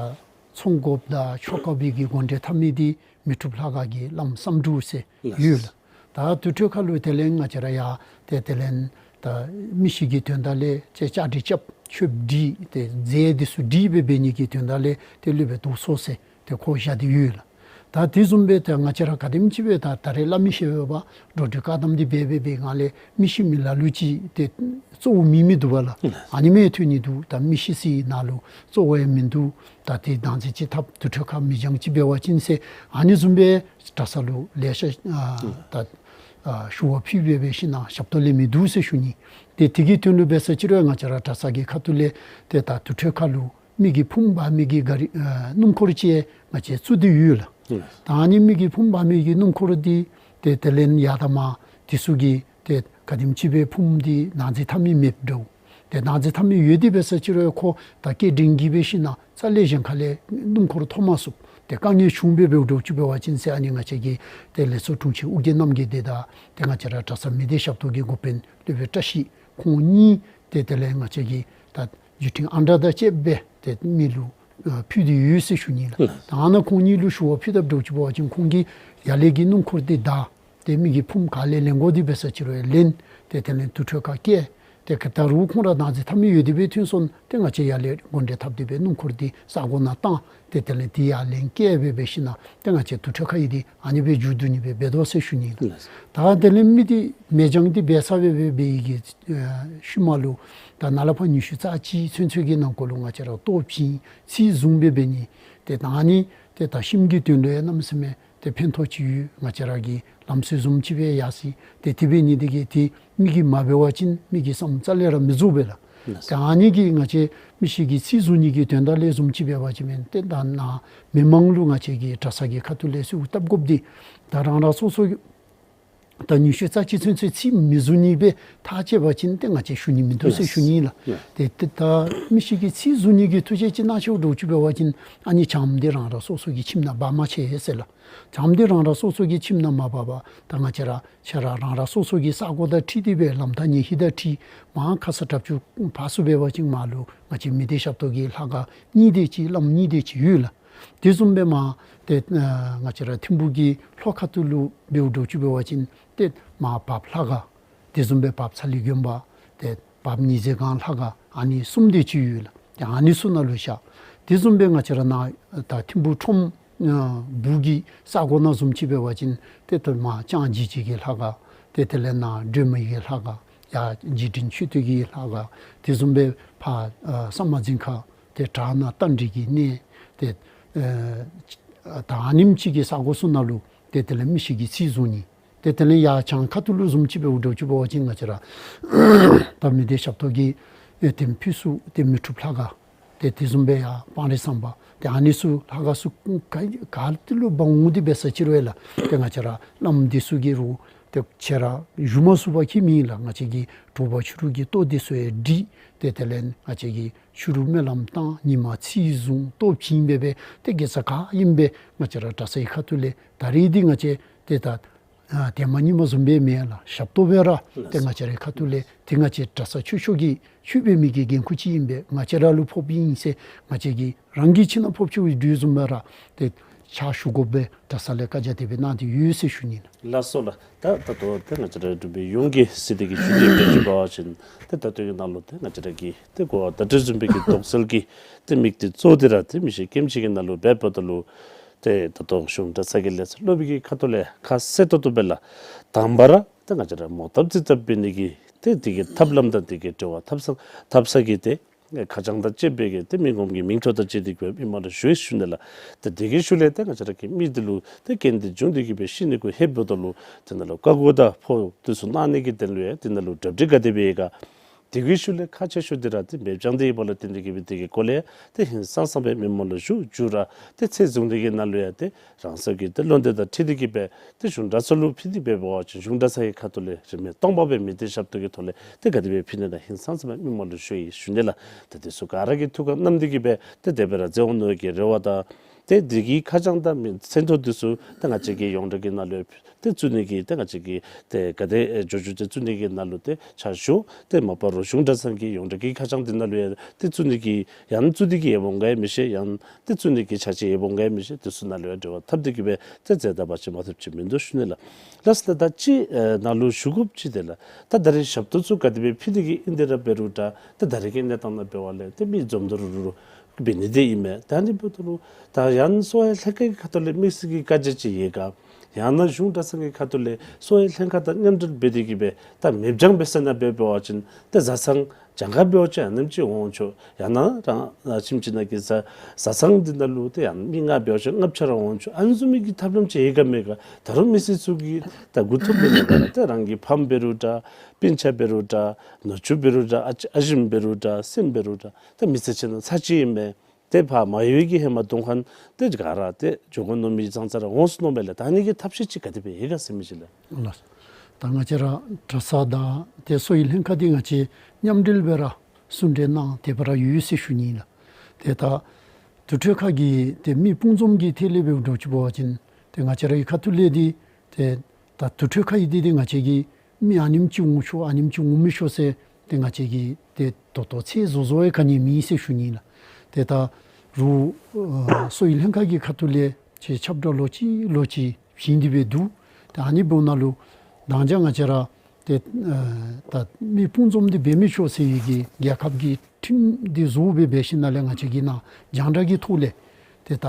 ཚོང་དགོཔ་དང་ཆོ་ག་པའི་གི་དགོངས་འགྲེལ་འཐབ་མི་འདི་མི་འཁྲུགས་ལྷ་ཁང་གི་བླམ་བསམ་འགྲུབ་ཟེར་ཡོད་ལགས། ད་དུར་ཁྲོད་ཁ་ལུ་དེ་ལས་ང་བཅས་ར་ཡང་ཏེ་དེ་ལས་ད་མི་ཤི་གི་དོན་དག་ལས་ཏེ་བཅའ་སྒྲིག་རྐྱབ། མཆོདཔ་སྒྲིག། ཏེ་རྫས་འདི་ཚུ་སྒྲིག་སྦེ་འབད་ནི་གི་དོན་དག་ལས་ཏེ་སློབ་དཔོན་རྡོ་སོ་ཟེར་ཏེ་ཁོ་བཞག་སྟེ་ཡོད་ལགས། ད་དེ་བཟུམ་སྦེ་ད་ང་བཅས་ར་ག་དེམ་ཅིག་སྦེ་ད་ད་རེས་སླབ་མི་ཤེས་པས་པ། འགྲོ་འགྲུལ་བཀག་དམ་འདི་འབད་འབད་འབད་སྒང་ལས་མི་ཤི་མི་ལ་ལུ་ཅིག་ཏེ་གཙོ་བོ་མེད་མི་འདུག་པ་ལགས། ཨ་ནི་མི་ཐོན་ནི་འདུག། ད་མི་ཤི་སའི་ནང་ལུ་གཙོ་བོ་ཡང་མིན་འདུག། ད་ཏེ་དང་ཚིག་ཅིག་འཐབ། དུར་ཁྲོད་ཁ་མེ་སྦྱང་ཅིག་འབད་བ་ཅིན་ཟེར་ཨ་ནི་བཟུམ་སྦེ་གྲྭ་ཚང་ལུ་ལེ་ཤ་ཨ་ད་ཨ་ཞུ་བ་ཕུལ་སྦེ་འབད་ཞིན་ན་ཞབས་ཏོག་ལེན་མི་འདུག་ཟེར་ཞུ་ནི། ཏེ་དེ་གི་དོན་ལུ་འབད་ས་ཅིག་རུང་ང་བཅས་ར་གྲྭ་ཚང་གི་ཁ་ཐུག་ལས་ཏེ་ད་དུར་ཁྲོད་ཁ་ལུ་མི་གི་ཕུང་འབག་མི་གི་ག་རི་ཨ་སྣུམ་འཁོར་ཅིག་ང་བཅས་བཙུགས་ཏེ་ཡོད་ལགས། ད་ཨ་ནི་མི་གི་ཕུང་འབག་མི་གི་སྣུམ་འཁོར་འདི་ ཏེ་དེ་ལས་ཡར་ད་མར་དེ་ཚུ་གིས་ཏེ་ག་དེམ་ཅིག་སྦེ་ཕུངམ་འདི་ནང་འཛིང་འཐབ་མི་མེདཔ་འདྲཝ། ཏེ་ནང་འཛིང་འཐབ་མི་ཡོད་དེ་འབད་ས་ཅིག་རུང་ཁོ་ད་སྐྱེ་འབྲིང་གིས་འབད་ཞིན་ན་རྩ་ལས་གཞན་ཁ་ལས་སྣུམ་འཁོར་ཐོབ་མ་ཚུགས། ཏེ་དཀའ་ངལ་བྱུང་སྦེ་འབདཝ་འདྲཝ་ཅིག་འབད་བ་ཅིན་ཟེར། ཨ་ནི་ང་བཅས་ཀྱི་ཏེ་ལས་ཚོགས་དྲུང་ཆེན་ཨོ་རྒྱན་རྣམ་རྒྱལ་འདི་དང་ཏེ་ང་བཅས་ར་གྲྭ་ཚང་མི་སྡེ་ཞབས་ཏོག་གི་འགོ་དཔོན་སློབ་དཔོན་བཀྲ་ཤིས་ཁོང་གཉིས་ཏེ་དེ་ལས་ང་བཅས་ཀྱི་ད་བརྒྱུད་འཕྲིན་ཨང་གྲངས་དང་བཅསཔ་སྦེ་ཏེ་མི་ལུ་ཨ་ཕུལ་ཏེ་ཡོད་ཟེར་ཞུ་ནི་ལགས། ལགས། ད་ཨ་ནཱ་ཁོང་གཉིས་ལུ་ཞུ་བ་ཕུལ་དཔ་འདྲཝ་ཅིག་འབད་བ་ཅིན་ཁོང་གིས་ཡར་ལས་ཀྱི་སྣུམ་འཁོར་འདི་བདའ། ཏེ་མི་གིས་ཕུངམ་ག་ལས་ལེན་དགོ་དེ་འབད་ས་ཅིག་རུང་ལེན། ཏེ་དེ་ལས་དུར་ཁྲོད་ཁར་བསྐྱལ། ཏེ་ག་ད་རུང་ཁོང་ར་ནང་འཛིང་འཐབ་མི་ཡོད་དེ་སྦེ་ཐོན་སོང་ན་ཏེ་ང་བཅས་ཡར་ལས་འགོ་འདྲེན་འཐབ་སྟེ་སྦེ་སྣུམ་འཁོར་འདི་ས་གོ་ནང་བཏང་། ཏེ་དེ་ལས་དེ་ཡར་ལེན་བསྐྱལ་སྦེ་འབད་ཞིན་ན་ཏེ་ང་བཅས་དུར་ཁྲོད་ཁར་ཡོད་དེ་ཨ་ནི་སྦེ་མཇུག་བསྡུ་ནི་སྦེ་འབད་དོ་ཟེར་ཞུ་ནི་ལགས། ལགས། ད་དེ་ལས་མི་འདི་མེ་སྦྱང་འདི་འབད་ཚར་སྦེ་འབད་བའི་གི་ཨ་ཤུལ་མ་ལུ་ད་ནཱ་ལས་ཕར་ཉི་ཤུ་རྩ་གཅིག་ཚུན་ཚོད་ཀྱི་ནང་འཁོད་ལུ་ང་བཅས་ར་ལྟོ་བྱིན་ཚིག་བཟུང་སྦེ་འབད་ནི། ཏེ་ད་ཨ་ནི་ཏེ་ད་ཤིམ་གྱི་དོན་ལུ་ཡང་གནམ་མེད་ས་མེད་ཏེ་ཕན་ཐོགས་ཅིག་ཡོད། ང་བཅས་ར་གི་ལམ་སྲོལ་བཟུམ་ཅིག་སྦེ་ཡར་སོ་ཡི། ཏེ་དེ་འབད་ནི་འདི་གིས་ཏེ་མི་གིས་མ་འབད་བ་ཅིན་མི་གི་བསམ་རྩ་ལས་ར་མི་རྫོགས་པས་ལགས། ལགས། ཏེ་ཨ་ནི་གིས་ང་བཅས་མི་ཞིག་གིས་ཚིག་བཟུང་ནི་གི་དོན་དག་ལས་བཟུམ་ཅིག་འབད་བ་ཅིན་མེན། ཏེ་ད་ནཱ་མི་མང་ལུ་ང་བཅས་ཀྱི་གྲྭ་ཚང་གི་ཁ་ཐུག་ལས་གསོལཝ་བཏབ་དགོཔ་འདི་ད་རང་རང་སོ་སོ་ད་ཉི་ཤུ་རྩ་གཅིག་ཚུན་ཚོད་ཚིག་མི་བཟུང་ནི་སྦེ་ཐག་བཅད་པ་ཅིན་ཏེ་ང་བཅས་ཞུ་ནི་མིན་འདུག་ཟེར་ཞུ་ནི་ལགས། ཡ། ཏེ་ཏེ་ད་མི་ཞིག་གིས་ཚིག་བཟུང་ནི་གི་ཐུགས་བཞེད་ཅིག་གནང་ཆོག་འདྲཝ་ཅིག་འབད་བ་ཅིན་ཨ་ནི་བྱམས་འདི་རང་རང་སོ་སོ་གི་ཁྱིམ་ནང་འབག་མ་ཆེ་ཟེར་ལགས། བྱམས་འདི་རང་རང་སོ་སོ་གི་ཁྱིམ་ནང་མ་འབག་པར་ད་ང་བཅས་ར་ཁྱེད་ར་རང་རང་སོ་སོ་གི་ས་གོ་དང་འཁྲིལ་ཏེ་སྦེ་ལམ་ཐག་ཉེ་ཧི་དང་འཁྲིལ་མར་ཁ་ས་དྲག་ཅུ་ཕར་ཚུར་འབད་བ་ཅིན་མར་ལུ་ང་བཅས་མི་སྡེ་ཞབས་ཏོག་གི་ལྷ་ཁང་གཉིས་དེ་ཅིག་བླམ་གཉིས་དེ་ཅིག་ཡོད་ལགས། དེ་བཟུམ་སྦེ་མར་ཏེ་ཨ་ང་བཅས་ར་ཐིམ་ཕུག་གི་ལྷོ་ཁ་ཐུག་ལུ་འབདཝ་འདྲཝ་ཅིག་འབད་བ་ཅིན་ཏེ་མར་བརཔ་ལྷ་ཁང་། དེ་བཟུམ་སྦེ་བརཔ་ཚ་ལི་དགོན་པ། ཏེ་བརཔ་ཉི་ཟེར་སྒང་ལྷ་ཁང་ཨ་ནི་གསུམ་དེ་ཅིག་ཡོད་ལགས། ཏེ་ཨ་ནི་ཚུ་ནང་ལུ་བཞག། དེ་བཟུམ་སྦེ་ང་བཅས་ར་ནཱ་ད་ཐིམ་ཕུག་ཁྲོམ་ཨ་སྦུག་གི་ས་གོ་ནང་བཟུམ་ཅིག་འབད་བ་ཅིན་ཏེ་ད་མར་ལྕང་རྗེ་བྱེད་ཀྱི་ལྷ་ཁང་། ཏེ་དེ་ལས་ནཱ་སྒྲོལ་མ་གི་ལྷ་ཁང་། ཡར་རྗེ་དྲིན་ཆོས་སྟོན་གྱི་ལྷ་ཁང་། དེ་བཟུམ་སྦེ་ཕར་ཨ་ས་དམར་རྫིང་ཁ་ཏེ་བྲག་ནག་རྟ་མགྲིན་གྱི་གནས། ཏེ་ཨ་ད་ཨ་ནེམ་ཅིག་གི་ས་གོ་ཚུ་ནང་ལུ་ཏེ་དེ་ལས་མི་ཞིག་གིས་ཚིག་བཟུང་ནི། ཏེ་དེ་ལས་ཡར་བྱང་ཁ་ཐུག་ལུ་བཟུམ་ཅིག་འབདཝ་འདྲཝ་ཅིག་འབད་བ་ཅིན་ང་བཅས་ར་ད་མི་སྡེ་ཞབས་ཏོག་གི་ཨེ་ཏེ་ཕུལ་ཚུགས་ཏེ་མི་འཁྲུགས་ལྷ་ཁང་། ཏེ་དེ་བཟུམ་སྦེ་ཡར་སྤང་རི་ཟམ་པ། ཏེ་ཨ་ནི་ཚུ་ལྷ་ཁང་ཚུ་ག་ག་ཏེ་ལུ་འབག་འོང་དེ་འབད་ས་ཅིག་རུང་ལགས། ཏེ་ང་བཅས་ར་བླམ་འདི་ཚུ་གིས་རུང་ཏེ་ཁྱེད་ར་ཞུ་མ་ཚུགས་པ་ཁྱད་མེད་ལགས། ང་བཅས་ཀྱིས་དྲོ་པ་ཕྱི་རུ་གི་ལྟོ་འདི་ཚུ་ཡང་སྒྲིག། ཏེ་དེ་ལས་ང་བཅས་ཀྱིས་ཕྱི་རུ་སྨོན་ལམ་བཏང་ཉིན་མ་ཚིག་བཟུང་ལྟོ་བྱིན་སྦེ་སྦེ་ཏེ་དགེ་རྩ་ག་ཨིནམ་སྦེ་ང་བཅས་ར་གྲྭ་ཚང་གི་ཁ་ཐུག་ལས་ད་རིས་འདི་ང་བཅས་ཏེ་ད་ཨ་ཏེ་མ་ཉིན་མ་བཟུམ་སྦེ་མེན་ལགས། ཞབས་ཏོག་སྦེ་ར་ཏེ་ང་བཅས་རའི་ཁ་ཐུག་ལས་ཏེ་ང་བཅས་གྲྭ་ཚང་ཆོས་ཕྱོགས་ཀྱི་ཆོས་འབད་མི་གི་འགན་ཁུར་ཅིག་ཨིན་པས། ང་བཅས་ར་ལུ་ཕོགཔ་ཨིན་ཟེར་ང་བཅས་ཀྱིས་རང་གི་ཁྱིམ་ནང་ཕོགཔ་ཅིག་འདྲཝ་བཟུམ་སྦེ་ར་ཏེ་ཕྱག་ཞུ་དགོ་པས་གྲྭ་ཚང་ལས་བཀའ་རྒྱ་དེ་སྦེ་གནང་སྟེ་ཡོད་ཟེར་ཞུ་ནི་ལགས། ལགས་སོ་ལགས། ད་ད་ལྟོ་ཏེ་ང་བཅས་ར་འབྲུག་པའི་ཡོངས་ཀྱི་སྲིད་སྡེ་གི་ཆོས་སྡེ་འབད་བ་ཅིན་ཏེ་ད་ལྟོ་གི་ནང་ལུ་ཏེ་ང་བཅས་ར་གི་ཏེ་གོ་བ་བརྡ་སྤྲོད་བཟུམ་སྦེ་གི་དོགས་སེལ་གྱི་ཏེ་དམིགས་གཏད་གཙོ་བོ་འདི་ར་ཏེ་མི་ཤི་སྐྱེམས་ཅིག་གི་ནང་ལུ་འབད་འབདཝ་ད་ལུ་ཏེ་ད་ལྟོ་གཞུང་གྲྭ་ཚང་གི་ལས་ཚོགས་སློབ་དཔོན་གྱི་ཁ་ཐུག་ལས་ཁ་གསལ་ཏོག་ཏོ་སྦེ་ལགས། དང་པ་ར་ཏེ་ང་བཅས་ར་མོ་བཏབ་རྩིས་བཏབ་འབད་ནི་གི་ཏེ་དེ་གི་ཐབས་ལམ་དང་དེ་གི་འབྲེལ་བ་འཐབ་ས་འཐབ་ས་གི་ཏེ་ཁ་བྱང་དང་བཅས་པའི་གི་ཏེ་མི་ངོམ་གྱི་མིང་ཐོ་དང་བཅས་ཏེ་གི་སྦེ་མི་མང་ལུ་ཞུ་ཡི་ཞུ་ནི་ལགས། ཏེ་དེ་གི་ཤུལ་ལས་ཏེ་ང་བཅས་ར་གི་མི་འདི་ལུ་ཏེ་རྐྱེན་འདི་བྱུང་སྟེ་གི་སྦེ་ཤི་ནི་གུ་ལྷོདཔ་ད་ལུ་དེ་ནང་ལུ་བཀའ་བསྒོ་དང་ཕོཝ་འདི་ཚུ་གནང་ནི་གི་དོན་ལུ་ཡང་དེ་ནང་ལུ་གྲ་སྒྲིག་ག་དེ་སྦེ་ཡོད་ག། དེ་གི་ཤུལ་ལས་ཁག་ཆེ་ཤོས་འདི་ར་ཏེ་མེ་སྦྱང་འདི་ཡོདཔ་ལས་བརྟེན་ཏེ་གི་སྦེ་དེ་གི་སྐོར་ལས་ཏེ་ཧིང་སངས་ས་སྦེ་མི་མང་ལུ་ཞུ་ཞུ་ར་ཏེ་ཚེས་བཟུང་སྟེ་གི་ནང་ལུ་ཡང་ཏེ་རང་སོ་གི་ཏེ་བློ་འདོད་དང་འཁྲིལ་ཏེ་གི་སྦེ་ཏེ་གཞུང་གྲྭ་ཚང་ལུ་ཕུལ་ཏེ་འབད་བ་ཅིན་གཞུང་གྲྭ་ཚང་གི་ཁ་ཐུག་ལས་རིན་མེད་སྟོང་པ་སྦེ་མི་སྡེ་ཞབས་ཏོག་གི་ཐོག་ལས་ཏེ་ག་དེ་སྦེ་ཕུལ་ནི་དང་ཧིང་སངས་ས་སྦེ་མི་མང་ལུ་ཞུ་ཡི་ཞུ་ནི་ལགས། ཏེ་དེ་ཚུ་ག་ར་གིས་ཐུགས་ཁར་བསྣམས་ཏེ་གི་སྦེ་ཏེ་དེ་སྦེ་ར་མཛད་འོང་ནི་གི་རེ་བ་དང་ཏེ་དེ་གི་ཁ་བྱང་དང་མི་མཚན་ཐོ་འདི་ཚུ་ཏེ་ང་བཅས་ཀྱི་ཡོངས་གྲགས་ཀྱི་ནང་ལུ་ཡང་ཏེ་བཙུགས་ནི་གི་ཏེ་ང་བཅས་ཀྱིས་ཏེ་ག་དེ་ཨེ་འགྱོ་འགྱོ་ཏེ་བཙུགས་ནི་གི་ནང་ལུ་ཏེ་ཕྱག་ཞུ། ཏེ་མ་པ་རོགས་གཞུང་གྲྭ་ཚང་གི་ཡོངས་གྲགས་ཀྱི་ཁ་བྱང་འདི་ནང་ལུ་ཡང་ཏེ་བཙུགས་ནི་གི་ཡང་བཙུགས་ཏེ་གི་ཡོདཔ་འོང་ག་ཡང་མི་ཤེས། ཡང་ཏེ་བཙུགས་ནི་གི་ཆ་ཅིག་ཡོདཔ་འོང་ག་ཡང་མི་ཤེས། དེ་ཚུ་ནང་ལུ་ཡང་འབྲེལ་བ་འཐབ་སྟེ་གི་སྦེ་ཏེ་མཛད་ད་པ་ཅིན་མ་ཐབས་ཅིག་མིན་འདུག་ཞུ་ནི་ལགས། ལགས་སོ་ལགས། ད་ཅི་ཨེ་ནཱ་ལུ་ཞུ་དགོཔ་ཅིག་དེ་ལགས། ད་ད་རིས་ཞབས་ཏོག་ཚུ་ག་དེ་སྦེ་ཕུལ་ནི་གི་ཨིན་དེ་ར་འབད་རུང་འདྲ་ད་ད་རིས་ཀྱི་གནས་སྟངས་ནང་འབད་བ་ལས་ཏེ་མི་འཛོམས་ད་རུང་རུང་རུང་འབད་ནི་དེ་ཨིན་མས། ད་ཨ་ནི་འབདཝ་ད་ལུ་ད་ཡང་གསོ་བའི་ལྷན་ཁག་གི་ཁ་ཐུག་ལས་དམིགས་བསལ་གྱི་བཀའ་རྒྱ་ཅིག་ཡོད་ག། ཡང་ན་གཞུང་གྲྭ་ཚང་གི་ཁ་ཐུག་ལས་གསོ་བའི་ལྷན་ཁག་དང་མཉམ་འབྲེལ་འབད་དེ་གི་སྦེ་ད་མེ་སྦྱང་འབད་ས་ནང་འབད་བ་ཅིན་ད་བཟའ་ཚང་གྱངས་ཁ་འབད་བ་ཅིན་ཨ་ནེམ་ཅིག་འོང་ཆོག། ཡང་ན་རང་ཁྱིམ་ཅིག་ནང་གི་བཟའ་བཟའ་ཚང་འདི་ནང་ལུ་ད་ཡང་མི་ལྔ་འབད་བ་ཅིན་ལྔ་ཆ་ར་འོང་ཆོག། ཨ་ནི་བཟུམ་མའི་གི་ཐབས་ལམ་ཅིག་ཡོད་ག་མེད་ག། ད་རུང་མི་སེར་ཚུ་གིས་ད་མགུ་འཐོམ་འབད་ནི་ག་ལགས། ད་རང་གི་ཕམ་འབད་རུང་འདྲ་སྤུན་ཆ་འབད་རུང་འདྲ་ནུ་གཅུང་འབད་རུང་འདྲ་ཨ་ཨ་ཞིམ་འབད་རུང་འདྲ་སྲིངམ་འབད་རུང་འདྲ་ད་མི་ཚེ་ཕྱི་ནང་ཚར་གཅིག་ཨིན་མས། ཏེ་ཕར་མ་ཡོད་གི་ཧེ་མ་གདོང་ཁར་ཏེ་ག་ར་ཏེ་འགྱོ་དགོ་མནོ་མི་ཙང་ཙ་ར་འོང་སོ་ནུག་མས་ལགས། ད་ཨ་ནི་གི་ཐབས་ཤེས་ཅིག་ག་དེ་སྦེ་ཡོད་ག་ཟེར་མི་ཅིག་ལགས། ལགས། ད་ང་བཅས་ར་གྲྭ་ཚང་དང་ཏེ་གསོ་བའི་ལྷན་ཁག་འདི་ང་བཅས་མཉམ་འབྲེལ་སྦེ་ར་གསུང་གྲོས་གནང་དེ་སྦེ་ར་ཡོད་ཟེར་ཞུ་ནི་ལགས། ཏེ་ད་དུར་ཁྲོད་ཁ་གི་ཏེ་མི་དཔུང་འཛོམས་ཀྱི་ཐད་ལས་འབདཝ་འདྲཝ་ཅིག་འབད་བ་ཅིན་ཏེ་ང་བཅས་ར་གི་ཁ་ཐུག་ལས་འདི་ཏེ་ད་དུར་ཁྲོད་ཁ་ཡི་འདི་ཏེ་ང་བཅས་ཀྱིས་མི་ཨ་ནེམ་ཅིག་འོང་ཆོག་ཨ་ནེམ་ཅིག་འོང་མི་ཆོག་ཟེར་ཏེ་ང་བཅས་ཀྱིས་ཏེ་ད་ལྟོ་ཚད་བཟོ་བཟོ་བའི་ག་ནི་མེད་ཟེར་ཞུ་ནི་ལགས། ཏེ་ད་རུང་ཨ་གསོ་བའི་ལྷན་ཁག་གི་ཁ་ཐུག་ལས་ཅིག་ཁྱབ་བསྒྲགས་ལོག་ཅི་ལོག་ཅི་བྱིན་ཏེ་སྦེ་འདུག། ཏེ་ཨ་ནི་འབདཝ་ནང་ལུ་མདང་ཞག་ང་བཅས་ར་ཏེ་ཨ་ད་མི་དཔུང་འཛོམས་འདི་འབད་མི་ཆོག་ཟེར་བའི་གི་རྒྱལ་ཁབ་ཀྱི་ཁྲིམས་འདི་བཟོ་སྦེ་འབད་ཞིནམ་ལས་ང་བཅས་ཀྱིས་ནཱ་རྒྱང་བསྒྲགས་ཀྱི་ཐོག་ལས་ཏེ་ད་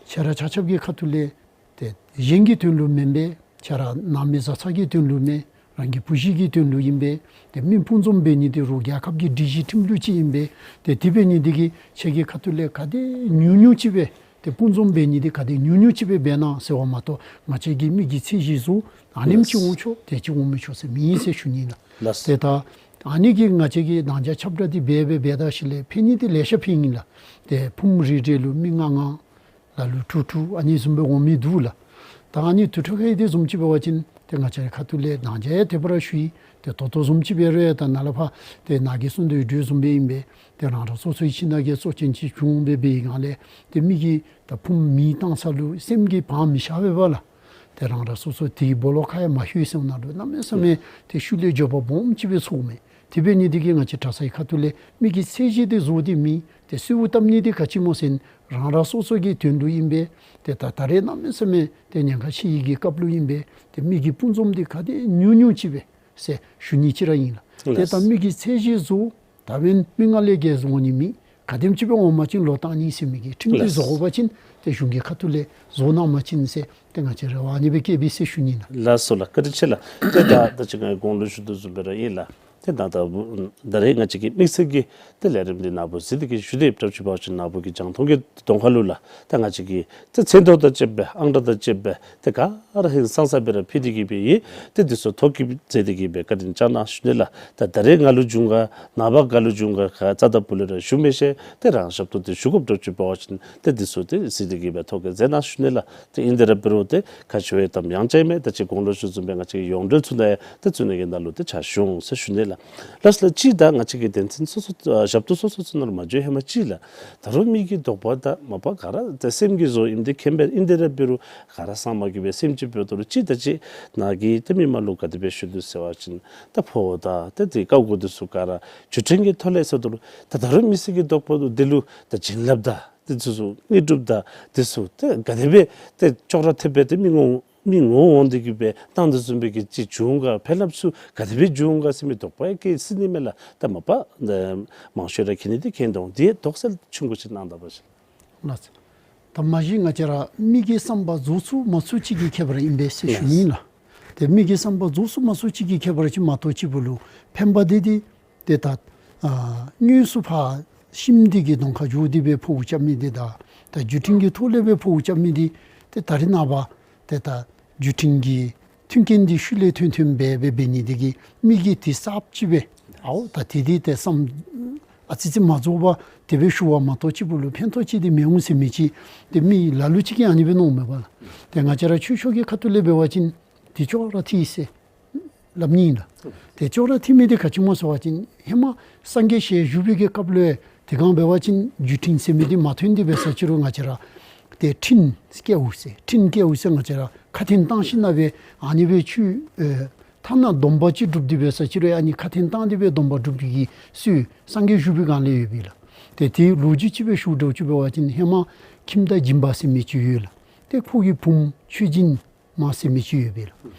ཁྱེད་ར་ཆ་ཁྱབ་ཀྱི་ཁ་ཐུག་ལས་ཏེ་གཞན་གྱི་དོན་ལུ་མེན་པས། ཁྱེད་ར་ནང་མི་བཟའ་ཚང་གི་དོན་ལུ་མེན། རང་གི་བུ་གཞི་གི་དོན་ལུ་ཨིན་པས། ཏེ་མི་དཔུང་འཛོམས་འབད་ནི་འདི་རུང་རྒྱལ་ཁབ་ཀྱི་སྒྲིག་གཞི་ཁྲིམས་ལུགས་ཅིག་ཨིན་པས། ཏེ་དེ་འབད་ནི་འདི་གིས་ཁྱེད་ཀྱི་ཁ་ཐུག་ལས་ག་དེ་ཉུང་ཉུང་ཅིག་སྦེ་ཏེ་དཔུང་འཛོམས་འབད་ནི་འདི་ག་དེ་ཉུང་ཉུང་ཅིག་སྦེ་འབད་གནང་ཟེར་བ་མ་གཏོགས་ང་བཅས་ཀྱིས་མི་གི་ཚད་གཞི་བཟོ་ཨ་ནེམ་ཅིག་ལགས། འོང་ཆོག་དེ་ཅིག་འོང་མི་ཆོག་ཟེར་མེད་ཟེར་ཞུ་ནི་ལགས། ལགས། ཏེ་ད་ཨ་ནི་གིས་ང་བཅས་ཀྱིས་མདང་ཞག་ཁྱབ་བསྒྲགས་འདི་འབད་འབད་འབད་ད་ཞིནམ་ལས་ཕན་ནི་འདི་ལེ་ཤ་ཕན་ཡི་ལགས། ཏེ་ཕུངམ་རེ་རེ་ལུ་མི་ལྔ་ལྔ་ལ་ལུ་དྲུག་དྲུག་ཨ་ནི་བཟུམ་སྦེ་འོང་མི་འདུག་ལགས། ད་ཨ་ནི་དུར་ཁྲོད་ཁ་ཡི་འདི་བཟུམ་ཅིག་འབད་བ་ཅིན་ཏེ་ང་བཅས་རའི་ཁ་ཐུག་ལས་མདང་ཞག་ཡང་དེ་སྦེ་ར་ཞུ་ཡི། ཏེ་ད་ལྟོ་བཟུམ་ཅིག་འབད་རུང་ཡང་ད་ནཱ་ལས་ཕར་ཏེ་ནཱ་གིས་གསུང་དོ་བཟུམ་ཅིག་འབད་ཨིན་པས། ཏེ་རང་རང་སོ་སོའི་ཁྱིམ་ནང་གི་གཙོ་ཅན་ཅིག་བྱུང་སྦེ་འབད་བའི་སྒང་ལས་ཏེ་མི་གིས་ད་ཕུངམ་མེ་བཏང་ས་ལུ་སེམས་ཀྱིས་བང་མི་ཤར་བས་པ་ལགས། ཏེ་རང་རང་སོ་སོ་དེའི་སྦོ་ལོགས་ཁར་ཡང་མ་ལྷོད་ཟེར་ནང་ལུ་གནམ་མེད་ས་མེད་ཏེ་ཤུལ་ལས་འགྱོད་པ་སྦོམ་ཅིག་སྦེ་ཚོརཝ་མས། དེ་འབད་ནི་འདི་གིས་ང་བཅས་གྲྭ་ཚང་གི་ཁ་ཐུག་ལས་མི་གི་ཚད་གཞི་འདི་བཟོ་སྟེ་མེད། ཏེ་གསོལཝ་བཏབ་ནི་འདི་ག་ཅི་སྨོ་ཟེར་ན་རང་རང་སོ་སོ་གི་དོན་ལུ་ཨིན་པས། ཏེ་ད་ད་རེས་གནམ་མེད་ས་མེད་ཏེ་ཉེན་ཁ་ཆེ་བའི་གི་སྐབས་ལུ་ཨིན་པས། ཏེ་མི་གི་དཔུང་འཛོམས་འདི་ག་དེ་ཉུང་ཉུང་ཅིག་སྦེ་ཟེར་ཞུ་ནི་ཅིག་ར་ཨིན་ལགས། ཏེ་ད་ལགས། མི་གི་ཚད་གཞི་བཟོ། ད་འབདན་མི་ལྔ་ལས་བརྒལ་འོང་ནི་མེད། ག་དེམ་ཅིག་སྦེ་འོང་པ་ཅིན་ལོག་བཏང་ནི་ཟེར་མི་གི་ཁྲིམས་འདི་ལགས། བཟོ་དགོ་པ་ཅིན་ཏེ་གཞུང་གི་ཁ་ཐུག་ལས་བཟོ་གནང་པ་ཅིན་ཟེར་ཏེ་ང་བཅས་རེ་བ་ཨ་ནི་སྦེ་བསྐྱེདཔ་ཨིན་ཟེར་ཞུ་ནི་ལགས། ལགས་སོ་ལགས། བཀའ་དྲིན་ཆེ་ལགས། ཏེ་ད་ད་ཅི་ང་གོང་ལུ་ཞུ་དོ་བཟུམ་སྦེ་ར་ཨིན་ལགས། ཏེ་ད་ད་ད་རེས་ང་བཅས་ཀྱི་དམིགས་བསལ་གྱི་ཏེ་ལས་རིམ་འདི་ནཱ་བུ་གཟིགས་ཏེ་གི་ཞུ་དེ་ཡོདཔ་ཅིག་འབད་བ་ཅིན་ནཱ་བུ་གི་རྒྱང་མཐོང་གི་གདོང་ཁ་ལུ་ལགས། ཏེ་ང་བཅས་ཀྱི་ཏེ་མཚན་ཐོ་དང་བཅསཔ་སྦེ་ཨང་གྲངས་དང་བཅསཔ་སྦེ་ཏེ་ག་ར་ཧིང་སངས་ས་སྦེ་ར་ཕུལ་ཏེ་གི་སྦེ་ཡོད། ཏེ་འདི་ཚུ་ཐོ་བཀོད་མཛད་དེ་གི་སྦེ་བཀའ་དྲིན་བསྐྱང་གནང་ཞུ་ནི་ལགས། ད་ད་རེས་ང་ལུ་བྱུང་ག་ནངས་པ་ག་ལུ་བྱུང་ག་ག་རྩ་དང་སྤུ་ལས་ར་ཞུ་མི་ཤེས། ཏེ་རང་ཞབས་ཏོག་འདི་ཞུ་དགོཔ་འདྲཝ་ཅིག་འབད་བ་ཅིན་ཏེ་འདི་ཚུ་ཏེ་གཟིགས་ཏེ་གི་སྦེ་ཐོ་བཀོད་མཛད་གནང་ཞུ་ནི་ལགས། ཏེ་ཨིན་དེ་ར་འབད་རུང་ཏེ་ཁ་ཆེ་བའི་གཏམ་ཡང་ཅིག་མས། ད་ཅི་གོང་ལུ་ཞུ་བཟུམ་སྦེ་ང་བཅས་ཀྱི་ཡོངས་འབྲེལ་ཚུ་ནང་ཡང་ཏེ་ཚུ་ནང་གི་ནང་ལུ་ཏེ་ཕྱག་ཞུ་འོང་ཟེར་ཞུ་ནི་ལགས། ལགས་ལགས། ཅིག་ད་ང་བཅས་ཀྱི་དོན་ཚན་སོ་སོ་ཨ་ཞབས་ཏོག་སོ་སོ་ཚུ་ནང་ལུ་མ་འགྱོ་ཧེ་མ་ཅིག་ལགས། ད་རུང་མི་གི་དོགས་པ་དང་མ་པ་ག་ར་ཏེ་སེམས་ཀྱིས་བཟོ་ཨིནམ་འདི་མཁྱེན་པས། ཨིན་དེ་ར་འབད་རུང་ག་ར་གསང་མ་གི་སྦེ་སེམས་ཅན་འབདཝ་ད་ལུ་ཅིག་ད་ཅི་ནཱ་གིས་ཏེ་མི་མང་ལུ་ག་དེ་སྦེ་ཞུ་དོ་ཟེར་བ་ཅིན་ད་ཕོཝ་དང་ཏེ་དེ་བཀབ་དགོཔ་འདི་ཚུ་ག་ར་བརྒྱུད་འཕྲིན་གྱི་ཐོག་ལས་ཟེརཝ་ད་ལུ་ད་ད་རུང་མི་སེར་གྱི་དོགས་པ་འདི་ལུ་ད་བྱིན་རླབས་དང་འདི་ཚུ་དངོས་གྲུབ་དང་འདི་ཚུ་ཏེ་ག་དེ་སྦེ་ཏེ་ཅོག་ར་འཐདཔ་སྦེ་ཏེ་མི་ངོ་མི་ངོ་འོང་སྟེ་གི་སྦེ་བཏང་དོ་བཟུམ་སྦེ་གི་ཅིག་བྱུང་ག་ཕན་རླབས་ཚུ་ག་དེ་སྦེ་བྱུང་ག་ཟེར་མི་དོགས་པ་ཡང་སྐྱེ་སྲིད་ནི་མས་ལགས། ད་མ་པ་ཨ་མང་ཤོས་ར་མཁྱེན་ནི་འདི་མཁྱེན་དོ། དེ་དོགས་སེལ་ཆུང་ཀུ་ཅིག་གནང་ད་པ་ཅིན། ལགས། ད་མ་གཞི་ང་བཅས་ར་མི་གི་བསམ་པ་རྫོགས་ཚུགས་མ་ཚུགས་ཅིག་གི་ཁྱད་པར་ཨིན་པས་ཟེར་ཞུ་ནི་ལགས། ཏེ་མི་གི་བསམ་པ་རྫོགས་ཚུགས་མ་ཚུགས་ཅིག་གི་ཁྱད་པར་ཅིག་མ་གཏོགས་གཅིག་པུ་ལུ་ཕན་པ་འདི་འདི་ཏེ་ད་ཨ་དངོས་སུ་ཕར་ཤིམ་འདི་གི་གདོང་ཁར་འགྱོ་སྟེ་སྦེ་ཕོཝ་རྐྱབ་མི་འདི་དང་ད་བརྒྱུད་འཕྲིན་གྱི་ཐོག་ལས་སྦེ་ཕོཝ་རྐྱབ་མི་འདི་ཏེ་ད་རེས་ནངས་པ་ཏེ་ད་བརྒྱུད་འཕྲིན་གྱི་མཐུན་རྐྱེན་འདི་ཤུལ་ལས་ཐོན་ཐོནམ་སྦེ་འབད་འབད་ནི་འདི་གིས་མི་གིས་དེ་གསརཔ་ཅིག་སྦེ་ཨའོ་ད་དེ་འདི་ཏེ་བསམ་ཨ་ཙི་ཙི་མ་རྫོགས་པར་དེ་སྦེ་ཞུ་བ་མ་གཏོགས་གཅིག་པུ་ལུ་ཕན་ཐོགས་ཅིག་འདི་མི་འོང་ཟེར་མི་ཅིག་ཏེ་མི་ལ་ལུ་ཅིག་གིས་ཨ་ནི་སྦེ་མནོཝ་མས་པ་ལགས། ཏེ་ང་བཅས་ར་ཆོས་ཕྱོགས་ཀྱི་ཁ་ཐུག་ལས་འབད་བ་ཅིན་དེ་ཅོག་ར་འཐད་ཟེར་སླབ་ནི་ཨིན་ལགས། ཏེ་ཅོག་ར་འཐད་མི་འདི་ག་ཅི་སྨོ་ཟེར་བ་ཅིན་ཧེ་མ་སངས་རྒྱས་ཞལ་བཞུགས་པའི་གི་སྐབས་ལུ་དེ་སྒང་འབད་བ་ཅིན་བརྒྱུད་འཕྲིན་ཟེར་མི་འདི་མ་ཐོན་ཏེ་འབད་ས་ཅིག་རུང་ང་བཅས་ར་ཏེ་འཕྲིན་སྐྱེལཝ་ཟེར་འཕྲིན་སྐྱེལཝ་ཟེར་ང་བཅས་ར་ཁ་འཕྲིན་བཏང་ཞིནམ་ལས་ཨ་ནི་སྦེ་ཆོས་ཨེ་ཐ་ན་སྡོམ་པ་ཅིག་སྒྲུབ་སྟེ་འབད་ས་ཅིག་རུང་ཨ་ནི་ཁ་འཕྲིན་བཏང་སྟེ་སྦེ་སྡོམ་པ་སྒྲུབ་པའི་གི་སྲོལ་སངས་རྒྱས་བཞུགས་པའི་སྒང་ལས་ཡོད་པས་ལགས། ཏེ་དེའི་ལོ་རྒྱུས་ཅིག་སྦེ་ཞུ་འདྲཝ་ཅིག་འབད་བ་ཅིན་ཧེ་མ་ཁྱིམ་བདག་སྦྱིན་པ་ཟེར་མི་ཅིག་ཡོད་ལགས། ཏེ་ཁོ་གི་བུམོ་ཆོས་སྦྱིན་མ་ཟེར་མི་ཅིག་ཡོད་པས་ལགས།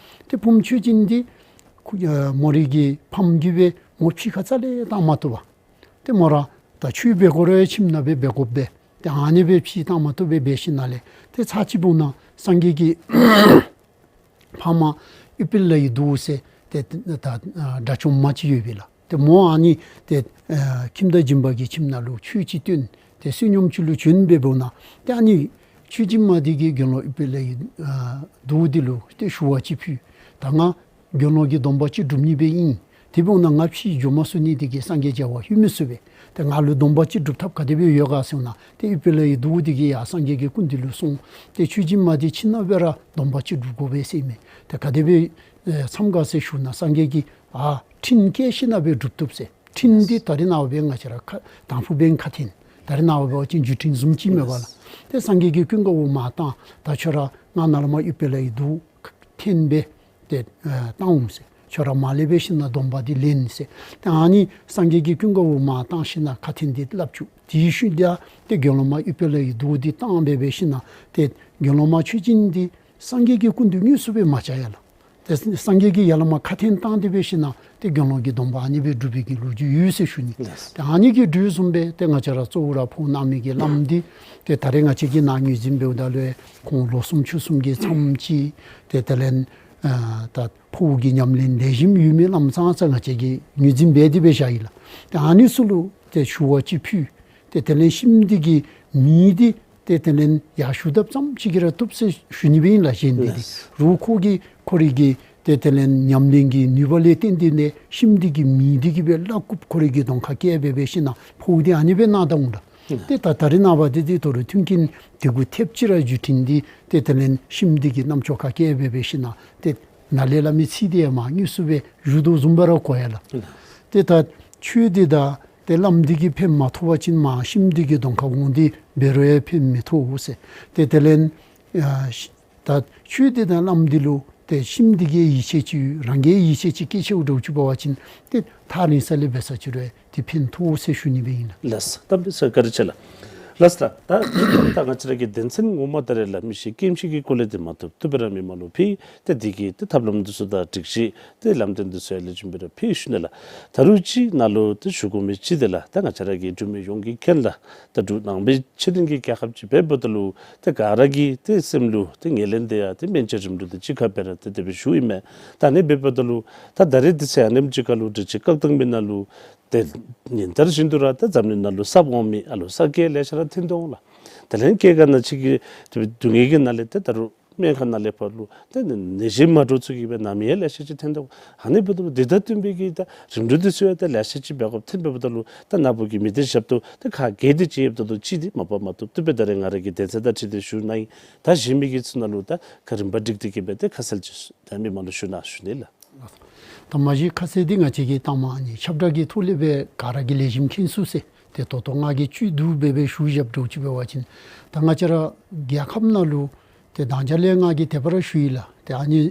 ཏེ་བུམོ་ཆོས་སྦྱིན་འདི་ཁོ་ཨ་མོ་རའི་གི་ཕམ་གིས་སྦེ་མོ་ཕྱི་ཁར་རྩ་ལས་བཏང་མ་བཏུབ་པར་ཏེ་མོ་ར་ད་ཆོས་འབད་དགོ་རུང་ཁྱིམ་ནང་སྦེ་འབད་དགོ་པས། ཏེ་ཨ་ནི་སྦེ་ཕྱི་བཏང་མ་བཏུབ་པར་འབད་ཞིནམ་ལས་ཏེ་ཚར་གཅིག་བུ་ན་སངས་རྒྱས་ཀྱི་འཕགས་མ་ཨུཏྤལ་ལའི་མདོག་ཟེར་ཏེ་ད་དགྲ་བཅོམ་མ་ཅིག་ཡོད་པས་ལགས། ཏེ་མོ་ཨ་ནི་ཏེ་ཨ་ཁྱིམ་བདག་སྦྱིན་པ་གི་ཁྱིམ་ནང་ལུ་ཆོས་ཅིག་སྟོན་ཏེ་བསོད་སྙོམས་ཅིག་ལུ་བྱོན་སྦེ་འབདཝ་ད་ཏེ་ཨ་ནི་ཆོས་སྦྱིན་མ་འདི་གིས་དགེ་སློང་ཨུཏྤལ་ལའི་ཨ་མདོག་འདི་ལུ་ཏེ་ཞུ་བ་ཅིག་ཕུལ། ད་ང་དགེ་སློང་གི་སྡོམ་པ་ཅིག་སྒྲུབ་ནི་སྦེ་ཨིན། དེ་འབདཝ་ད་ང་ཕྱིར་འགྱོ་མ་ཚུགས་ནི་དེ་གིས་སངས་རྒྱས་མཇལ་བར་ལྷོད་མི་ཚུགས་པས། ཏེ་ང་ལུ་སྡོམ་པ་ཅིག་སྒྲུབ་ཐབས་ག་དེ་སྦེ་ཡོད་ག་ཟེར་ན། ཏེ་ཨུཏྤ་ལའི་རྡོ་དེ་གིས་ཡར་སངས་རྒྱས་ཀྱི་སྐུ་མདུན་ལུ་སོང་། ཏེ་མཆོད་སྦྱིན་མ་དེ་ཁྱིམ་ནང་སྦེ་ར་སྡོམ་པ་ཅིག་སྒྲུབ་དགོ་པས་ཟེར་མས། ཏེ་ག་དེ་སྦེ་ཨེ་མཚམས་ག་ཟེར་ཞུ་ན་སངས་རྒྱས་ཀྱིས་ཨ་འཕྲིན་བསྐྱལ་ཞིནམ་ལས་སྒྲུབ་བཏུབ་ཟེར། འཕྲིན་འདི་ད་རེས་ནངས་པ་སྦེ་ང་བཅས་ར་ཁ་དང་ཕུ་འབདན་ཁ་འཕྲིན། ད་རེས་ནངས་པ་འབད་བ་ཅིན་བརྒྱུད་འཕྲིན་བཟུམ་ཅིག་མས་པ་ལགས། ཏེ་སངས་རྒྱས་ཀྱིས་ཀུན་དགའ་བོ་མར་བཏང་། ད་ཁྱོད་ར་ང་ནཱ་ལས་མར་ཨུཏྤ་ལའི་རྡོ་འཐེན་སྦེ་ཏེ་ཨེ་བཏང་འོང་ཟེར། ཁྱོད་ར་མར་ལས་འབད་ཞིནམ་ལས་སྡོམ་པ་འདི་ལེན་ཟེར། ཏེ་ཨ་ནི་སངས་རྒྱས་ཀྱིས་ཀུན་དགའ་བོ་མར་བཏང་ཞིནམ་ལས་ཁ་འཕྲིན་འདི་སླབ་བཅུག། དེའི་ཤུལ་ལས་ཏེ་དགེ་སློང་མ་ཨུཏྤ་ལའི་རྡོ་འདི་བཏང་སྦེ་འབད་ཞིནམ་ལས་ཏེ་དགེ་སློང་མ་མཆོད་སྦྱིན་འདི་སངས་རྒྱས་ཀྱི་སྐུ་མདུན་དངོས་སུ་སྦེ་མ་བྱོན་ཡ་ལགས། ཏེ་སངས་རྒྱས་ཀྱིས་ཡར་ལས་མར་ཁ་འཕྲིན་བཏང་སྟེ་འབད་ཞིནམ་ལས་ཏེ་དགེ་སློང་གི་སྡོམ་པ་ཨ་ནི་སྦེ་སྒྲུབ་པའི་གི་ལོ་རྒྱུས་ཡོད་ཟེར་ཞུ་ནི། ལགས། ཏེ་ཨ་ནི་གི་འགྲོས་བཟུམ་སྦེ་ཏེ་ང་བཅས་ར་གཙོ་བོ་ར་ཕོ་གནང་མི་གི་བླམ་འདི་ཏེ་ད་རེས་ང་བཅས་ཀྱིས་ནཱ་ངོས་འཛིན་འབདཝ་ད་ལུ་ཁོང་ལོ་གསུམ་ཕྱོགས་གསུམ་གྱི་མཚམས་ཅིག་ཏེ་དེ་ལས་ཨ་ད་ཕོ་གི་ཉམས་ལེན་ལེགས་ཤོམ་ཡོད་མི་བླམ་ཙང་ཙང་ང་བཅས་ཀྱིས་ངོས་འཛིན་འབད་དེ་འབད་བཞག་ཡི་ལགས། ཏེ་ཨ་ནི་ཚུ་ལུ་ཏེ་ཞུ་བ་ཅིག་ཕུལ། ཏེ་དེ་ལས་ཤིམ་འདི་གི་མེ་འདི་ཏེ་དེ་ལས་ཡར་ཞུ་དཔ་ཙམ་ཅིག་གིས་ར་བཏུབ་ཟེར་ཞུ་ནི་སྦེ་ཨིན་ལགས། གཞན་འདི་འདི་ལགས། རུང་ཁོ་གི་ཁོ་རའི་གི་ཏེ་དེ་ལས་ཉམས་ལེན་གྱི་ནུས་པ་ལས་བརྟེན་ཏེ་ནི་ཤིམ་འདི་གི་མེ་འདི་གིས་སྦེ་བླ་རྐུབ་ཁོ་རའི་གི་གདོང་ཁར་བཀལ་སྦེ་འབད་ཞིནམ་ལས་ཕོཝ་འདི་ཨ་ནི་སྦེ་ནང་བཏང་འོང་ལགས། ཨུམ། ཏེ་ད་ད་རེས་ནངས་པ་འདི་འདི་དོ་རུང་མཐུན་རྐྱེན་དེ་གུ་ཐེབས་ཅིག་ར་བརྒྱུད་འཕྲིན་འདི་ཏེ་དེ་ལས་ཤིམ་འདི་གི་རྣམ་ཅོ་ཁར་བཀལ་སྦེ་འབད་ཞིནམ་ལས་ཏེ་ནཱ་ལས་སླབ་མི་ཚིག་འདི་ཡང་མར་དངོས་སུ་སྦེ་ཞུ་དོ་བཟུམ་སྦེ་ར་གོ་ཡ་ལགས། ཨུམ། ཏེ་ད་ཆོས་འདི་དང་ཏེ་བླམ་འདི་གིས་ཕན་མ་ཐོགས་པ་ཅིན་མར་ཤིམ་འདི་གི་གདོང་ཁར་འོང་སྟེ་འབད་རུང་ཡང་ཕན་མི་ཐོགས་ཟེར། ཏེ་དེ་ལས་ཨ་ཤི་ད་ཆོས་འདི་དང་བླམ་འདི་ལུ་ཏེ་ཤིམ་འདི་གིས་ཡིད་ཆེས་ཅིག་རང་གིས་ཡིད་ཆེས་ཅིག་བསྐྱེད་ཆེཝ་འདྲཝ་ཅིག་འབད་བ་ཅིན་ཏེ་ཐག་རིང་ས་ལས་འབད་ས་ཅིག་རུང་ཏེ་ཕན་ཐོགས་ཟེར་ཞུ་ནི་སྦེ་ཨིན་ལགས། ལགས་སོ། ད་འབད་ས་བཀའ་དྲིན་ཆེ་ལགས། ལགས་སོ། ད་ད་ང་བཅས་ར་གི་དོན་ཚན་ངོ་མ་ད་རེས་ལགས་མི་ཤེས་སྐྱེམས་ཤིང་གི་སྐོར་ལས་ཏེ་མ་བཏུབ་བཏུབ་སྦེ་ར་མི་མང་ལུ་ཕུལ། ཏེ་འདི་གི་ཏེ་ཐབས་ལམ་འདི་ཚུ་དང་སྒྲིག་གཞི་ཏེ་ལམ་སྟོན་འདི་ཚུ་ཡང་ལེགས་ཤོམ་སྦེ་ར་ཕུལ་ཞུ་ནི་ལགས། ད་རུང་ཅིག་ནཱ་ལུ་ཏེ་ཞུ་དགོ་མི་ཅིག་འདི་ལགས། ད་ང་བཅས་ར་གི་འབྲུག་མི་ཡོངས་ཀྱིས་མཁྱེན་ལགས། ད་འབྲུག་ནང་པའི་ཆོས་ལྡན་གྱི་རྒྱལ་ཁབ་ཅིག་འབདཝ་ད་ལུ་ཏེ་ག་ར་གི་ཏེ་སེམས་ལུ་ཏེ་ངོས་ལེན་འདི་ཡང་ཏེ་སྨན་དཔྱད་རིམ་གྲོ་འདི་གཅིག་ཁར་སྦེ་ར་ཏེ་དེ་སྦེ་ཞུཝ་ཨིན་མས། ད་ཨ་ནི་འབདཝ་ད་ལུ་ད་ད་རེས་འདི་ཚེ་ཨ་ནེམ་ཅིག་ཁར་ལུ་འདི་ཅིག་བཀག་དང་པའི་ནང་ལུ་ཏེ་ཉིན་ལྟར་བཞིན་དུ་ར་ཏེ་འཛམ་གླིང་ནང་ལུ་གསརཔ་འོང་མི་ཨ་ལོ་གསར་སྐྱེས་ལེ་ཤ་ར་ཐོན་དོ་འོང་ལགས། དེ་ལས་སྐྱེས་རྒ་ན་འཆི་གི་སྡུག་བསྔལ་གྱི་ནང་ལས་ཏེ་ད་རུང་སྨན་ཁང་ནང་ལས་ཕར་ལུ་ཏེ་ནད་གཞི་མ་འདྲཝ་ཚུ་གིས་སྦེ་ན་མི་ཡང་ལེ་ཤ་ཅིག་ཐོན་དོ་འོང་། ཨ་ནི་འབདཝ་ད་ལུ་འདི་དང་བསྟུན་པའི་གི་ད་རིམ་གྲོ་འདི་ཚུ་ཡང་ཏེ་ལེ་ཤ་ཅིག་འབད་དགོཔ་ཐོན་འབདཝ་ད་ལུ་ད་ནཱ་བུ་གིས་མི་སྡེ་ཞབས་ཏོག་ཏེ་ཁག་བརྒྱད་དེ་ཅིག་ཡོདཔ་ད་ལུ་གཅིག་འདི་མ་པ་མ་བཏུབ་བཏུབ་སྦེ་ད་རེས་ང་ར་གི་དོན་ཚན་དང་འཁྲིལ་ཏེ་ཞུ་ནི་ཨིན། ད་གཞན་མི་གི་ཚུ་ནང་ལུ་ད་ག་རིམ་པ་སྒྲིག་སྟེ་གིས་སྦེ་ཏེ་ཁ་གསལ་ཅིག་ད་མི་མང་ལུ་ཞུ་ན་ཞུ་ནི་ལགས། ད་མ་གཞི་ཁ་གསལ་འདི་ང་བཅས་ཀྱིས་ད་མ་ནི་ཁྱབ་བསྒྲགས་ཀྱི་ཐོག་ལས་སྦེ་ག་ར་གིས་ལེགས་ཤོམ་མཁྱེན་ཚུགས་ཟེར། ཏེ་ད་ལྟོ་ང་གིས་བཅུད་བསྡུ་སྦེ་སྦེ་ཞུ་བཞགཔ་འདྲཝ་ཅིག་འབད་བ་ཅིན་ད་ང་བཅས་ར་རྒྱལ་ཁབ་ནང་ལུ་ཏེ་དང་རྒྱ་ལས་ང་གིས་དེ་སྦེ་ར་ཞུ་ཡི་ལགས། ཏེ་ཨ་ནི་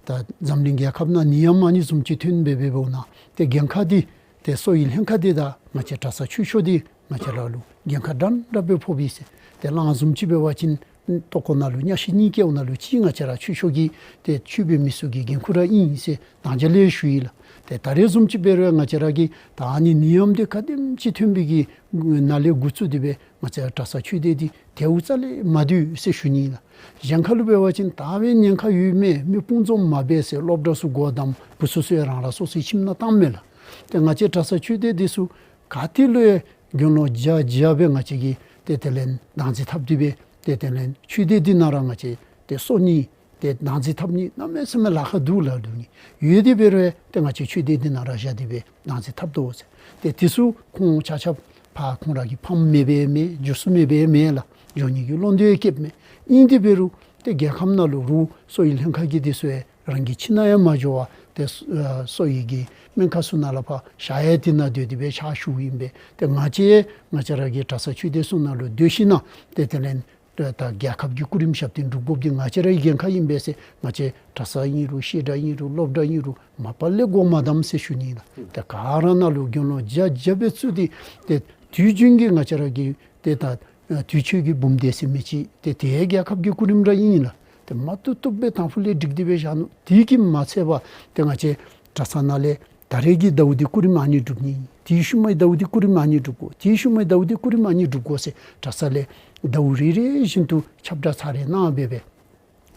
ད་འཛམ་གླིང་རྒྱལ་ཁབ་ནང་ནད་ཡམས་ཨ་ནི་བཟུམ་ཅིག་ཐོན་སྦེ་འབད་འབདཝ་ད་ཏེ་འགན་ཁག་འདི་ཏེ་གསོ་བའི་ལྷན་ཁག་འདི་དང་ང་བཅས་གྲྭ་ཚང་ཆོས་ཕྱོགས་འདི་ང་བཅས་ར་ལུ་འགན་ཁག་འདྲན་འདྲ་སྦེ་ཕོགཔ་ཨིན་ཟེར། ཏེ་གླང་བཟུམ་ཅིག་འབད་བ་ཅིན་ལྟོ་ཁོག་ནང་ལུ་གཉའ་ཤིང་གཉིས་བཀལཝ་ནང་ལུ་གཅིག་ང་བཅས་ར་ཆོས་ཕྱོགས་ཀྱི་ཏེ་ཆོས་པའི་མི་ཚུ་གི་འགན་ཁུར་ར་ཨིན་ཟེར་དང་རྒྱ་ལས་ཞུ་ཡི་ལགས། ཏེ་ད་རེས་བཟུམ་ཅིག་འབད་རུང་ང་བཅས་ར་གིས་ད་ཨ་ནི་ནད་ཡམས་འདི་ག་དེམ་ཅིག་ཐོན་པའི་གི་ནང་ལས་འགོ་བཙུགས་ཏེ་སྦེ་ང་བཅས་གྲྭ་ཚང་ཆོས་སྡེ་འདི་དལཝ་རྩ་ལས་མ་སྡོད་ཟེར་ཞུ་ནི་ཨིན་ལགས། གཞན་ཁ་ལུ་འབད་བ་ཅིན་ད་སྦེ་ཉེན་ཁ་ཡོད་མས་མི་དཔུང་འཛོམས་མ་འབད་ཟེར་སློབ་གྲྭ་ཚུ་སྒོ་བསྡམས་བུ་ཚུ་ཚུ་ཡང་རང་རང་སོ་སོའི་ཁྱིམ་ནང་བཏངམ་མས་ལགས། ཏེ་ང་བཅས་གྲྭ་ཚང་ཆོས་སྡེ་འདི་ཚུ་ག་ཏེ་ལུ་ཡང་དགེ་སློང་བརྒྱ་བརྒྱ་སྦེ་ང་བཅས་ཀྱིས་ཏེ་དེ་ལས་བདག་འཛིན་འཐབ་སྟེ་སྦེ་ཏེ་དེ་ལས་ཆོས་སྡེ་འདི་ནང་ར་ང་བཅས་ཏེ་སོ་ནི་ཏེ་བདག་འཛིན་འཐབ་ནི་གནམ་མེད་ས་མེད་ལཱ་ཁག་འདུག་ལགས། འདུག་ནི་ཡོད་དེ་འབད་རུང་ཏེ་ང་བཅས་ཆོས་སྡེ་འདི་ནང་ར་བཞག་སྟེ་སྦེ་བདག་འཛིན་འཐབ་དོ་ཟེར། ཏེ་དེ་ཚུ་ཁོང་ཆ་ཁྱབ་ཕར་ཁོང་ར་གི་ཕམ་མེན་པས་མེན་འགྱོ་ས་མེན་པས་མེན་ལགས། འགྱོ་ནི་གི་བློ་འདོད་སྐྱེཝ་མས། ཨིན་དེ་འབད་རུང་ཏེ་རྒྱལ་ཁམས་ནང་ལུ་རུང་གསོ་བའི་ལྷན་ཁག་གི་འདི་ཚུ་ཡང་རང་གི་ཁྱིམ་ནང་ཡང་མ་འགྱོ་བར་ཏེ་གསོ་ཨ་གསོ་བའི་གི་སྨན་ཁང་ཚུ་ནང་ལུ་ཕར་ཞག་ཡང་དེ་ནང་སྡོད་དེ་སྦེ་ཕྱག་ཞུཝ་ཨིན་པས། ཏེ་ང་བཅས་ང་བཅས་ར་གི་གྲྭ་ཚང་ཆོས་སྡེ་ཚུ་ནང་ལུ་སྡོད་ཞིནམ་ཏེ་དེ་ལས་ད་རྒྱལ་ཁབ་ཀྱི་སྐུ་རིམ་ཞབས་བརྟན་སྒྲུབ་དགོཔ་འདི་ང་བཅས་རའི་འགན་ཁག་ཨིན་པས་ཟེར། ང་བཅས་གྲྭ་ཚང་ཨིན་རུང་བཤད་གྲྭ་ཨིན་རུང་སློབ་གྲྭ་ཨིན་རུང་མ་པ་ལས་སྒོ་མ་བསྡམ་ཟེར་ཞུ་ནི་ཨིན་ལགས། ཏེ་ག་ར་ནང་ལུ་དགེ་སློང་བརྒྱ་བརྒྱ་སྦེ་བཙུགས་ཏེ་ཏེ་དུས་རྒྱུན་གྱི་ང་བཅས་ར་གི་ཏེ་ད་དུས་མཆོད་ཀྱི་འབུམ་སྡེ་ཟེར་མི་ཅིག་ཏེ་དེ་རྒྱལ་ཁབ་ཀྱི་སྐུ་རིམ་ར་ཨིན་ལགས། ཏེ་མ་བཏུབ་བཏུབ་སྦེ་དང་ཕུ་ལས་སྒྲིག་སྟེ་སྦེ་བཞག་ནུག། དེ་གིས་མ་ཚད་པར་ཏེ་ང་བཅས་གྲྭ་ཚང་ནང་ལས་ད་རེས་ཀྱི་ཟླཝ་འདི་སྐུ་རིམ་ཨ་ནི་སྒྲུབ་ནི། དེའི་ཤུལ་མའི་ཟླཝ་འདི་སྐུ་རིམ་ཨ་ནི་སྒྲུབ་དགོ། དེའི་ཤུལ་མའི་ཟླཝ་འདི་སྐུ་རིམ་ཨ་ནི་སྒྲུབ་དགོ་ཟེར་གྲྭ་ཚང་ལས་ཟླཝ་རེ་རེ་བཞིན་དུ་ཁྱབ་བསྒྲགས་ཚར་རེ་གནང་སྦེ་སྦེ་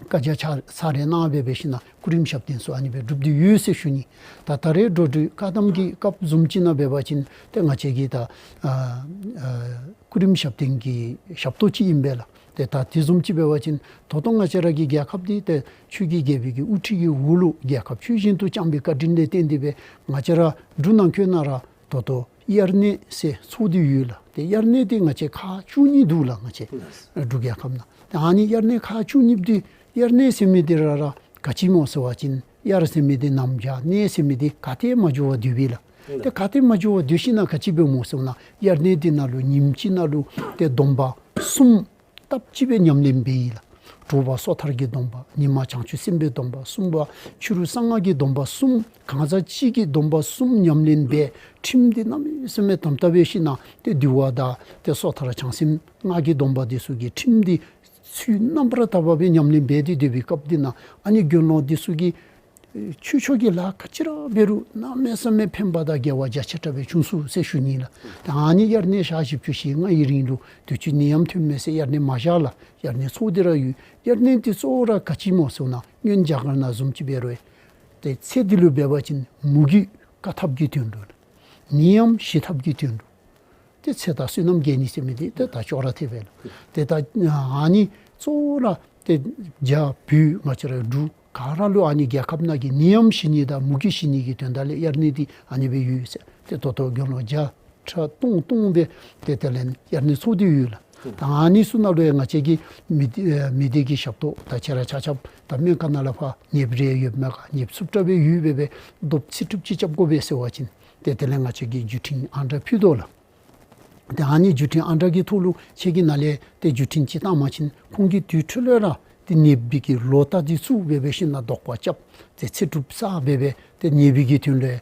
བཀའ་རྒྱ་ཚར་ཚར་རེ་གནང་སྦེ་སྦེ་ཞིནམ་སྐུ་རིམ་ཞབས་བརྟན་ཚུ་ཨ་ནི་སྦེ་སྒྲུབ་སྟེ་ཡོད་ཟེར་ཞུ་ནི། ད་ད་རེས་འགྲོ་འགྲུལ་བཀག་དམ་གྱི་སྐབས་བཟུམ་ཅིག་ནང་འབད་བ་ཅིན་ཏེ་ང་བཅས་ཀྱིས་ད་ཨ་ཨ་སྐུ་རིམ་ཞབས་བརྟན་གྱི་ཞབས་ཏོག་ཅིག་ཨིན་པས་ལགས། ཏེ་ད་དེ་བཟུམ་ཅིག་འབད་བ་ཅིན་ད་ལྟོ་ང་བཅས་ར་གི་རྒྱལ་ཁབ་འདི་ཏེ་ཆོས་ཀྱི་རྒྱལ་པོའི་གི་དབུ་ཁྲིད་ཀྱི་འོག་ལུ་རྒྱལ་ཁབ་ཆོས་བཞིན་དུ་བསྐྱངས་པའི་བཀའ་དྲིན་ལས་བརྟེན་ཏེ་སྦེ་ང་བཅས་ར་འབྲུག་ནང་འཁོད་ནང་ར་ད་ལྟོ་དབྱར་གནས་ཟེར་ཚོགས་ཏེ་ཡོད་ལགས། ཏེ་དབྱར་གནས་འདི་ང་བཅས་ཁག་བཅུ་གཉིས་འདུག་ལགས། ང་བཅས་འབྲུག་རྒྱལ་ཁབ་ནང་། ཏེ་ཨ་ནི་དབྱར་གནས་ཁག་བཅུ་གཉིས་འདི་དབྱར་གནས་ཟེར་མི་འདི་ར་ར་ག་ཅི་སྨོ་ཟེར་བ་ཅིན་དབྱར་ཟེར་མི་འདི་གནམ་བྱཱར། གནས་ཟེར་མི་འདི་ག་ཏེ་མ་འགྱོ་བར་སྡོད་པས་ལགས། ཏེ་ག་ཏེ་མ་འགྱོ་བར་སྡོད་ཞིན་ན་ག་ཅི་འབད་སྨོ་ཟེར་བ་ཅིན་དབྱར་གནས་འདི་ནང་ལུ་ཉིནམ་གཅིག་ནང་ལུ་ཏེ་སྡོམ་པ་གསུམ་སྟབས་གཅིག་སྦེ་ཉམས་ལེན་འབད་ཡི་ལགས། དྲོ་པ་སོ་ཐར་གྱི་སྡོམ་པ། ཉིན་མ་བྱང་ཆུབ་སེམས་དཔའི་སྡོམ་པ་གསུམ་པ། ཕྱི་རུ་གསང་སྔགས་ཀྱི་སྡོམ་པ་གསུམ། གང་ཟག་གཅིག་གི་སྡོམ་པ་གསུམ་ཉམས་ལེན་འབད། ཁྲིམས་འདི་གནམ་མེད་ས་མེད་དམ་དམ་འབད་ཞིན་ན་ཏེ་འདུལ་བ་དང་ཏེ་སོ་ཐར་བྱང་སེམས་སྔགས་ཀྱི་སྡོམ་པ་འདི་ཚུ་གི་ཁྲིམས་འདི་ཚུ་རྣམ་པར་དག་པ་སྦེ་ཉམས་ལེན་འབད་དེ་སྡོད་པའི་སྐབས་འདི་ནང་ཨ་ནི་དགེ་སློང་འདི་ཚུ་གིས་ཆོས་ཕྱོགས་ཀྱི་ལཱ་ག་ཅི་ར་འབད་རུང་གནམ་མེད་ས་མེད་ཕན་པ་དང་དགེ་བ་རྒྱ་ཆེ་དྲགས་སྦེ་བྱུང་ཚུགས་ཟེར་ཞུ་ནི་ལགས། ད་ཨ་ནི་དབྱར་གནས་ཞག་བཞི་བཅུ་ཞེ་ལྔ་ཡི་རིང་ལུ་དུས་ཅི་ནད་ཡམས་ཐོན་མས་ཟེར་དབྱར་གནས་མ་བཞག་ལགས། དབྱར་གནས་ཚོགས་ཏེ་ར་ཡོད། དབྱར་གནས་འདི་གཙོ་བོ་ར་ག་ཅི་སྨོ་ཟེར་བ་ཅིན་སྔོན་རྒྱ་གར་ནང་བཟུམ་ཅིག་འབད་རུང་ཏེ་ཚེ་འདི་ལུ་འབད་བ་ཅིན་མུ་གེ་བཀག་ཐབས་ཀྱི་དོན་ལུ་ནད་ཡམས་ཞི་ཐབས་ཀྱི་དོན་ལུ་ཏེ་ཚེ་དང་བསོད་ནམས་རྒྱས་ནི་ཟེར་མི་འདི་ཏེ་ད་ཅོག་ར་འཐདཔ་སྦེ་ལགས། ཏེ་ད་ཨ་ནི་གཙོ་བོ་ར་ཏེ་རྒྱ་བོད་ང་བཅས་ར་འབྲུག་ག་ར་ལུ་ཨ་ནི་རྒྱལ་ཁབ་ནང་གི་ནད་ཡམས་ཞི་ནི་དང་མུ་གེ་ཞི་ནི་གི་དོན་དག་ལས་དབྱར་གནས་འདི་ཨ་ནི་སྦེ་ཡོད་ཟེར། ཏེ་ད་ལྟོ་དགེ་སློང་བརྒྱ་ཕྲག་སྟོང་སྟོང་སྦེ་ཏེ་དེ་ལས་དབྱར་གནས་ཚོགས་ཏེ་ཡོད་ལགས། ད་ཨ་ནི་ཚུ་ནང་ལུ་ཡང་ང་བཅས་ཀྱིས་མི་སྡེ་ཨེ་མི་སྡེ་གི་ཞབས་ཏོག་ད་ཁྱེད་ར་ཆ་ཁྱབ་ད་སྨན་ཁང་ནང་ལས་ཕར་ནདཔ་རེ་ཡོདཔ་མས་ག། ནདཔ་ཚུབ་དྲགས་སྦེ་ཡོད་པས་སྦེ་རྡོབ་ཚིག་གྲུབ་ཅིག་རྐྱབ་དགོ་པས་ཟེར་བ་ཅིན་ཏེ་དེ་ལས་ང་བཅས་ཀྱི་བརྒྱུད་འཕྲིན་ཨང་གྲངས་ཕུལ་དོ་ལགས། ཏེ་ཨ་ནི་བརྒྱུད་འཕྲིན་ཨང་གྲངས་ཀྱི་ཐོག་ལུ་ཁྱེད་ཀྱིས་ནཱ་ལས་ཏེ་བརྒྱུད་འཕྲིན་ཅིག་བཏང་པ་ཅིན་ཁོང་གིས་དེ་འཕྲོ་ལས་ར་ཏེ་ནདཔ་འདི་གི་ལོ་རྟགས་འདི་ཚུ་འབད་འབད་ཞིན་ན་བཟློག་པ་རྐྱབ། ཏེ་ཚེ་སྒྲུབ་བསགས་འབད་འབད་ཏེ་ནདཔ་འདི་གི་དོན་ལུ་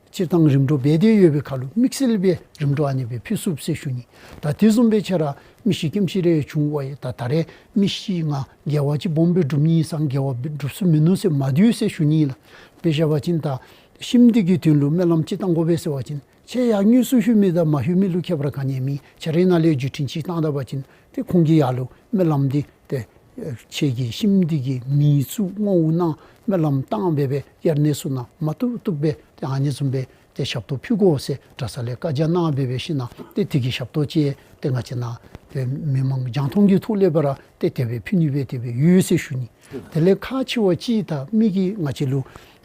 སྤྱིར་བཏང་རིམ་གྲོ་འབད་དེ་ཡོད་པའི་ཁར་ལུ་དམིགས་བསལ་སྦེ་རིམ་གྲོ་ཨ་ནི་སྦེ་ཕུལ་ཚུགས་ཟེར་ཞུ་ནི། ད་དེ་བཟུམ་སྦེ་ཁྱེད་ར་མི་ཤི་རྐྱེན་ཤི་རེ་བྱུང་བ་ཡི། ད་ད་རེས་མི་ཤི་ང་དགེ་བ་ཅིག་སྦོམ་སྦེ་སྒྲུབ་ནི་ཨིན་ས་དགེ་བ་སྒྲུབ་ས་མིན་ནུག་ཟེར་མ་སྡོད་ཟེར་ཞུ་ནི་ལགས། དཔེ་བཞག་པ་ཅིན་ད་ཤི་མི་འདི་གི་དོན་ལུ་སྨོན་ལམ་ཅིག་བཏང་དགོ་པས་ཟེར་བ་ཅིན་ཁྱེད་ཡར་དངོས་སུ་ལྷོད་མི་དང་མ་ལྷོད་མི་ལུ་ཁྱད་པར་ག་ནི་ཡང་མེད། ཁྱེད་རའི་ནང་ལས་བརྒྱུད་འཕྲིན་ཅིག་བཏང་ད་པ་ཅིན་ཏེ་ཁོང་གིས་ཡར་ལུ་སྨོན་ལམ་འདི་ཏེ་ཁྱེད་ཀྱི་ཤི་མི་འདི་གི་མིང་བཙུགས་བསྔོ་བ་གནང་སྨོན་ལམ་བཏང་འབད་འབད་དབྱར་གནས་ཚུ་ནང་མ་བཏུབ་བཏུབ་སྦེ་ཏེ་ཨ་ནི་བཟུམ་སྦེ་ཏེ་ཞབས་ཏོག་ཕུལ་དགོ་ཟེར་གྲྭ་ས་ལས་བཀའ་རྒྱ་གནང་འབད་འབད་ཞིན་ན་ཏེ་དེ་གི་ཞབས་ཏོག་ཅིག་ཏེ་ང་བཅས་ནཱ་ཏེ་མི་མང་རྒྱང་མཐོང་གི་ཐོག་ལས་འབད་ར་ཏེ་དེ་སྦེ་ཕུལ་ནི་སྦེ་དེ་སྦེ་ཡོད་ཟེར་ཞུ་ནི། དེ་ལས་ཁག་ཆེ་བ་ཅིག་ད་མི་གིས་ང་བཅས་ལུ་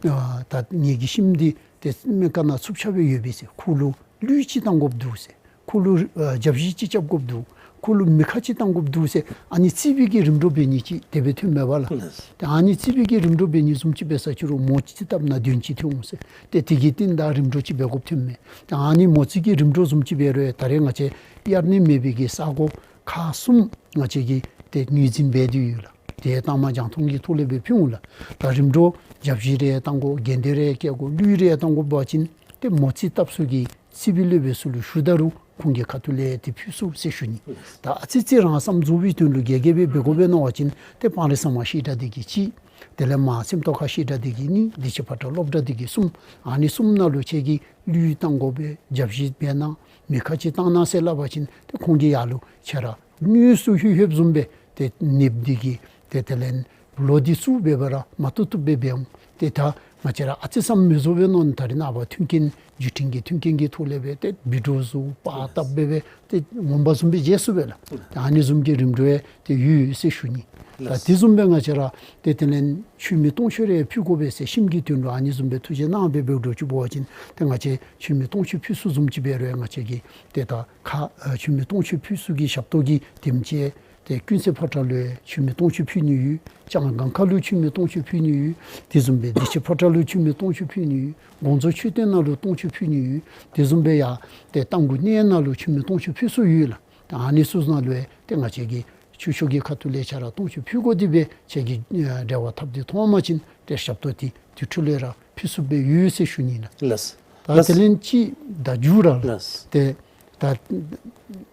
ཨ་ད་ངེ་གི་ཤི་མི་འདི་ཏེ་སྨན་ཁང་ནང་ཚུབ་ཆགས་སྦེ་ཡོད་པས་ཟེར། ཁོ་ལུ་གླུད་ཅིག་བཏང་དགོཔ་འདུག་ཟེར། ཁོ་ལུ་ཨ་རྒྱབ་བཞེས་ཅིག་རྐྱབ་དགོཔ་འདུག། ཁོ་ལུ་མི་ཁ་ཅིག་བཏང་དགོཔ་འདུག་ཟེར་ཨ་ནི་རྩིས་པའི་གི་རིམ་གྲོ་འབད་ནི་ཅིག་དེ་སྦེ་ཐོནམ་མས་པ་ལགས། ཏེ་ཨ་ནི་རྩིས་པའི་གི་རིམ་གྲོ་འབད་ནི་བཟུམ་ཅིག་འབད་ས་ཅིག་རུང་མོ་རྩིས་བཏབ་ན་དོན་ཅིག་ཐོན་འོང་ཟེར། ཏེ་དེ་གི་རྟིང་བདའ་རིམ་གྲོ་ཅིག་འབད་དགོཔ་ཐོནམ་མས། ཏེ་ཨ་ནི་མོ་རྩིས་ཀྱི་རིམ་གྲོ་བཟུམ་ཅིག་འབད་རུང་ད་རེས་ང་བཅས་དབྱར་གནས་མེད་པའི་གི་ས་གོ་ཁག་གསུམ་ང་བཅས་ཀྱིས་ཏེ་ངོས་འཛིན་འབད་དེ་ཡོད་ལགས། ཏེ་ད་མ་རྒྱང་མཐོང་གི་ཐོག་ལས་སྦེ་ཕུལ་འོང་ལགས། ད་རིམ་གྲོ་རྒྱབ་བཞེས་རེ་བཏང་དགོ། དགེ་འདུན་རེ་བསྐྱལ་དགོ། གླུད་རེ་བཏང་དགོ་པ་ཅིན་ཏེ་མོ་རྩིས་བཏབ་ས་གི་རྩིས་པའི་སློབ་དཔོན་ཚུ་ལུ་ཞུ་ད་རུང་ཁོང་གི་ཁ་ཐུག་ལས་ཏེ་ཕུལ་ཚུགས་ཟེར་ཞུ་ནི། ད་ཨ་ཙི་ཅིག་རང་བསམ་རྫོགས་པའི་དོན་ལུ་རྒྱས་རྒྱས་སྦེ་འབད་དགོ་པས་མནོ་བ་ཅིན་ཏེ་སྤང་རི་ཟམ་པ་བཤད་གྲྭ་འདི་གིས་གཅིག། དེ་ལས་མར་སེམས་རྟོགས་ཁ་བཤད་གྲྭ་འདི་གིས་གཉིས། བདེ་ཆེན་ཕོ་བྲང་སློབ་གྲྭ་འདི་གིས་གསུམ། ཨ་ནི་གསུམ་ནང་ལུ་ཁྱེད་ཀྱིས་གླུད་བཏང་དགོ་པས། རྒྱབ་བཞེས་འབད་གནང་། མི་ཁ་ཅིག་བཏང་གནང་ཟེར་སླབ་པ་ཅིན་ཏེ་ཁོང་གིས་ཡར་ལུ་ཁྱེད་ར་དངོས་སུ་ལྷོད་ལྷོདཔ་བཟུམ་སྦེ་ཏེ་ནདཔ་འདི་གི་ཏེ་དེ་ལས་ལོ་འདི་ཚུ་འབད་འབད་ར་མ་བཏུབ་བཏུབ་སྦེ་འབད་འོང་། ཏེ་ད་ང་བཅས་ར་ཨ་ཙི་བསམ་མི་རྫོགས་པས་མནོ་ནི། ད་རེས་ནངས་པ་མཐུན་རྐྱེན་བརྒྱུད་འཕྲིན་གྱི་མཐུན་རྐྱེན་གྱི་ཐོག་ལས་སྦེ་ཏེ་བི་ཌི་ཡོ་བཟོ་པར་བཏབ་འབད་འབད་ཏེ་ངོ་མ་བཟུམ་སྦེ་མཇལ་ཚུགས་པས་ལགས། ཏེ་ཨ་ནི་བཟུམ་གྱི་རིམ་གྲོ་ཡང་ཏེ་ཡོད་ཡོད་ཟེར་ཞུ་ནི། ད་དེ་བཟུམ་སྦེ་ང་བཅས་ར་ཏེ་དེ་ལས་མཆོད་མེ་སྟོང་མཆོད་རེ་ཕུལ་དགོ་པས་ཟེར་ཤི་མི་གི་དོན་ལུ་ཨ་ནི་བཟུམ་སྦེ་ཐུགས་བཞེད་གནང་འབད་འབདཝ་འདྲཝ་ཅིག་འབད་བ་ཅིན་ཏེ་ང་བཅས་མཆོད་མེ་སྟོང་མཆོད་ཕུལ་ས་བཟུམ་ཅིག་འབད་རུང་ང་བཅས་ཀྱིས་ཏེ་ད་ཁ་ཨ་མཆོད་མེ་སྟོང་མཆོད་ཕུལ་ས་གི་ཞབས་ཏོག་གི་དེམ་ཅིག་ཏེ་ཀུན་གསལ་ཕོ་བྲང་ལུ་མཆོད་མེ་སྟོང་མཆོད་ཕུལ་ནི་ཡོད། ལྕང་སྒང་ཁ་ལུ་མཆོད་མེ་སྟོང་མཆོད་ཕུལ་ནི་ཡོད། དེ་བཟུམ་སྦེ་བདེ་ཆེན་ཕོ་བྲང་ལུ་མཆོད་མེ་སྟོང་མཆོད་ཕུལ་ནི་ཡོད། དགོངས་རྫོགས་མཆོད་རྟེན་ནང་ལུ་སྟོང་མཆོད་ཕུལ་ནི་ཡོད། དེ་བཟུམ་སྦེ་ཡར་ཏེ་རྟ་མགོ་གནས་ནང་ལུ་མཆོད་མེ་སྟོང་མཆོད་ཕུལ་ས་ཡོད་ལགས། ཏེ་ཨ་ནི་ཚུ་ནང་ལུ་ཡང་ཏེ་ང་བཅས་ཀྱིས་ཆོས་ཕྱོགས་ཀྱི་ཁ་ཐུག་ལས་ཁྱེད་ར་སྟོང་མཆོད་ཕུལ་དགོ་དེ་སྦེ་ཁྱེད་ཀྱི་ཨ་འབྲེལ་བ་འཐབ་སྟེ་མཐོང་བ་ཅིན་ཏེ་ཞབས་ཏོག་འདི་དེ་འཕྲོ་ལས་ར་ཕུལ་ཚུགསཔ་སྦེ་ཡོད་ཟེར་ཞུ་ནི་ལགས། ལགས། ད་ལགས། དེ་ལས་ཅིག་ད་མཇུག་ར་ལགས། ལགས། ཏེ་ད་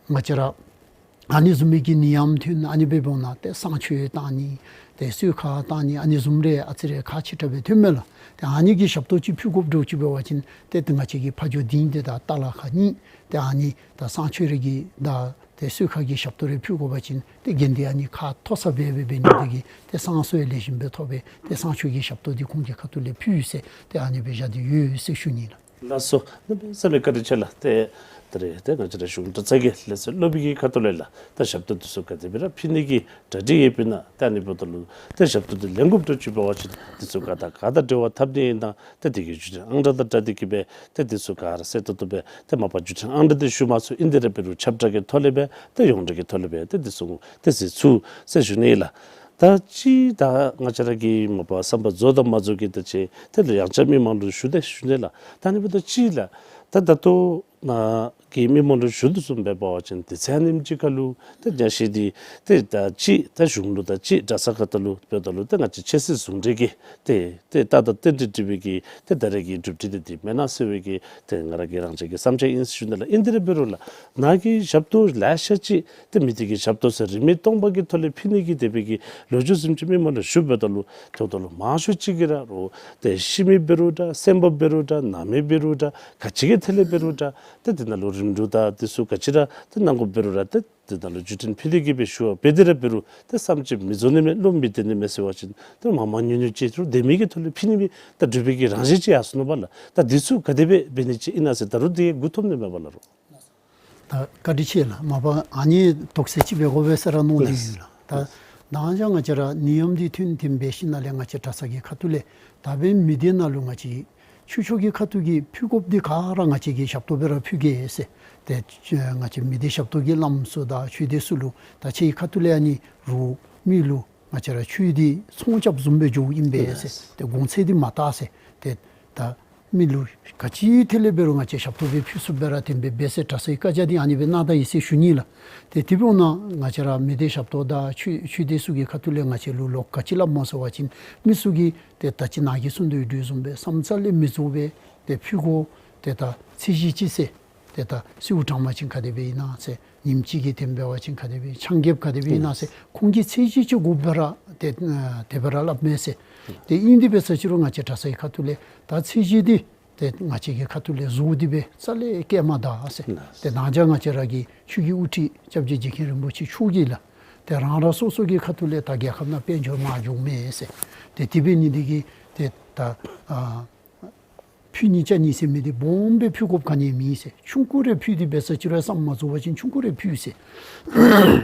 ང་བཅས་ར་ཨ་ནི་བཟུམ་མའི་གི་ནད་ཡམས་ཐོན་ཨ་ནི་སྦེ་འབདཝ་ད་ཏེ་བསང་མཆོད་བཏང་ནི་ཏེ་གསོལ་ཁ་བཏང་ནི་ཨ་ནི་བཟུམ་རེ་ཨ་ཙི་རེ་ཁག་ཆེ་དྲགས་སྦེ་ཐོནམ་མས་ལགས། ཏེ་ཨ་ནི་གི་ཞབས་ཏོག་ཅིག་ཕུལ་དགོཔ་འདྲཝ་ཅིག་འབད་བ་ཅིན་ཏེ་ཏེ་ང་བཅས་ཀྱི་ཕ་ཇོ་སྡིངས་འདི་དང་ཏ་ལ་ཁ་གཉིས་ཏེ་ཨ་ནི་ད་བསང་མཆོད་རེ་གི་དང་ཏེ་གསོལ་ཁ་གི་ཞབས་ཏོག་རེ་ཕུལ་དགོ་པ་ཅིན་ཏེ་དགེ་འདུན་ཨ་ནི་ཁག་མཐོ་ས་སྦེ་འབད་འབད་ནི་དེ་གིས་ཏེ་བསང་གསོལ་ལེགས་ཤོམ་སྦེ་ཐོབ་སྦེ་ཏེ་བསང་མཆོད་ཀྱི་ཞབས་ཏོག་འདི་ཁོང་གི་ཁ་ཐུག་ལས་ཕུལ་ཟེར་ཏེ་ཨ་ནི་སྦེ་བཞག་སྟེ་ཡོད་ཟེར་ཞུ་ནི་ལགས། ལགས་སོ། གནམ་མེད་ས་མེད་བཀའ་དྲིན་ཆེ་ལགས། ཏེ་ ད་རེས་ཏེ་ང་བཅས་ར་གཞུང་གྲྭ་ཚང་གི་ལས་ཚན་སློབ་དཔོན་གྱི་ཁ་ཐུག་ལས་ལགས་ད་ཞབས་ཏོག་འདི་ཚུ་ག་དེ་སྦེ་ར་ཕུལ་ནི་གི་གྲ་སྒྲིག་ཡོདཔ་ཨིན་ན། ཏེ་ཨ་ནི་འབདཝ་ད་ལུ་ཏེ་ཞབས་ཏོག་འདི་ལེན་དགོཔ་འདྲཝ་ཅིག་འབད་བ་ཅིན་འདི་ཚུ་ག་དང་ག་དང་འབྲེལ་བ་འཐབ་ནི་ཨིན་ན། ཏེ་དེ་གི་བརྒྱུད་འཕྲིན་ཨང་གྲངས་དང་སྦྲགས་ཏེ་གིས་སྦེ་ཏེ་འདི་ཚུ་ག་ར་གསལ་ཏོག་ཏོ་སྦེ་ཏེ་མ་པ་བརྒྱུད་འཕྲིན་ཨང་གྲངས་འདི་ཞུ་མ་ཚུགས། ཨིན་དེ་ར་འབད་རུང་ཁྱབ་བསྒྲགས་ཀྱི་ཐོག་ལས་སྦེ་ཏེ་ཡོངས་འབྲེལ་གྱི་ཐོག་ལས་སྦེ་ཏེ་འདི་ཚུ་ཏེ་གཟིགས་ཚུགས་ཟེར་ཞུ་ནི་ལགས། ད་ཅི་ད་ང་བཅས་ར་གི་མ་པ་བསམ་པ་རྫོགས་དང་མ་རྫོགས་ཀྱི་ད་ཅི་དེ་ལུ་ཡང་བསྐྱར་མི་མང་ལུ་ཞུ་དེ་ཞུ་ནི་ལགས། ད་ཨ་ནི་འབདཝ་ད་ཅི་ལགས། ད་ད་ལྟོ་ནཱ་གི་མི་མང་ལུ་ཞུ་དོ་བཟུམ་སྦེ་འབད་བ་ཅིན་དུས་ཚོད་ཨ་ནེམ་ཅིག་ཁར་ལུ་ཏེ་ཉ་ཤེས་འདི་ཏེ་ད་ཅི་ད་གཞུང་ལུ་ད་ཅི་གྲྭ་ཚང་ཁ་ཐུག་ལུ་འབདཝ་ད་ལུ་ཏེ་ང་བཅས་ཆོས་སྲིད་ཟུང་འབྲེལ་གྱི་ཏེ་ཏེ་ད་ད་ཏེ་འདི་འདི་སྦེ་གི་ཏེ་ད་རེས་ཀྱི་གྲུབ་འབྲས་འདི་འདི་མེན་ན་ཟེར་བའི་གི་ཏེ་ང་ར་གི་རང་བཞིན་གྱི་བསམ་འཆར་ཨིན་ཟེར་ཞུ་ནི་ལགས། ཨིན་དེ་ར་འབད་རུང་ལགས་ནཱ་གི་ཞབས་ཏོག་ལེ་ཤ་ཅིག་ཏེ་མི་སྡེ་གི་ཞབས་ཏོག་ཟེར་རིས་མེད་སྟོང་པ་གི་ཐོག་ལས་ཕུལ་ནི་གི་དེ་སྦེ་གི་ལོ་རྒྱུས་ཟེར་མི་ཅིག་མི་མང་ལུ་ཞུཝ་ད་ལུ་ཏེ་ད་ལུ་མང་ཤོས་ཅིག་གིས་ར་རོགས་ཏེ་ཤི་མི་འབད་རུང་འདྲ་གསོན་པ་འབད་རུང་འདྲ་ན་མི་འབད་རུང་འདྲ་ག་ཅི་གི་ཐད་ལས་འབད་རུང་འདྲ་ཏེ་དེ་ནང་ལུ་རིམ་གྲོ་དང་དེ་ཚུ་ག་ཅི་ར་ཏེ་གནང་དགོཔ་འབད་རུང་ར་ཏེ་དེ་ནང་ལུ་བརྒྱུད་འཕྲིན་ཕུལ་ཏེ་གིས་སྦེ་ཞུ་བ་འབད་དེ་ར་འབད་རུང་ཏེ་བསམ་ཅིག་མི་རྫོགས་ནི་མས། བློ་མི་བདེ་ནི་མས་ཟེར་བ་ཅིན་ཏེ་མང་མང་ཉུང་ཉུང་ཅིག་རོགས་དེ་མི་གི་ཐོག་ལས་ཕུལ་ནི་མས། ད་འབྲུག་པའི་གི་རང་བཞིན་ཅིག་ཡར་སོ་ནུག་པ་ལགས། ད་འདི་ཚུ་ག་དེ་སྦེ་འབད་ནི་ཅིག་ཨིན་ན་ཟེར་ད་རུང་དེ་མགུ་འཐོམ་ནི་མས་པ་ལགས་རོགས། ད་བཀའ་དྲིན་ཆེ་ལགས། མ་པ་ཨ་ནི་དོགས་སེལ་ཅིག་འབད་དགོ་པས་ཟེར་ར་མནོ་སྟེ་ཡོད་ལགས། ད་ནཱ་ང་བཅས་ར་ནད་ཡམས་འདི་ཐོན་ཐོནམ་འབད་ཞིནམ་ལས་ང་བཅས་གྲྭ་ཚང་གི་ཁ་ཐུག་ལས་ད་འབདན་མི་སྡེ་ནང་ལུ་ང་བཅས་ཆོས་ཕྱོགས་ཀྱི་ཁ་ཐུག་གི་ཕུལ་དགོཔ་འདི་ག་ར་ང་བཅས་ཀྱིས་ཞབས་ཏོག་སྦེ་ར་ཕུལ་གེ་ཟེར། ཏེ་ང་བཅས་མི་སྡེ་ཞབས་ཏོག་གི་བླམ་ཚུ་དང་ཆོས་སྡེ་ཚུ་ལུ་ད་ཁྱེད་ཀྱི་ཁ་ཐུག་ལས་ཨ་ནི་རོགས་མི་ལུ་ང་བཅས་ར་ཆོས་འདི་ཚོང་རྐྱབ་བཟུམ་སྦེ་འགྱོཝ་ཨིན་པས་ཟེར། ཏེ་གོང་ཚད་འདི་མ་བཏགས་ཟེར། ཏེ་ད་མི་ལུ་ག་ཅི་ཐད་ལས་འབད་རུང་ང་བཅས་ཞབས་ཏོག་སྦེ་ཕུལ་ཚུགསཔ་སྦེ་ར་དེ་སྦེ་འབད་ཟེར་གྲྭ་ཚང་གི་བཀའ་རྒྱ་འདི་ཨ་ནི་སྦེ་གནང་ད་ཡི་ཟེར་ཞུ་ནི་ལགས། ཏེ་དེ་འབདཝ་ད་ང་བཅས་ར་མི་སྡེ་ཞབས་ཏོག་དང་ཆོས་ཆོས་སྡེ་ཚུ་གི་ཁ་ཐུག་ལས་ང་བཅས་ལུ་ལོག་ག་ཅི་སླབ་སྨོ་ཟེར་བ་ཅིན་མི་ཚུ་གིས་ཏེ་ད་ཅི་ནཱ་གིས་གསུངས་དོ་བཟུམ་སྦེ་བསམ་རྩ་ལས་མི་རྫོགས་པས། ཏེ་ཕུལ་དགོ། ཏེ་ད་ཚད་གཞི་ཅིག་ཟེར་ཏེ་ད་གསོལཝ་དྲང་པ་ཅིན་ག་དེ་སྦེ་ཨིན་ན་ཟེར། ཉིནམ་གཅིག་གི་དེམ་འབད་བ་ཅིན་ག་དེ་སྦེ་ཆང་རྐྱབ་ག་དེ་སྦེ་ཨིན་ན་ཟེར་ཁོང་གིས་ཚད་གཞི་ཅིག་དགོཔ་སྦེ་ར་ཏེ་དེ་སྦེ་ར་སླབ་མས་ཟེར། ཏེ་ཨིན་དེ་འབད་ས་ཅིག་རུང་ང་བཅས་གྲྭ་ཚང་གི་ཁ་ཐུག་ལས་ད་ཚད་གཞི་འདི་ཏེ་ང་བཅས་ཀྱི་ཁ་ཐུག་ལས་བཟོ་སྟེ་སྦེ་རྩ་ལས་བཀལ་མ་ད་ཟེར། ཏེ་ནཱ་ང་བཅས་ར་གི་ཆོས་ཀྱི་དབུ་ཁྲིད་སྐྱབས་རྗེ་རྗེ་མཁན་རིན་པོ་ཆེ་མཆོག་གིས་ལགས། ཏེ་རང་རང་སོ་སོ་གི་ཁ་ཐུག་ལས་ད་རྒྱལ་ཁབ་ནང་དཔལ་འབྱོར་མར་འགྱོཝ་མས་ཟེར། ཏེ་དེ་འབད་ནི་འདི་གིས་ཏེ་ད་ཨ་ཕུལ་ནི་བཅའ་ནི་ཟེར་མི་འདི་སྦོམ་སྦེ་ཕུལ་དགོཔ་ག་ནི་མེད་ཟེར། ཆུང་ཀུ་རེ་ཕུལ་ཏེ་འབད་ས་ཅིག་རུང་བསམ་མ་རྫོགས་པ་ཅིན་ཆུང་ཀུ་རེ་ཕུལ་ཟེར།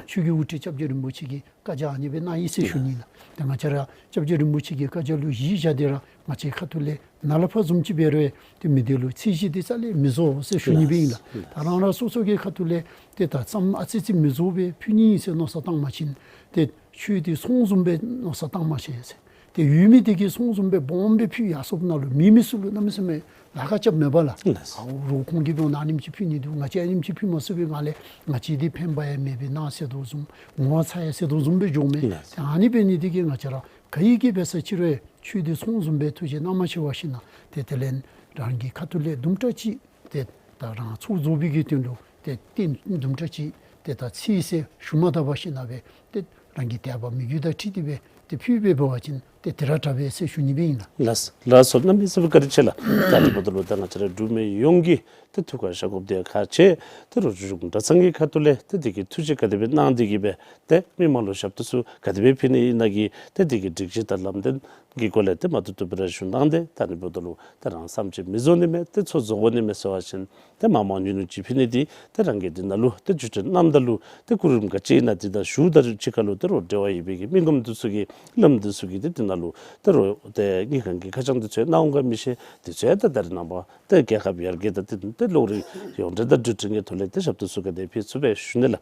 ཆོས་ཀྱི་དབུ་ཁྲིད་སྐྱབས་རྗེ་རིན་པོ་ཆེ་གི་བཀའ་རྒྱ་ཨ་ནི་སྦེ་གནང་ཡི་ཟེར་ཞུ་ནི་ལགས། ཏེ་ང་བཅས་ར་སྐྱབས་རྗེ་རིན་པོ་ཆེ་གི་བཀའ་རྒྱ་ལུ་གཞི་བཞག་སྟེ་ར་ང་བཅས་ཁ་ཐུག་ལས་ནཱ་ལས་ཕར་བཟུམ་ཅིག་འབད་རུང་ཏེ་མི་སྡེ་ལུ་ཚད་གཞི་འདི་རྩ་ལས་མི་བཟོ་ཟེར་ཞུ་ནི་སྦེ་ཨིན་ལགས། ད་རང་རང་སོ་སོ་གི་ཁ་ཐུག་ལས་ཏེ་ད་བསམ་ཨ་ཙི་ཙི་མི་རྫོགས་པས་ཕུལ་ནི་ཨིན་ཟེར་མནོ་བསམ་བཏང་པ་ཅིན་ཏེ་ཆོས་འདི་ཚོང་བཟུམ་སྦེ་མནོ་བསམ་བཏང་མ་ཤེས་ཟེར། ཏེ་ཡོད་མི་འདི་གིས་ཚོང་བཟུམ་སྦེ་སྦོམ་སྦེ་ཕུལ་ཡར་སོངམ་ད་ལུ་མེད་མི་ཚུ་ལུ་གནམ་མེད་ས་མེད་ལཱ་ཁག་རྐྱབ་མས་པ་ལགས། ཨའོ་རོགས་ཁོང་གིས་འབདཝ་ད་ཨ་ནེམ་ཅིག་ཕུལ་ནི་འདུག། ང་བཅས་ཨ་ནེམ་ཅིག་ཕུལ་མ་ཚུགས་པའི་ངང་ལས་ང་བཅས་འདི་ཕན་པ་ཡང་མེདཔ་ཨིན་ན་ཟེར་དོ་བཟུམ་ངོ་བ་ཚ་ཡི་ཟེར་དོ་བཟུམ་སྦེ་འགྱོཝ་མས། ཏེ་ཨ་ནི་འབད་ནི་འདི་གིས་ང་བཅས་ར་ག་གིས་འབད་ས་ཅིག་རུང་ཆོས་འདི་ཚོང་བཟུམ་སྦེ་ཐུགས་རྗེ་གནང་མ་ཤེས་པར་ཞིནམ་ཏེ་དེ་ལས་རང་གི་ཁ་ཐུག་ལས་དུམ་གྲ་ཅིག་ཏེ་ད་རང་ཚོགས་རྫོགས་པའི་གི་དོན་ལུ་ཏེ་རྟེན་དུམ་གྲ་ཅིག་ཏེ་ད་ཚིག་ཟེར་ཞུ་མ་ད་པར་ཞིནམ་སྦེ་ཏེ་རང་གི་དད་པ་མོས་གུས་དང་འཁྲིལ་ཏེ་སྦེ་ཏེ་ཕུལ་སྦེ་འབད་བ་ཅིན་ཏེ་དེ་ར་དྲག་པས་ཟེར་ཞུ་ནི་སྦེ་ཨིན་ལགས། ལགས་ལགས་སོ། གནམ་མེད་ས་མེད་བཀའ་དྲིན་ཆེ་ལགས། ད་དེ་འབདཝ་ད་ལུ་ད་ང་བཅས་ར་འབྲུག་མི་ཡོངས་ཀྱིས་ཏེ་ཐུགས་ཁར་བཞག་དགོཔ་འདི་ཁག་ཆེ། ཏེ་རོགས་གཞུང་གྲྭ་ཚང་གི་ཁ་ཐུག་ལས་ཏེ་དེ་གི་ཐུགས་རྗེ་ག་དེ་སྦེ་གནང་སྟེ་གིས་སྦེ་ཏེ་མི་མང་ལུ་ཞབས་ཏོག་ཚུ་ག་དེ་སྦེ་ཕུལ་ནི་ཨིན་ན་གི་ཏེ་དེ་གི་སྒྲིག་གཞི་དང་ལམ་སྟོན་གྱི་སྐོར་ལས་ཏེ་མ་ཐུབ་ཐུབ་སྦེ་ར་ཞུ་གནང་སྟེ། ད་ཨ་ནི་འབདཝ་ད་ལུ་ཏེ་རང་བསམ་ཅིག་མི་རྫོགས་ནི་མས། ཏེ་ཚོགས་རྫོགས་དགོ་ནི་མས་ཟེར་བ་ཅིན་ཏེ་མང་མང་ཉུང་ཉུང་ཅིག་ཕུལ་ནི་འདི་ཏེ་རང་གིས་འདི་ནང་ལུ་ཏེ་བརྒྱུད་འཕྲིན་གནངམ་ད་ལུ་ཏེ་སྐུ་རིམ་ག་ཅི་ཨིན་ན་འདི་དང་ཞུཝ་ད་གཅིག་ཁར་ལུ་ཏེ་རོགས་འབྲེལ་བ་ཡོད་པའི་གི་མི་ངོམ་འདི་ཚུ་གིས་བླམ་འདི་ཚུ་གིས་ཏེ་འདི་ནང་ལུ་ཏེ་རོགས་ཏེ་དངུལ་ཁང་གི་ཁ་བྱང་འདི་ཚུ་གནང་འོང་ག་མི་ཤེས། འདི་ཚུ་ཡང་ཏེ་ད་རེས་ནངས་པ་ཏེ་རྒྱལ་ཁབ་ཡར་རྒྱས་དང་ཏེ་ཏེ་གློག་རིག་ཡོངས་འབྲེལ་དང་བརྒྱུད་འཕྲིན་གྱི་ཐོག་ལས་ཏེ་ཞབས་ཏོག་ཚུ་ག་དེ་ཕུལ་ཚུགས་པས་ཞུ་ནི་ལགས།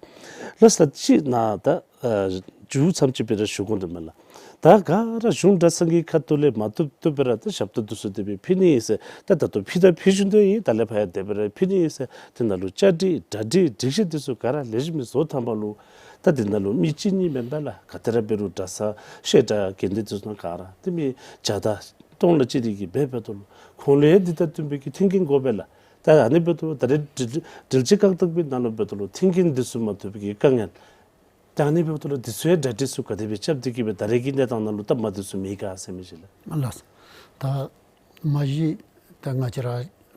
ལགས་སོ། ད་ཅི་ནཱ་ད་ཨ་མཇུག་ཙམ་ཅིག་སྦེ་ར་ཞུ་དགོ་དོ་མས་ལགས། ད་ག་ར་གཞུང་གྲྭ་ཚང་གི་ཁ་ཐུག་ལས་མ་ཐུབ་ཐུབ་སྦེ་ར་ད་ཞབས་ཏོག་འདི་ཚུ་དེ་སྦེ་ཕུལ་ནི་ཨིན་ཟེར། ད་ད་ལྟོ་ཕུལ་ད་ཕུལ་བཞིན་དུ་ཨིན། ད་ལས་ཕར་ཡང་དེ་སྦེ་ར་ཕུལ་ནི་ཨིན་ཟེར། དེ་ནང་ལུ་བཅའ་སྒྲིག་གྲ་སྒྲིག་སྒྲིག་གཞི་འདི་ཚུ་ག་ར་ལེགས་ཤོམ་སྦེ་བཟོ་ཐངས་པ་ལུ་ད་དེ་ནང་ལུ་མི་གཅིག་གཉིས་མེན་པ་ལགས། ག་ཏེ་ར་འབད་རུང་གྲྭ་ཚང་བཤད་གྲྭ་དགོན་སྡེ་འདི་ཚུ་ནང་ག་ར་ཏེ་མི་བརྒྱ་དང་སྟོང་ལ་ཅིག་དེ་གིས་འབད་འབདཝ་ད་ལུ་ཁོང་ལུ་ཡང་འདི་དང་བསྟུན་པའི་གི་མཐུན་རྐྱེན་དགོ་པས་ལགས། ད་ཨ་ནི་འབདཝ་ད་ད་རེས་སྒྲིལ་སྒྲིལ་སྤྱི་ཁག་དག་པའི་ནང་ལུ་འབདཝ་ད་ལུ་མཐུན་རྐྱེན་འདི་ཚུ་མ་ཐོབ་པའི་གི་དཀའ་ངལ། ད་ཨ་ནི་འབདཝ་ད་ལུ་འདི་ཚུ་ཡང་གྲ་སྒྲིག་ཚུ་ག་དེ་སྦེ་རྐྱབ་སྟེ་གིས་སྦེ་ད་རེས་ཀྱི་གནས་སྟངས་ནང་ལུ་སྟབས་མ་བདེཝ་ཚུ་མེད་ག་ཟེར་མི་ཅིག་ལགས། ལགས། ད་མ་གཞི་ད་ང་བཅས་ར་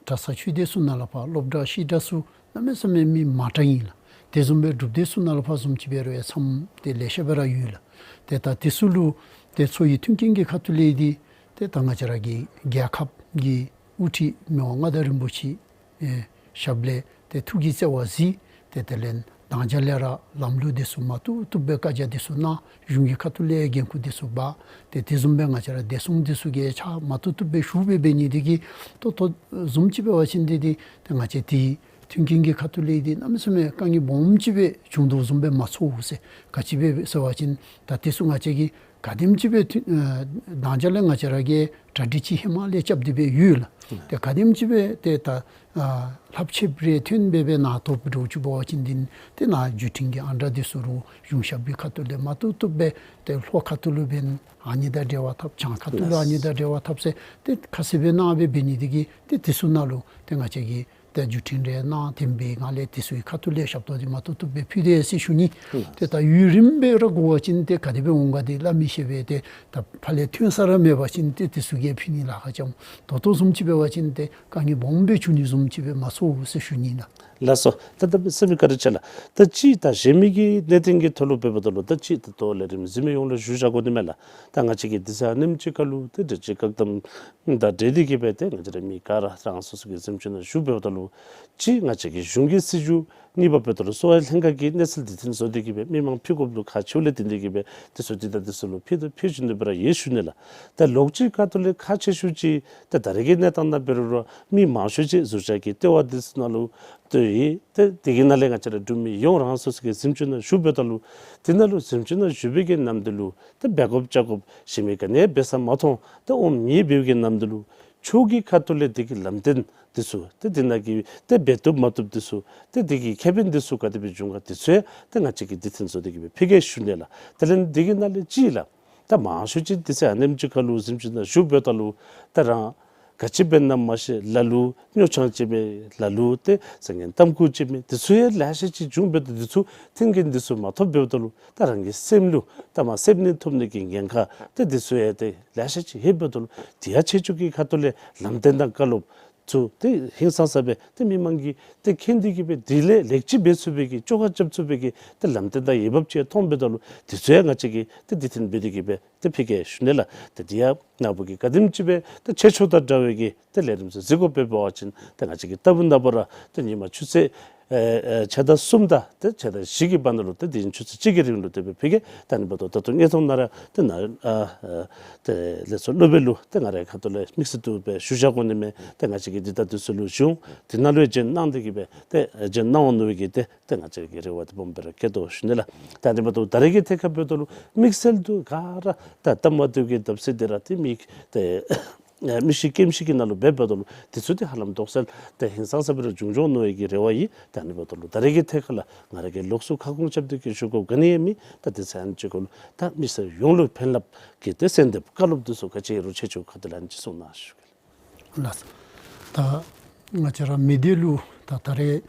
གྲྭ་ཚང་ཆོས་སྡེ་ཚུ་ནང་ལས་ཕར་སློབ་གྲྭ་བཤད་གྲྭ་ཚུ་གནམ་མེད་ས་མེད་མི་མང་དྲགས་ཨིན་ལགས། དེ་བཟུམ་སྦེ་སྒྲུབ་སྡེ་ཚུ་ནང་ལས་ཕར་བཟུམ་ཅིག་འབད་རུང་ཡང་མཚམས་འདི་ལེ་ཤ་སྦེ་ར་ཡོད་ལགས། ཏེ་ད་དེ་ཚུ་ལུ་ཏེ་ཚོགས་ཀྱི་མཐུན་རྐྱེན་གྱི་ཁ་ཐུག་ལས་འདི་ཏེ་ད་ང་བཅས་ར་གི་རྒྱལ་ཁབ་ཀྱི་དབུ་ཁྲིད་མི་དབང་མངའ་བདག་རིན་པོ་ཆེ་ཨེ་ཞབས་ལས་ ཏེ་ཐུགས་ཀྱི་བརྩེ་བ་གཟིགས། ཏེ་དེ་ལས་དང་རྒྱ་ལས་ར་ལམ་ལུགས་འདི་ཚུ་མ་བཏུབ་བཏུབ་སྦེ་བཀའ་རྒྱ་འདི་ཚུ་གནང་། གཞུང་གི་ཁ་ཐུག་ལས་འགན་ཁུར་འདི་ཚུ་འབག། ཏེ་དེ་བཟུམ་སྦེ་ང་བཅས་ར་བདེ་སྲུང་འདི་ཚུ་གིས་ཕྱག་མ་བཏུབ་བཏུབ་སྦེ་ཞུ་སྦེ་འབད་ནི་འདི་གིས་ཏོག་ཏོ་བཟུམ་ཅིག་འབད་བ་ཅིན་འདི་འདི་ཏེ་ང་བཅས་འདི་མཐུན་རྐྱེན་གྱི་ཁ་ཐུག་ལས་འདི་གནམ་མེད་ས་མེད་དཀའ་ངལ་སྦོམ་ཅིག་སྦེ་བྱུང་དོ་བཟུམ་སྦེ་མ་ཚོར་ཟེར། ག་ཅི་སྦེ་ཟེར་བ་ཅིན་ད་དེ་ཚུ་ང་བཅས་ཀྱིས་ག་དེམ་ཅིག་སྦེ་ཐོན་ཨ་དང་རྒྱ་ལས་ང་བཅས་ར་གིས་གྲ་སྒྲིག་ཅིག་ཧེ་མ་ལས་རྐྱབ་སྟེ་སྦེ་ཡོད་ལགས། ཏེ་ག་དེམ་ཅིག་སྦེ་ཏེ་ད་ཨ་ལྷབ་ཆེབ་རེ་ཐོན་སྦེ་སྦེ་ནཱ་ཐོབ་འགྱོ་ཅི་འབད་བ་ཅིན་འདི་ཏེ་ནཱ་བརྒྱུད་འཕྲིན་གྱི་ཨང་གྲངས་འདི་ཚུ་རུང་གཞུང་ཞབས་ཀྱི་ཁ་ཐུག་ལས་མ་བཏུབ་བཏུབ་སྦེ་ཏེ་ལྷོ་ཁ་ཐུག་ལུ་འབདན་ཨ་ནི་དང་འབྲེལ་བ་འཐབ། བྱང་ཁ་ཐུག་ལུ་ཨ་ནི་དང་འབྲེལ་བ་འཐབ་ཟེར་ཏེ་ཁ་གསལ་སྦེ་གནང་སྦེ་འབད་ནི་འདི་གིས་ཏེ་དེ་ཚུ་ནང་ལུ་ཏེ་ང་བཅས་ཀྱིས་ཏེ་བརྒྱུད་འཕྲིན་རེ་གནང་། དེ་འབདཝ་ལས་དེ་ཚུ་གི་ཁ་ཐུག་ལས་ཞབས་ཏོག་འདི་མ་བཏུབ་བཏུབ་སྦེ་ཕུལ་དེས་ཟེར་ཞུ་ནི། ལགས། ཏེ་ད་ཡུན་རིངམོ་སྦེ་ར་འགོར་བ་ཅིན་ཏེ་ག་དེ་སྦེ་འོང་ག་འདི་སླབ་མི་ཤེས་པས། ཏེ་ད་ཕར་ལས་ཐོན་ས་ར་མེད་པ་ཅིན་ཏེ་དེ་ཚུ་གིས་ཕུལ་ནི་ལཱ་ཁག་ཅིག་འོང་། ད་ལྟོ་བཟུམ་ཅིག་འབད་བ་ཅིན་ཏེ་དཀའ་ངལ་སྦོམ་སྦེ་བྱུང་ནི་བཟུམ་ཅིག་སྦེ་མ་ཚོར་ཟེར་ཞུ་ནི་ལགས། ལགས་སོ། ད་ད་སེམས་བསྐྱེད་བཀའ་དྲིན་ཆེ་ལགས། ད་ཅིག་ད་གཞན་མི་གི་གནད་དོན་གྱི་ཐོག་ལུ་འབདཝ་ད་ལུ་ད་ཅིག་ད་ལྟོ་ལས་རིམ་གཟིགས་མི་ཡོངས་ལུ་ཞུ་བཞག་དགོ་ནི་མས་ལགས། ད་ང་བཅས་ཀྱིས་དུས་ཚོད་ཨ་ནེམ་ཅིག་ཁར་ལུ་ཏེ་འདི་ཅིག་བཀག་དམ་དང་འབྲེལ་ཏེ་གིས་སྦེ་ཏེ་ང་བཅས་ར་མི་ག་ར་རང་སོ་སོ་གི་གཟིམ་ཅུང་ནང་བཞུགས་འབདཝ་ད་ལུ་ཅིག་ང་བཅས་ཀྱི་གཞུང་གི་སྲིད་བྱུས་གཉིས་པ་འབདཝ་ད་ལུ་གསོ་བའི་ལྷན་ཁག་གིས་གནས་ཚུལ་འདི་ཐོན་བཟོ་སྟེ་གིས་སྦེ་མི་མང་ཕུལ་དགོཔ་ལུ་ཁག་ཆེཝ་ལས་བརྟེན་ཏེ་གིས་སྦེ་དུས་ཚོད་འདི་དང་དུས་ཚོད་ལུ་ཕུལ་དང་ཕུལ་བཞིན་དུ་སྦེ་ར་ཡོད་ཞུ་ནི་ལགས། ད་ལོགས་ཅིག་ཁ་ཐུག་ལས་ཁག་ཆེ་ཤོས་ཅིག་ད་ད་རེས་ཀྱི་གནས་སྟངས་ནང་འབད་རུང་ར་མི་མང་ཤོས་ཅིག་ཟུར་བཞག་གི་ལྟེ་བ་འདི་ཚུ་ནང་ལུ་སྡོད་ཡི། ཏེ་དེ་གི་ནང་ལས་ང་བཅས་ར་འབྲུག་མི་ཡོངས་རང་སོ་སོ་གི་གཟིམ་ཅུང་ནང་བཞུགས་འབདཝ་ད་ལུ་དེ་ནང་ལུ་གཟིམ་ཅུང་ནང་བཞུགས་པའི་གི་ནམ་དུས་ལུ་ཏེ་འབད་དགོཔ་བཅའ་དགོཔ་གཞན་མི་ག་ནི་འབད་ས་མ་མཐོང་། ཏེ་ཨོམ་ཉལ་འབད་བའི་གི་ནམ་དུས་ལུ་ཆོས་ཀྱི་ཁ་ཐུག་ལས་དེ་གི་ལམ་སྟོན་འདི་ཚུ་ཏེ་དེ་ནང་གི་ཏེ་འབད་བཏུབ་མ་བཏུབ་འདི་ཚུ་ཏེ་དེ་གི་ཁེ་ཕན་འདི་ཚུ་ག་དེ་སྦེ་འབྱུང་ག་འདི་ཚུ་ཡང་ཏེ་ང་བཅས་ཀྱིས་འདི་ཐོན་བཟོ་སྟེ་གིས་སྦེ་ཕུལ་གེ་ཞུ་ནི་ལགས། དེ་ལས་དེ་གི་ནང་ལས་ཅིག་ལགས། ད་མང་ཤོས་ཅིག་དུས་ཚོད་ཨ་ནེམ་ཅིག་ཁར་ལུ་གཟིམ་ཅུང་ནང་བཞུགས་འབདཝ་ད་ལུ་ད་རང་ག་ཅི་འབད་ན་མ་ཤེས། ལ་ལུ་སྨྱོ་ཆང་བཅད་མི་ལ་ལུ་ཏེ་ཟ་ངན་ཏམ་ཁུ་བཅད་མི་འདི་ཚུ་ཡང་ལེ་ཤ་ཅིག་འབྱུང་འབདཝ་ད་འདི་ཚུ་མཐུན་རྐྱེན་འདི་ཚུ་མ་ཐོབ་འབདཝ་ད་ལུ་ད་རང་གི་སེམས་ལུ་ད་མ་སེམས་ནད་ཐོབ་ནི་གི་ཉེན་ཁ་ཏེ་འདི་ཚུ་ཡང་ཏེ་ལེ་ཤ་ཅིག་ཡོད་འབདཝ་ད་ལུ་དེ་ཡང་ཆོས་ཕྱོགས་ཀྱི་ཁ་ཐུག་ལས་ལམ་སྟོན་དང་བཀའ་སློབ་ཚུ་ཏེ་ཧིང་སངས་ས་སྦེ་ཏེ་མི་མང་གིས་ཏེ་མཁྱེན་ཏེ་གིས་སྦེ་དེ་ལས་ལེགས་བཅོས་འབད་ཚུགས་པའི་གི་བཅོ་ཁ་རྐྱབ་ཚུགས་པའི་གི་ཏེ་ལམ་སྟོན་དང་འོས་འབབ་ཅིག་མཐོང་འབདཝ་ད་ལུ་དེ་ཚུ་ཡང་ང་བཅས་ཀྱིས་ཏེ་དེ་ཐོན་འབད་དེ་གིས་སྦེ་ཏེ་ཕུལ་གེ་ཞུ་ནི་ལགས། ཏེ་དེ་ཡང་ནཱ་བུ་གིས་ག་དེམ་ཅིག་སྦེ་ཏེ་ཆེ་ཆུང་དང་འདྲ་བའི་གི་ཏེ་ལས་རིམ་ཚུ་གཟིགས་དགོཔ་འབད་བ་ཅིན་ཏེ་ང་བཅས་ཀྱིས་ལྟ་བུ་ནཱ་བུ་ར་ཏེ་ཉིན་མ་ཆུ་ཚོད་ཨེ་ཨེ་ཕྱེད་དང་གསུམ་དང་ཏེ་ཕྱེད་དང་བཞི་གི་བར་ན་ལུ་ཏེ་དེ་ཡང་ཆུ་ཚོད་གཅིག་གི་རིང་ལུ་དེ་སྦེ་ཕུལ་གེ། ད་ཨ་ནི་འབདཝ་ད་ད་ལྟོ་དངོས་མཐོང་ནང་ར་ཏེ་ནཱ་ཨ་ཨ་ཏེ་ལས་ཚོགས་སློབ་དཔོན་ལུ་ཏེ་ང་རའི་ཁ་ཐུག་ལས་དམིགས་བསལ་དུ་སྦེ་ཞུ་བཞག་དགོ་ནི་མས། ཏེ་ང་བཅས་ཀྱིས་འདི་ད་འདི་ཚུ་ལུ་གཞུང་འདི་ནང་ལུ་ཡང་བྱོན་གནང་སྟེ་གིས་སྦེ་ཏེ་བྱོན་གནང་འོང་ནི་གི་ཏེ་ཏེ་ང་བཅས་ཀྱིས་རེ་བ་འདི་སྦོམ་སྦེ་ར་བསྐྱེད་དོ་ཞུ་ནི་ལགས། ད་ཨ་ནི་འབདཝ་ད་ད་རེས་ཀྱི་ཐད་ཁར་འབདཝ་ད་ལུ་དམིགས་བསལ་དུ་ག་ར་ད་ལྟ་མ་དུས་ཀྱི་བརྡབ་གསིག་འདི་ར་ཏེ་མི་ཏེ་མི་ཤི་རྐྱེན་ཤི་གི་ནང་ལུ་འབདཝ་ད་ལུ་དེ་ཚུ་ཏེ་ཧ་ལམ་དོགས་སེལ་ཏེ་ཧིང་སངས་ས་སྦེ་ར་འབྱུང་འགྱོ་ནི་གི་རེ་བ་ཡོད། ད་ཨ་ནི་འབདཝ་ད་ལུ་ད་རེས་ཀྱི་ཐད་ཁར་ལུ་ང་ར་གིས་ལོགས་སུ་ཁ་སྐོང་རྐྱབ་སྟེ་གིས་ཞུ་དགོཔ་ག་ནི་ཡང་མེད། ད་དུས་ཚོད་ཨ་ནེམ་ཅིག་ཁར་ལུ་ད་མི་སེར་ཡོངས་ལུ་ཕན་རླབས་ཀྱི་ཏེ་གསོལ་འདེབས་བཀའ་སློབ་འདི་ཚུ་ག་ཅི་ཡོད་རུང་ཁྱེད་ཚུ་ཁ་ཐུག་ལས་ཨ་ནི་ཅིག་གསུང་གནང་ཞུ་གེ་ལགས། ལགས། ད་ང་བཅས་ར་མི་སྡེ་ལུ་ད་ད་རེས་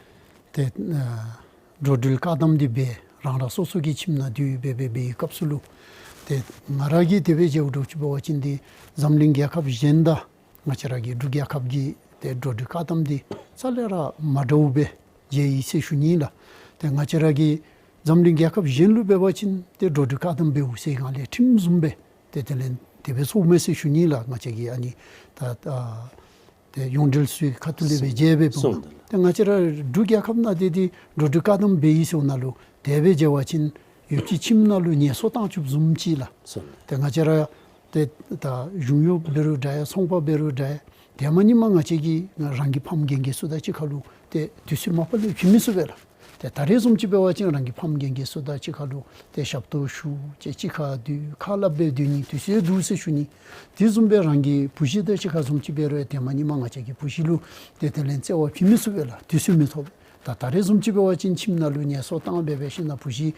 ཏེ་ཨ་འགྲོ་འགྲུལ་བཀག་དམ་འདི་འབད་རང་རང་སོ་སོ་གི་ཁྱིམ་ནང་སྡོད་སྦེ་འབད་བའི་སྐབས་སུ་ལུ་ཏེ་ང་ར་གིས་དེ་སྦེ་མཇལཝ་འདྲཝ་ཅིག་འབད་བ་ཅིན་ཏེ་འཛམ་གླིང་རྒྱལ་ཁབ་གཞན་དང་ང་བཅས་ར་གི་འབྲུག་རྒྱལ་ཁབ་ཀྱི་ཏེ་འགྲོ་འགྲུལ་བཀག་དམ་འདི་རྩ་ལས་ར་མ་འདྲཝ་སྦེ་མཇལ་ཡི་ཟེར་ཞུ་ནི་ལགས། ཏེ་ང་བཅས་ར་གི་འཛམ་གླིང་རྒྱལ་ཁབ་གཞན་ལུ་འབད་བ་ཅིན་ཏེ་འགྲོ་འགྲུལ་བཀག་དམ་འབདཝ་ཟེར་ག་ལས་ཁྲིམས་བཟུམ་སྦེ་ཏེ་དེ་ལས་དེ་སྦེ་ཚོརཝ་མས་ཟེར་ཞུ་ནི་ལགས། ང་བཅས་ཀྱིས་ཨ་ནི་ད་ད་ཏེ་ཡོངས་འབྲེལ་ཚུ་གི་ཁ་ཐུག་ལས་སྦེ་མཇལ་སྦེ་འབདཝ་ད་ལུ་ཏེ་ང་བཅས་ར་འབྲུག་རྒྱལ་ཁབ་ནང་འདི་འདི་འགྲོ་འགྲུལ་བཀག་དམ་འབད་ཡི་ཟེརཝ་ད་ལུ་དེ་སྦེ་མཇལ་བ་ཅིན་ཡུལ་གྱི་ཁྱིམ་ནང་ལུ་ངལ་གསོ་བཏང་བཅུགཔ་བཟུམ་ཅིག་ལགས། ཏེ་ང་བཅས་ར་ཏེ་ད་གཞུང་གཡོགཔ་འབད་རུང་འདྲ་ཡང་ཚོང་པ་འབད་རུང་འདྲ་ཡང་ཏེ་མ་ཉིནམ་ང་བཅས་ཀྱིས་རང་གི་ཕམ་རྒན་རྒས་ཚུ་དང་གཅིག་ཁར་ལུ་ཏེ་དུས་ཚོད་མ་པ་ལས་བྱིན་མི་ཚུགས་པས་ལགས། ཏེ་ད་རེས་བཟུམ་ཅིག་འབད་བ་ཅིན་རང་གི་ཕམ་རྒན་རྒས་ཚུ་དང་གཅིག་ཁར་ལུ་ཏེ་ཞབས་ཏོག་ཞུ་ཅིག་གཅིག་ཁར་སྡོད་ཁ་སླབ་སྦེ་སྡོད་ནི་དུས་ཚོད་འདུག་ཟེར་ཞུ་ནི། དེ་བཟུམ་སྦེ་རང་གི་བུ་གཞི་དང་གཅིག་ཁར་བཟུམ་ཅིག་འབད་རུང་ཏེ་མ་ཉིནམ་ང་བཅས་ཀྱི་བུ་གཞི་ལུ་ཏེ་དེ་ལས་བརྩེ་བ་བྱིན་མི་ཚུགས་པས་ལགས། དུས་ཚོད་མི་ཐོབ། ད་ད་རེས་བཟུམ་ཅིག་འབད་བ་ཅིན་ཁྱིམ་ནང་ལུ་ངལ་གསོ་བཏང་སྦེ་འབད་ཞིནམ་ལས་བུ་གཞི་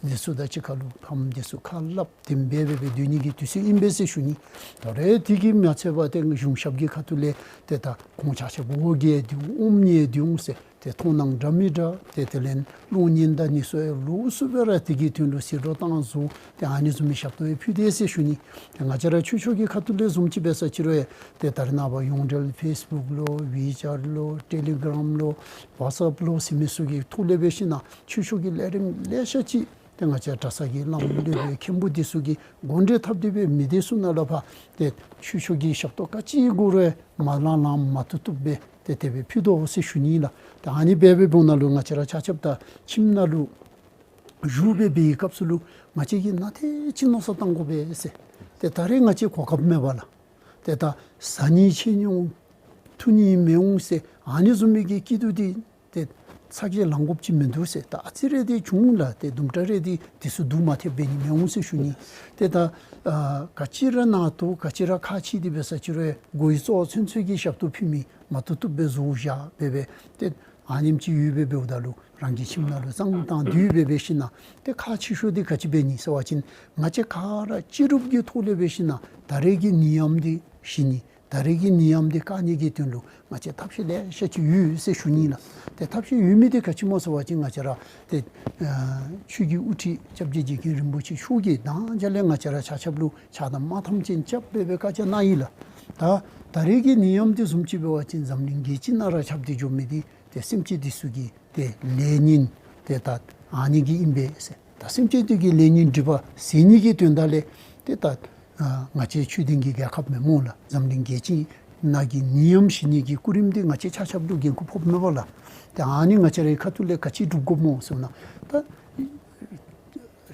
འདི་ཚུ་དང་གཅིག་ཁར་ལུ་ཕམ་འདི་ཚུ་ཁ་སླབ་དེམ་སྦེ་འབད་སྦེ་སྡོད་ནི་གི་དུས་ཚོད་ཨིན་པས་ཟེར་ཞུ་ནི། ད་རེས་དེ་གིས་མ་ཚད་པར་ཏེ་གཞུང་ཞབས་ཀྱི་ཁ་ཐུག་ལས་ཏེ་ད་ཁོང་ཆ་ཁྱབ་འོ་བརྒྱལ་སྡོད་འོང་ཨོམ་ཉལ་སྡོད་འོང་ཟེར་ཏེ་མཐོང་སྣང་འདྲ་མི་འདྲ་ཏེ་དེ་ལས་གློག་བརྙན་དང་ཨ་ནི་ཚུ་ཡང་ལོགས་སུ་སྦེ་ར་དེ་གི་དོན་ལུ་ཟེར་རོགས་བཏང་བཟོ་ཏེ་ཨ་ནི་བཟུམ་མའི་ཞབས་ཏོག་ཡང་ཕུལ་དེས་ཟེར་ཞུ་ནི། ཏེ་ང་བཅས་ར་ཆོས་ཕྱོགས་ཀྱི་ཁ་ཐུག་ལས་བཟུམ་ཅིག་འབད་ས་ཅིག་རུང་ཡང་ཏེ་ད་རེས་ནངས་པ་ཡོངས་འབྲེལ་ཕེསི་བུཀ་ལོ་ཝི་ཅེཊ་ལོ་ཊེ་ལི་གརམ་ལོ་ཝཊས་ཨེཔ་ལོ་ཟེར་མི་ཚུ་གི་ཐོག་ལས་འབད་ཞིནམ་ལས་ཆོས་ཕྱོགས་ཀྱི་ལས་རིམ་ལེ་ཤ་ཅིག་ ཏེ་ང་བཅས་གྲྭ་ཚང་གི་བླམ་སློབ་དཔོན་མཁན་པོ་འདི་ཚུ་གིས་དགོངས་འགྲེལ་བཏབ་སྟེ་སྦེ་མི་སྡེ་ཚུ་ནང་ལུ་ཕར་ཏེ་ཆོས་ཕྱོགས་ཀྱི་ཞབས་ཏོག་ག་ཅི་དགོ་རུང་མ་ལང་ལང་མ་བཏུབ་བཏུབ་སྦེ་ཏེ་དེ་སྦེ་ཕུལ་དོ་ཟེར་ཞུ་ནི་ལགས། ཏེ་ཨ་ནི་སྦེ་འབདཝ་ད་ལུ་ང་བཅས་ར་ཆ་ཁྱབ་ད་ཁྱིམ་ནང་ལུ་བཞུགས་སྦེ་འབད་བའི་སྐབས་སུ་ལུ་ང་བཅས་ཀྱིས་ནན་ཏན་ཅིག་མནོ་བསམ་བཏང་དགོ་པས་ཟེར། ཏེ་ད་རེས་ང་བཅས་གོ་སྐབས་མེད་པ་ལགས། ཏེ་ད་བཟའ་ནི་ཆད་འོང་འཐུང་ནི་མེད་འོང་ཟེར་ཨ་ནི་བཟུམ་མའི་གི་སྐྱིད་སྡུག་འདི་ཏེ་ཚ་གྱང་ལང་དགོཔ་ཅིག་མིན་འདུག་ཟེར། ད་ཨ་ཙི་རེ་འདི་བྱུང་ལགས། ཏེ་དུམ་གྲ་རེ་འདི་དུས་ཚོད་བསྡུ་མ་ཐེབས་འབད་ནི་མེད་འོང་ཟེར་ཞུ་ནི། ཏེ་ད་ཨ་ག་ཅི་ར་ནང་དོག་ག་ཅི་ར་ཁག་ཆེ་སྟེ་འབད་ས་ཅིག་རུང་དགོ་པའི་གཙོ་བོ་ཚུན་ཚོད་ཀྱི་ཞབས་ཏོག་ཕུལ་མི་མ་བཏུབ་བཏུབ་སྦེ་བཟོ་བཞག་སྦེ་སྦེ་ཏེ་ཨ་ནེམ་ཅིག་ཡོདཔ་སྦེ་འབདཝ་ད་ལུ་རང་གི་ཁྱིམ་ནང་ལུ་བཟང་དང་བདེ་སྦེ་འབད་ཞིན་ན་ཏེ་ཁག་ཆེ་ཤོས་འདི་ག་ཅི་འབད་ནི་ཟེར་བ་ཅིན་ང་བཅས་ག་ར་སྤྱི་རུབ་ཀྱི་ཐོག་ལས་འབད་ཞིན་ན་ད་རེས་ཀྱི་ནད་ཡམས་འདི་ཞི་ནི་ད་རེས་ཀྱི་ནད་ཡམས་འདི་བཀག་ནི་གི་དོན་ལུ་ང་བཅས་ཐབས་ཤེས་ལེ་ཤ་ཅིག་ཡོད་ཟེར་ཞུ་ནི་ལགས། ཏེ་ཐབས་ཤེས་ཡོད་མི་འདི་ག་ཅི་སྨོ་ཟེར་བ་ཅིན་ང་བཅས་ར་ཏེ་ཨ་ཆོས་ཀྱི་དབུ་ཁྲིད་སྐྱབས་རྗེ་རྗེ་མཁན་རིན་པོ་ཆེ་མཆོག་གིས་དང་ཅ་ལས་ང་བཅས་ར་ཆ་ཁྱབ་ལུ་ཕྱག་དང་མ་ཐམ་ཅན་རྐྱབ་སྦེ་སྦེ་བཀའ་རྒྱ་གནང་ཡི་ལགས། ད་ད་རེས་ཀྱི་ནད་ཡམས་འདི་བཟུམ་ཅིག་འབད་བ་ཅིན་འཛམ་གླིང་རྒྱལ་སྤྱི་ནང་ར་ཁྱབ་སྟེ་འགྱོ་མི་འདི་ཏེ་སེམས་ཅན་འདི་ཚུ་གི་ཏེ་ལས་ཉོན་ཏེ་ད་ཨ་ནི་གི་ཨིན་པས་ཟེར། ད་སེམས་ཅན་འདི་གི་ལས་ཉོན་སྒྲིབ་པ་སེལ་ནི་གི་དོན་དག་ལས་ཏེ་ད་ཨ་ང་བཅས་ཆོས་ལྡན་གྱི་རྒྱལ་ཁབ་མེན་སྨོ་ལགས། འཛམ་གླིང་རྒྱལ་སྤྱི་ནང་གི་ནད་ཡམས་ཞི་ནི་གི་སྐུ་རིམ་འདི་ང་བཅས་ཆ་ཁྱབ་ལུ་འགན་ཁུར་ཕོགཔ་མས་པ་ལགས། ཏེ་ཨ་ནི་ང་བཅས་རའི་ཁ་ཐུག་ལས་ག་ཅི་སྒྲུབ་དགོཔ་སྨོ་ཟེར་ན་ད་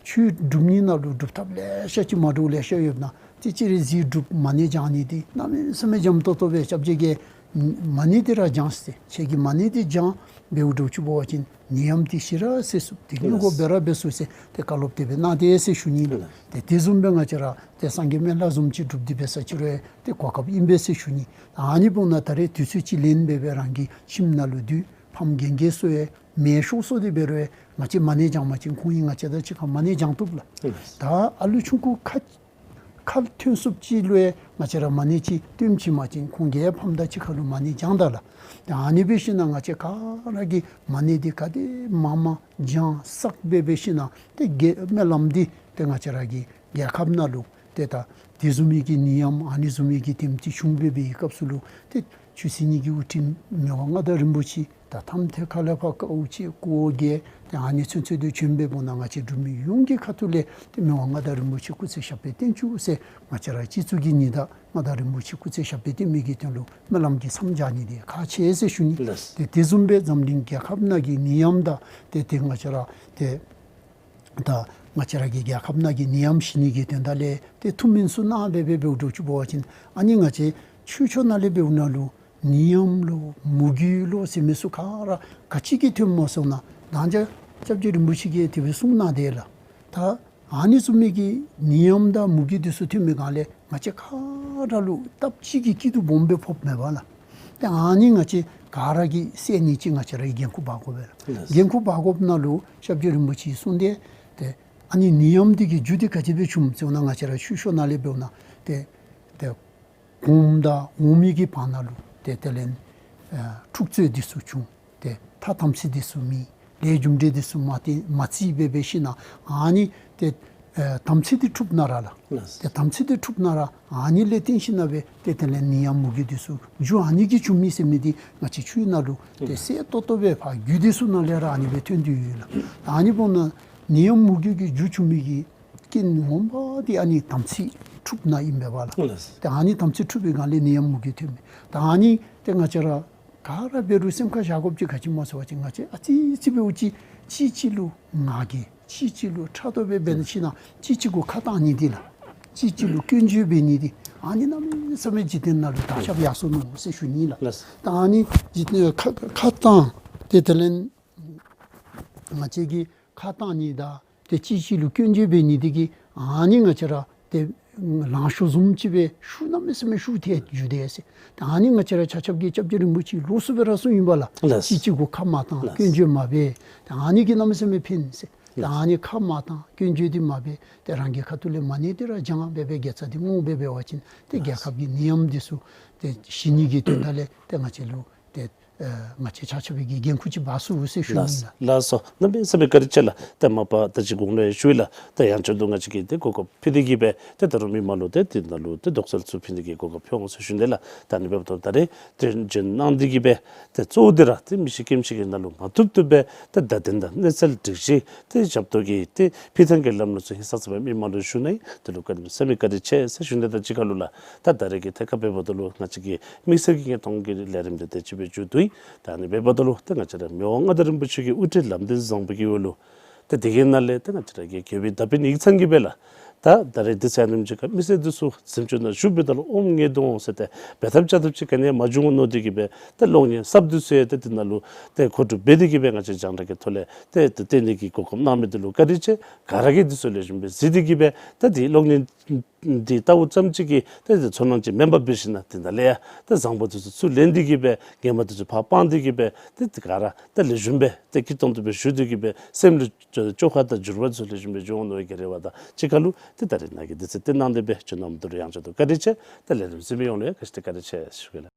ཆོས་སྒྲུབ་ནི་ནང་ལུ་སྒྲུབ་ཐབས་ལེ་ཤ་ཅིག་མ་འདྲཝ་ལེ་ཤ་ཡོདཔ་ནང་ཏེ་སྤྱིར་ར་གཟིགས་སྒྲུབ་མ་ཎི་བགྱང་ནི་འདི་གནམ་མེད་ས་མེད་འཇམ་ཏོང་ཏོ་སྦེ་སྐྱབས་རྗེ་གིས་མ་ཎི་འདི་ར་བགྱང་ཟེར། ཁྱེད་ཀྱིས་མ་ཎི་འདི་བགྱང་འབདཝ་འདྲཝ་ཅིག་འབད་བ་ཅིན་ནད་ཡམས་འདི་ཞི་ར་སེལ་ཚུགས། ཏེ་མྱུ་གུ་འབད་ར་འབད་ཚུགས་ཟེར་ཏེ་བཀའ་སློབ་དེ་སྦེ་གནང་དེས་ཟེར་ཞུ་ནི་ལགས། ཏེ་དེ་བཟུམ་སྦེ་ང་བཅས་ར་ཏེ་སངས་རྒྱས་སྨན་བླ་བཟུམ་ཅིག་སྒྲུབ་སྟེ་འབད་ས་ཅིག་རུང་ཏེ་གོ་སྐབས་ཨིན་པས་ཟེར་ཞུ་ནི། ཨ་ནི་འབདཝ་ད་ད་རེས་དུས་ཚོད་ཅིག་ལེན་སྦེ་སྦེ་རང་གི་ཁྱིམ་ནང་ལུ་སྡོད་ཕམ་རྒན་རྒས་ཚུ་ཡང་མེད་ཤོར་སོང་སྟེ་འབད་རུང་ང་བཅས་མ་ཎི་བགྱང་པ་ཅིན་ཁོང་གིས་ང་བཅས་དང་གཅིག་ཁར་མ་ཎི་བགྱང་བཏུབ་ལགས། ད་ཨ་ལུ་ཆུང་ཀུ་ཁ་ཁ་ཐོན་སུབ་ཅིག་ལུ་ཡང་ང་བཅས་ར་མ་ཎི་ཅིག་བཏོན་བྱིན་པ་ཅིན་ཁོང་གིས་ཕམ་དང་གཅིག་ཁར་ལུ་མ་ཎི་བགྱང་ད་ལགས། ཏེ་ཨ་ནི་འབད་ཞིན་ན་ང་བཅས་ག་ར་གིས་མ་ཎི་འདི་ག་དེ་མང་མང་བགྱང་བསགས་སྦེ་འབད་ཞིན་ན་ཏེ་རྒྱལ་སྨོན་ལམ་འདི་ཏེ་ང་བཅས་ར་གི་རྒྱལ་ཁབ་ནང་ལུ་ཏེ་ད་དེ་བཟུམ་མའི་གི་ནད་ཡམས་ཨ་ནི་བཟུམ་མའི་གི་དེམ་ཅིག་བྱུང་སྦེ་འབད་བའི་སྐབས་སུ་ལུ་ཏེ་ཆོས་སྲིད་གཉིས་ཀྱི་དབུ་ཁྲིད་མི་དབང་མངའ་བདག་རིན་པོ་ཆེ་ད་ཐམ་ཐེ་ཁ་ལས་ཕར་ཀའུ་ཅི་ཀོ་གེ་ཏེ་ཨ་ནི་ཚུན་ཚོད་དུ་བྱོན་སྦེ་འབདཝ་ད་ང་བཅས་འབྲུག་མི་ཡོངས་ཀྱི་ཁ་ཐུག་ལས་ཏེ་མི་དབང་མངའ་བདག་རིན་པོ་ཆེ་སྐུ་ཚེ་ཞབས་པད་བརྟན་བཅུག་ཟེར་ང་བཅས་ར་སྤྱི་གཙུག་གི་ཉི་ཟླ་མངའ་བདག་རིན་པོ་ཆེ་སྐུ་ཚེ་ཞབས་པད་བརྟན་མི་གི་དོན་ལུ་སྨོན་ལམ་གྱི་མཚམས་སྦྱར་ནི་འདི་ཁག་ཆེ་ཟེར་ཞུ་ནི། ལགས། ཏེ་དེ་བཟུམ་སྦེ་འཛམ་གླིང་རྒྱལ་ཁབ་ནང་གི་ནད་ཡམས་དང་ཏེ་ཏེ་ང་བཅས་ར་ཏེ་ད་ང་བཅས་ར་གི་རྒྱལ་ཁབ་ནང་གི་ནད་ཡམས་ཞི་ནི་གི་དོན་དག་ལས་ཏེ་ཐུགས་སྨོན་ཚུ་གནང་སྦེ་སྦེ་འབདཝ་འདྲཝ་ཅིག་འབད་བ་ཅིན་ཨ་ནི་ང་བཅས་ཆོས་ཕྱོགས་ནང་ལས་འབདཝ་ད་ལུ་ནད་ཡམས་ལོ་མུ་གེ་ལོ་ཟེར་མི་ཚུ་ག་ར་ག་ཅི་གིས་ཐོནམ་སྨོ་ཟེར་ན་ད་ཅི་སྐྱབས་རྗེ་རིན་པོ་ཆེ་གིས་དེ་སྦེ་གསུངས་གནང་དེས་ལགས། ད་ཨ་ནི་བཟུམ་མའི་གི་ནད་ཡམས་དང་མུ་གེ་འདི་ཚུ་ཐོན་པའི་སྒང་ལས་ང་བཅས་ག་ར་ལུ་སྟབས་གཅིག་གིས་སྐྱིད་སྡུག་སྦོམ་སྦེ་ཕོགཔ་མས་པ་ལགས། ཏེ་ཨ་ནི་ང་བཅས་ག་ར་གིས་སེལ་ནི་ཅིག་ང་བཅས་ར་གིས་འགན་ཁུར་འབག་དགོ་པས་ལགས། ལགས། འགན་ཁུར་འབག་དགོཔ་ནང་ལུ་སྐྱབས་རྗེ་རིན་པོ་ཆེ་གསུངས་ཏེ་ཏེ་ཨ་ནི་ནད་ཡམས་འདི་གི་རྒྱུ་འདི་ག་ཅི་སྦེ་བྱུངམ་ཟེར་ན་ང་བཅས་ར་ཆོས་ཕྱོགས་ནང་ལས་འབདཝ་ད་ཏེ་ཏེ་གོངམ་དང་འོག་མའི་གི་བར་ན་ལུ་ཏེ་དེ་ལས་ཨ་འཁྲུག་རྩོད་འདི་ཚུ་བྱུང་། ཏེ་ཐ་དམ་ཚིག་འདི་ཚུ་མེད། ལས་རྒྱུ་འབྲས་འདི་ཚུ་མ་བརྟེན་མ་བརྩིས་སྦེ་འབད་ཞིན་ན་ཨ་ནི་ཏེ་ཨ་དམ་ཚིག་འདི་འཁྲུགས་ནང་ར་ལགས། ལགས། ཏེ་དམ་ཚིག་འདི་འཁྲུགས་ནང་ར་ཨ་ནི་ལས་བརྟེན་ཞིན་ན་སྦེ་ཏེ་དེ་ལས་ནད་ཡམས་མུ་གེ་འདི་ཚུ་རྒྱུ་ཨ་ནི་གིས་བྱུང་མི་ཟེར་མི་འདི་ང་བཅས་ཆོས་ནང་ལུ་ཏེ་གསལ་ཏོག་ཏོ་སྦེ་ཕར་རྒྱུད་སྡེ་ཚུ་ནང་ལས་ར་ཨ་ནི་སྦེ་ཐོན་ཏེ་ཡོད་ལགས། ཨ་ནི་འབདཝ་ད་ནད་ཡམས་མུ་གེ་གི་རྒྱུ་བྱུང་མི་གི་རྐྱེན་ངོ་མ་འདི་ཨ་ནི་དམ་ཚིག་འཁྲུགས་ནང་ཨིན་པས་པ་ལགས། ལགས། ཏེ་ཨ་ནི་དམ་ཚིག་འཁྲུགས་པའི་སྒང་ལས་ནད་ཡམས་མུ་གེ་ཐོན་མི། ད་ཨ་ནི་ཏེ་ང་བཅས་ར་ག་ར་འབད་རུང་སེམས་ཁར་བཞག་དགོཔ་ཅིག་ག་ཅི་སྨོ་ཟེར་བ་ཅིན་ང་བཅས་ཨ་ཙི་ཙི་འབདཝ་ཅིག་གཅིག་གཅིག་ལུ་ང་རྒྱལ་གཅིག་གཅིག་ལུ་ཕྲག་དོག་སྦེ་འབད་ཞིན་ན་གཅིག་གཅིག་གུ་ཁ་གཏང་ནི་འདི་ལགས། གཅིག་གཅིག་ལུ་སྐྱོན་བརྗོད་འབད་ནི་འདི་ཨ་ནི་གནམ་མེད་ས་མེད་འཇིག་རྟེན་ནང་ལུ་དར་ཁྱབ་ཡར་སོ་ནུག་ཟེར་ཞུ་ནི་ལགས། ལགས། ད་ཨ་ནི་འཇིག་རྟེན་ཁ་ཁ་གཏང་ཏེ་དེ་ལས་ང་བཅས་ཀྱིས་ཁ་གཏང་ནི་དང་ཏེ་གཅིག་གཅིག་ལུ་སྐྱོན་བརྗོད་འབད་ནི་འདི་གིས་ཨ་ནི་ང་བཅས་ར་ཏེ་ལང་ཤོར་བཟུམ་ཅིག་སྦེ་ཤུགས་གནམ་མེད་ས་མེད་ཤུགས་ཐལ་འགྱོ་དེས་ཟེར། ཏེ་ཨ་ནི་ང་བཅས་ར་ཆ་ཁྱབ་ཀྱིས་སྐྱབས་རྗེ་རིན་པོ་ཆེ་ལོགས་སུ་སྦེ་ར་གསུངས་ཡི་པ་ལགས། ལགས། གཅིག་གཅིག་གུ་ཁ་མ་གཏང་། ལགས། སྐྱོན་བརྗོད་མ་འབད། ཏེ་ཨ་ནི་གིས་གནམ་མེད་ས་མེད་ཕན་ཟེར། ཏེ་ལགས། ཨ་ནི་ཁ་མ་གཏང་སྐྱོན་བརྗོད་འདི་མ་འབད། ཏེ་རང་གི་ཁ་ཐུག་ལས་མ་ཎི་འདི་ར་བགྱང་སྦེ་སྦེ་དགེ་རྩ་འདི་བསྔོ་སྦེ་འབད་བ་ཅིན་ཏེ་རྒྱལ་ཁབ་ཀྱི་ནད་ཡམས་འདི་ཚུ་ཏེ་ཞི་ནི་གི་དོན་དག་ལས་ཏེ་ང་བཅས་ལུ་ཏེ་ ཨ་ང་བཅས་ཆ་ཁྱབ་ཀྱི་འགན་ཁུར་ཅིག་འབག་ཚུགས་འོང་ཟེར་ཞུ་ནི་ཨིན་ལགས། ལགས་སོ། གནམ་མེད་ས་མེད་བཀའ་དྲིན་ཆེ་ལགས། ཏེ་མ་པ་ད་ཅི་གོང་ལུ་ཡང་ཞུ་ཡི་ལགས། ཏེ་ཡང་བསྐྱར་དུ་ང་བཅས་ཀྱིས་ཏེ་གོ་སྐབས་ཕུལ་ཏེ་གིས་སྦེ་ཏེ་ད་རུང་མི་མང་ལུ་ཏེ་དེ་ནང་ལུ་ཏེ་དོགས་སེལ་ཚུ་ཕུལ་ནི་གི་གོ་སྐབས་ཕུལ་འོང་ཟེར་ཞུ་ནི་ལགས། ད་ཨ་ནི་འབདཝ་ད་ད་རེས་ཏེ་བྱོན་གནང་སྟེ་གིས་སྦེ་ཏེ་གཙོ་བོ་འདི་ར་ཏེ་མི་ཤི་རྐྱེན་ཤི་གི་ནང་ལུ་མ་ཐུག་ཐུབ་པའི་ཏེ་བརྡ་དོན་དང་གནས་ཚུལ་སྒྲིག་གཞི་ཏེ་ཞབས་ཏོག་གི་ཏེ་ཕུལ་ཐངས་ཀྱི་ལམ་ལུགས་ཚུ་ཧིང་སངས་ས་སྦེ་མི་མང་ལུ་ཞུ་ནི་ཨིན། དེ་ལུ་གནམ་མེད་ས་མེད་བཀའ་དྲིན་ཆེ་ཟེར་ཞུ་ནི། ད་ཅི་ཁ་ལུ་ལགས། ད་ད་རེས་ཀྱི་ཐད་ཁར་འབདཝ་ད་ལུ་ང་བཅས་ཀྱི་དམིགས་བསལ་གྱི་ངེའི་མཐོང་གི་ལས་རིམ་འདི་ཏེ་ཅིག་སྦེ་མཇུག་བསྡུ་ཡི། ད་ཨ་ནི་འབདཝ་ད་ལུ་ཏེ་ང་བཅས་ར་མི་དབང་མངའ་བདག་རིན་པོ་ཆེ་གི་དབུ་ཁྲིད་ལམ་སྟོན་བཟང་པོ་གི་འོག་ལུ་ཏེ་དེ་གི་ནང་ལས་ཏེ་ང་བཅས་ར་གི་དགེ་བའི་བརྡ་པོ་ཡིག་ཚང་གིས་སྦེ་ལགས། ད་ད་རེས་འདི་ཚེ་ཨ་ནེམ་ཅིག་ཁར་མི་སེར་འདི་ཚུ་གཟིམ་ཅུང་ནང་བཞུགས་པའི་ད་ལུ་ཨོམ་ངལ་འདུག་འོང་ཟེར་ཏེ་འབད་ཐབས་བྱ་ཐབས་ཅིག་ག་ནི་ཡང་མ་བྱུང་མནོ་སྟེ་གིས་སྦེ་ཏེ་གློག་བརྙན་གསརཔ་འདི་ཚུ་ཡང་ཏེ་དེ་ནང་ལུ་ཏེ་མཁོ་སྒྲུབ་འབད་དེ་གིས་སྦེ་ང་བཅས་རྒྱང་བསྒྲགས་ཀྱི་ཐོག་ལས་ཏེ་ཏེ་སྟོན་ནི་གི་གོ་སྐབས་གནང་མི་འདི་ལུ་བཀའ་དྲིན་ཆེ། ག་ར་གིས་འདི་ཚུ་ལེགས་ཤོམ་སྦེ་གཟིགས་ཏེ་གིས་སྦེ་ཏེ་འདི་གློག་བརྙན་འདི་ལྟ་བུ་ཙམ་ཅིག་གིས་ཏེ་འདི་ཚོར་སྣང་ཅིག་མེན་པར་འབད་ཞིན་ན་དེ་ནང་ལས་ཡང་ཏེ་བཟང་པོ་འདི་ཚུ་ཚུར་ལེན་ཏེ་གིས་སྦེ་ངན་པ་འདི་ཚུ་ཕར་སྤངས་ཏེ་གིས་སྦེ་ཏེ་འདི་ག་ར་ཏེ་ལེགས་ཤོམ་སྦེ་ཏེ་སྐྱིད་ཏོང་ཏོ་སྦེ་བཞུགས་ཏེ་གིས་སྦེ་སེམས་ལུ་བཅོས་ཁ་དང་འགྱུར་བ་ཚུ་ལེགས་ཤོམ་སྦེ་འགྱོ་འོང་མནོ་བའི་གི་རེ་བ་དང་གཅིག་ཁར་ལུ་ཏེ་ད་རེས་ནཱ་གི་འདི་ཚེ་ཏེ་གནང་སྟེ་སྦེ་བྱོན་གནང་མི་འདི་ལུ་ཡང་བསྐྱར་དུ་བཀའ་དྲིན་ཆེ། ཏེ་ལས་རིམ་གཟིགས་མི་ཡོངས་ལུ་ཡང་ག་ཅི་ཏེ་བཀའ་དྲིན་ཆེ་ཞུ་གེ་ལགས།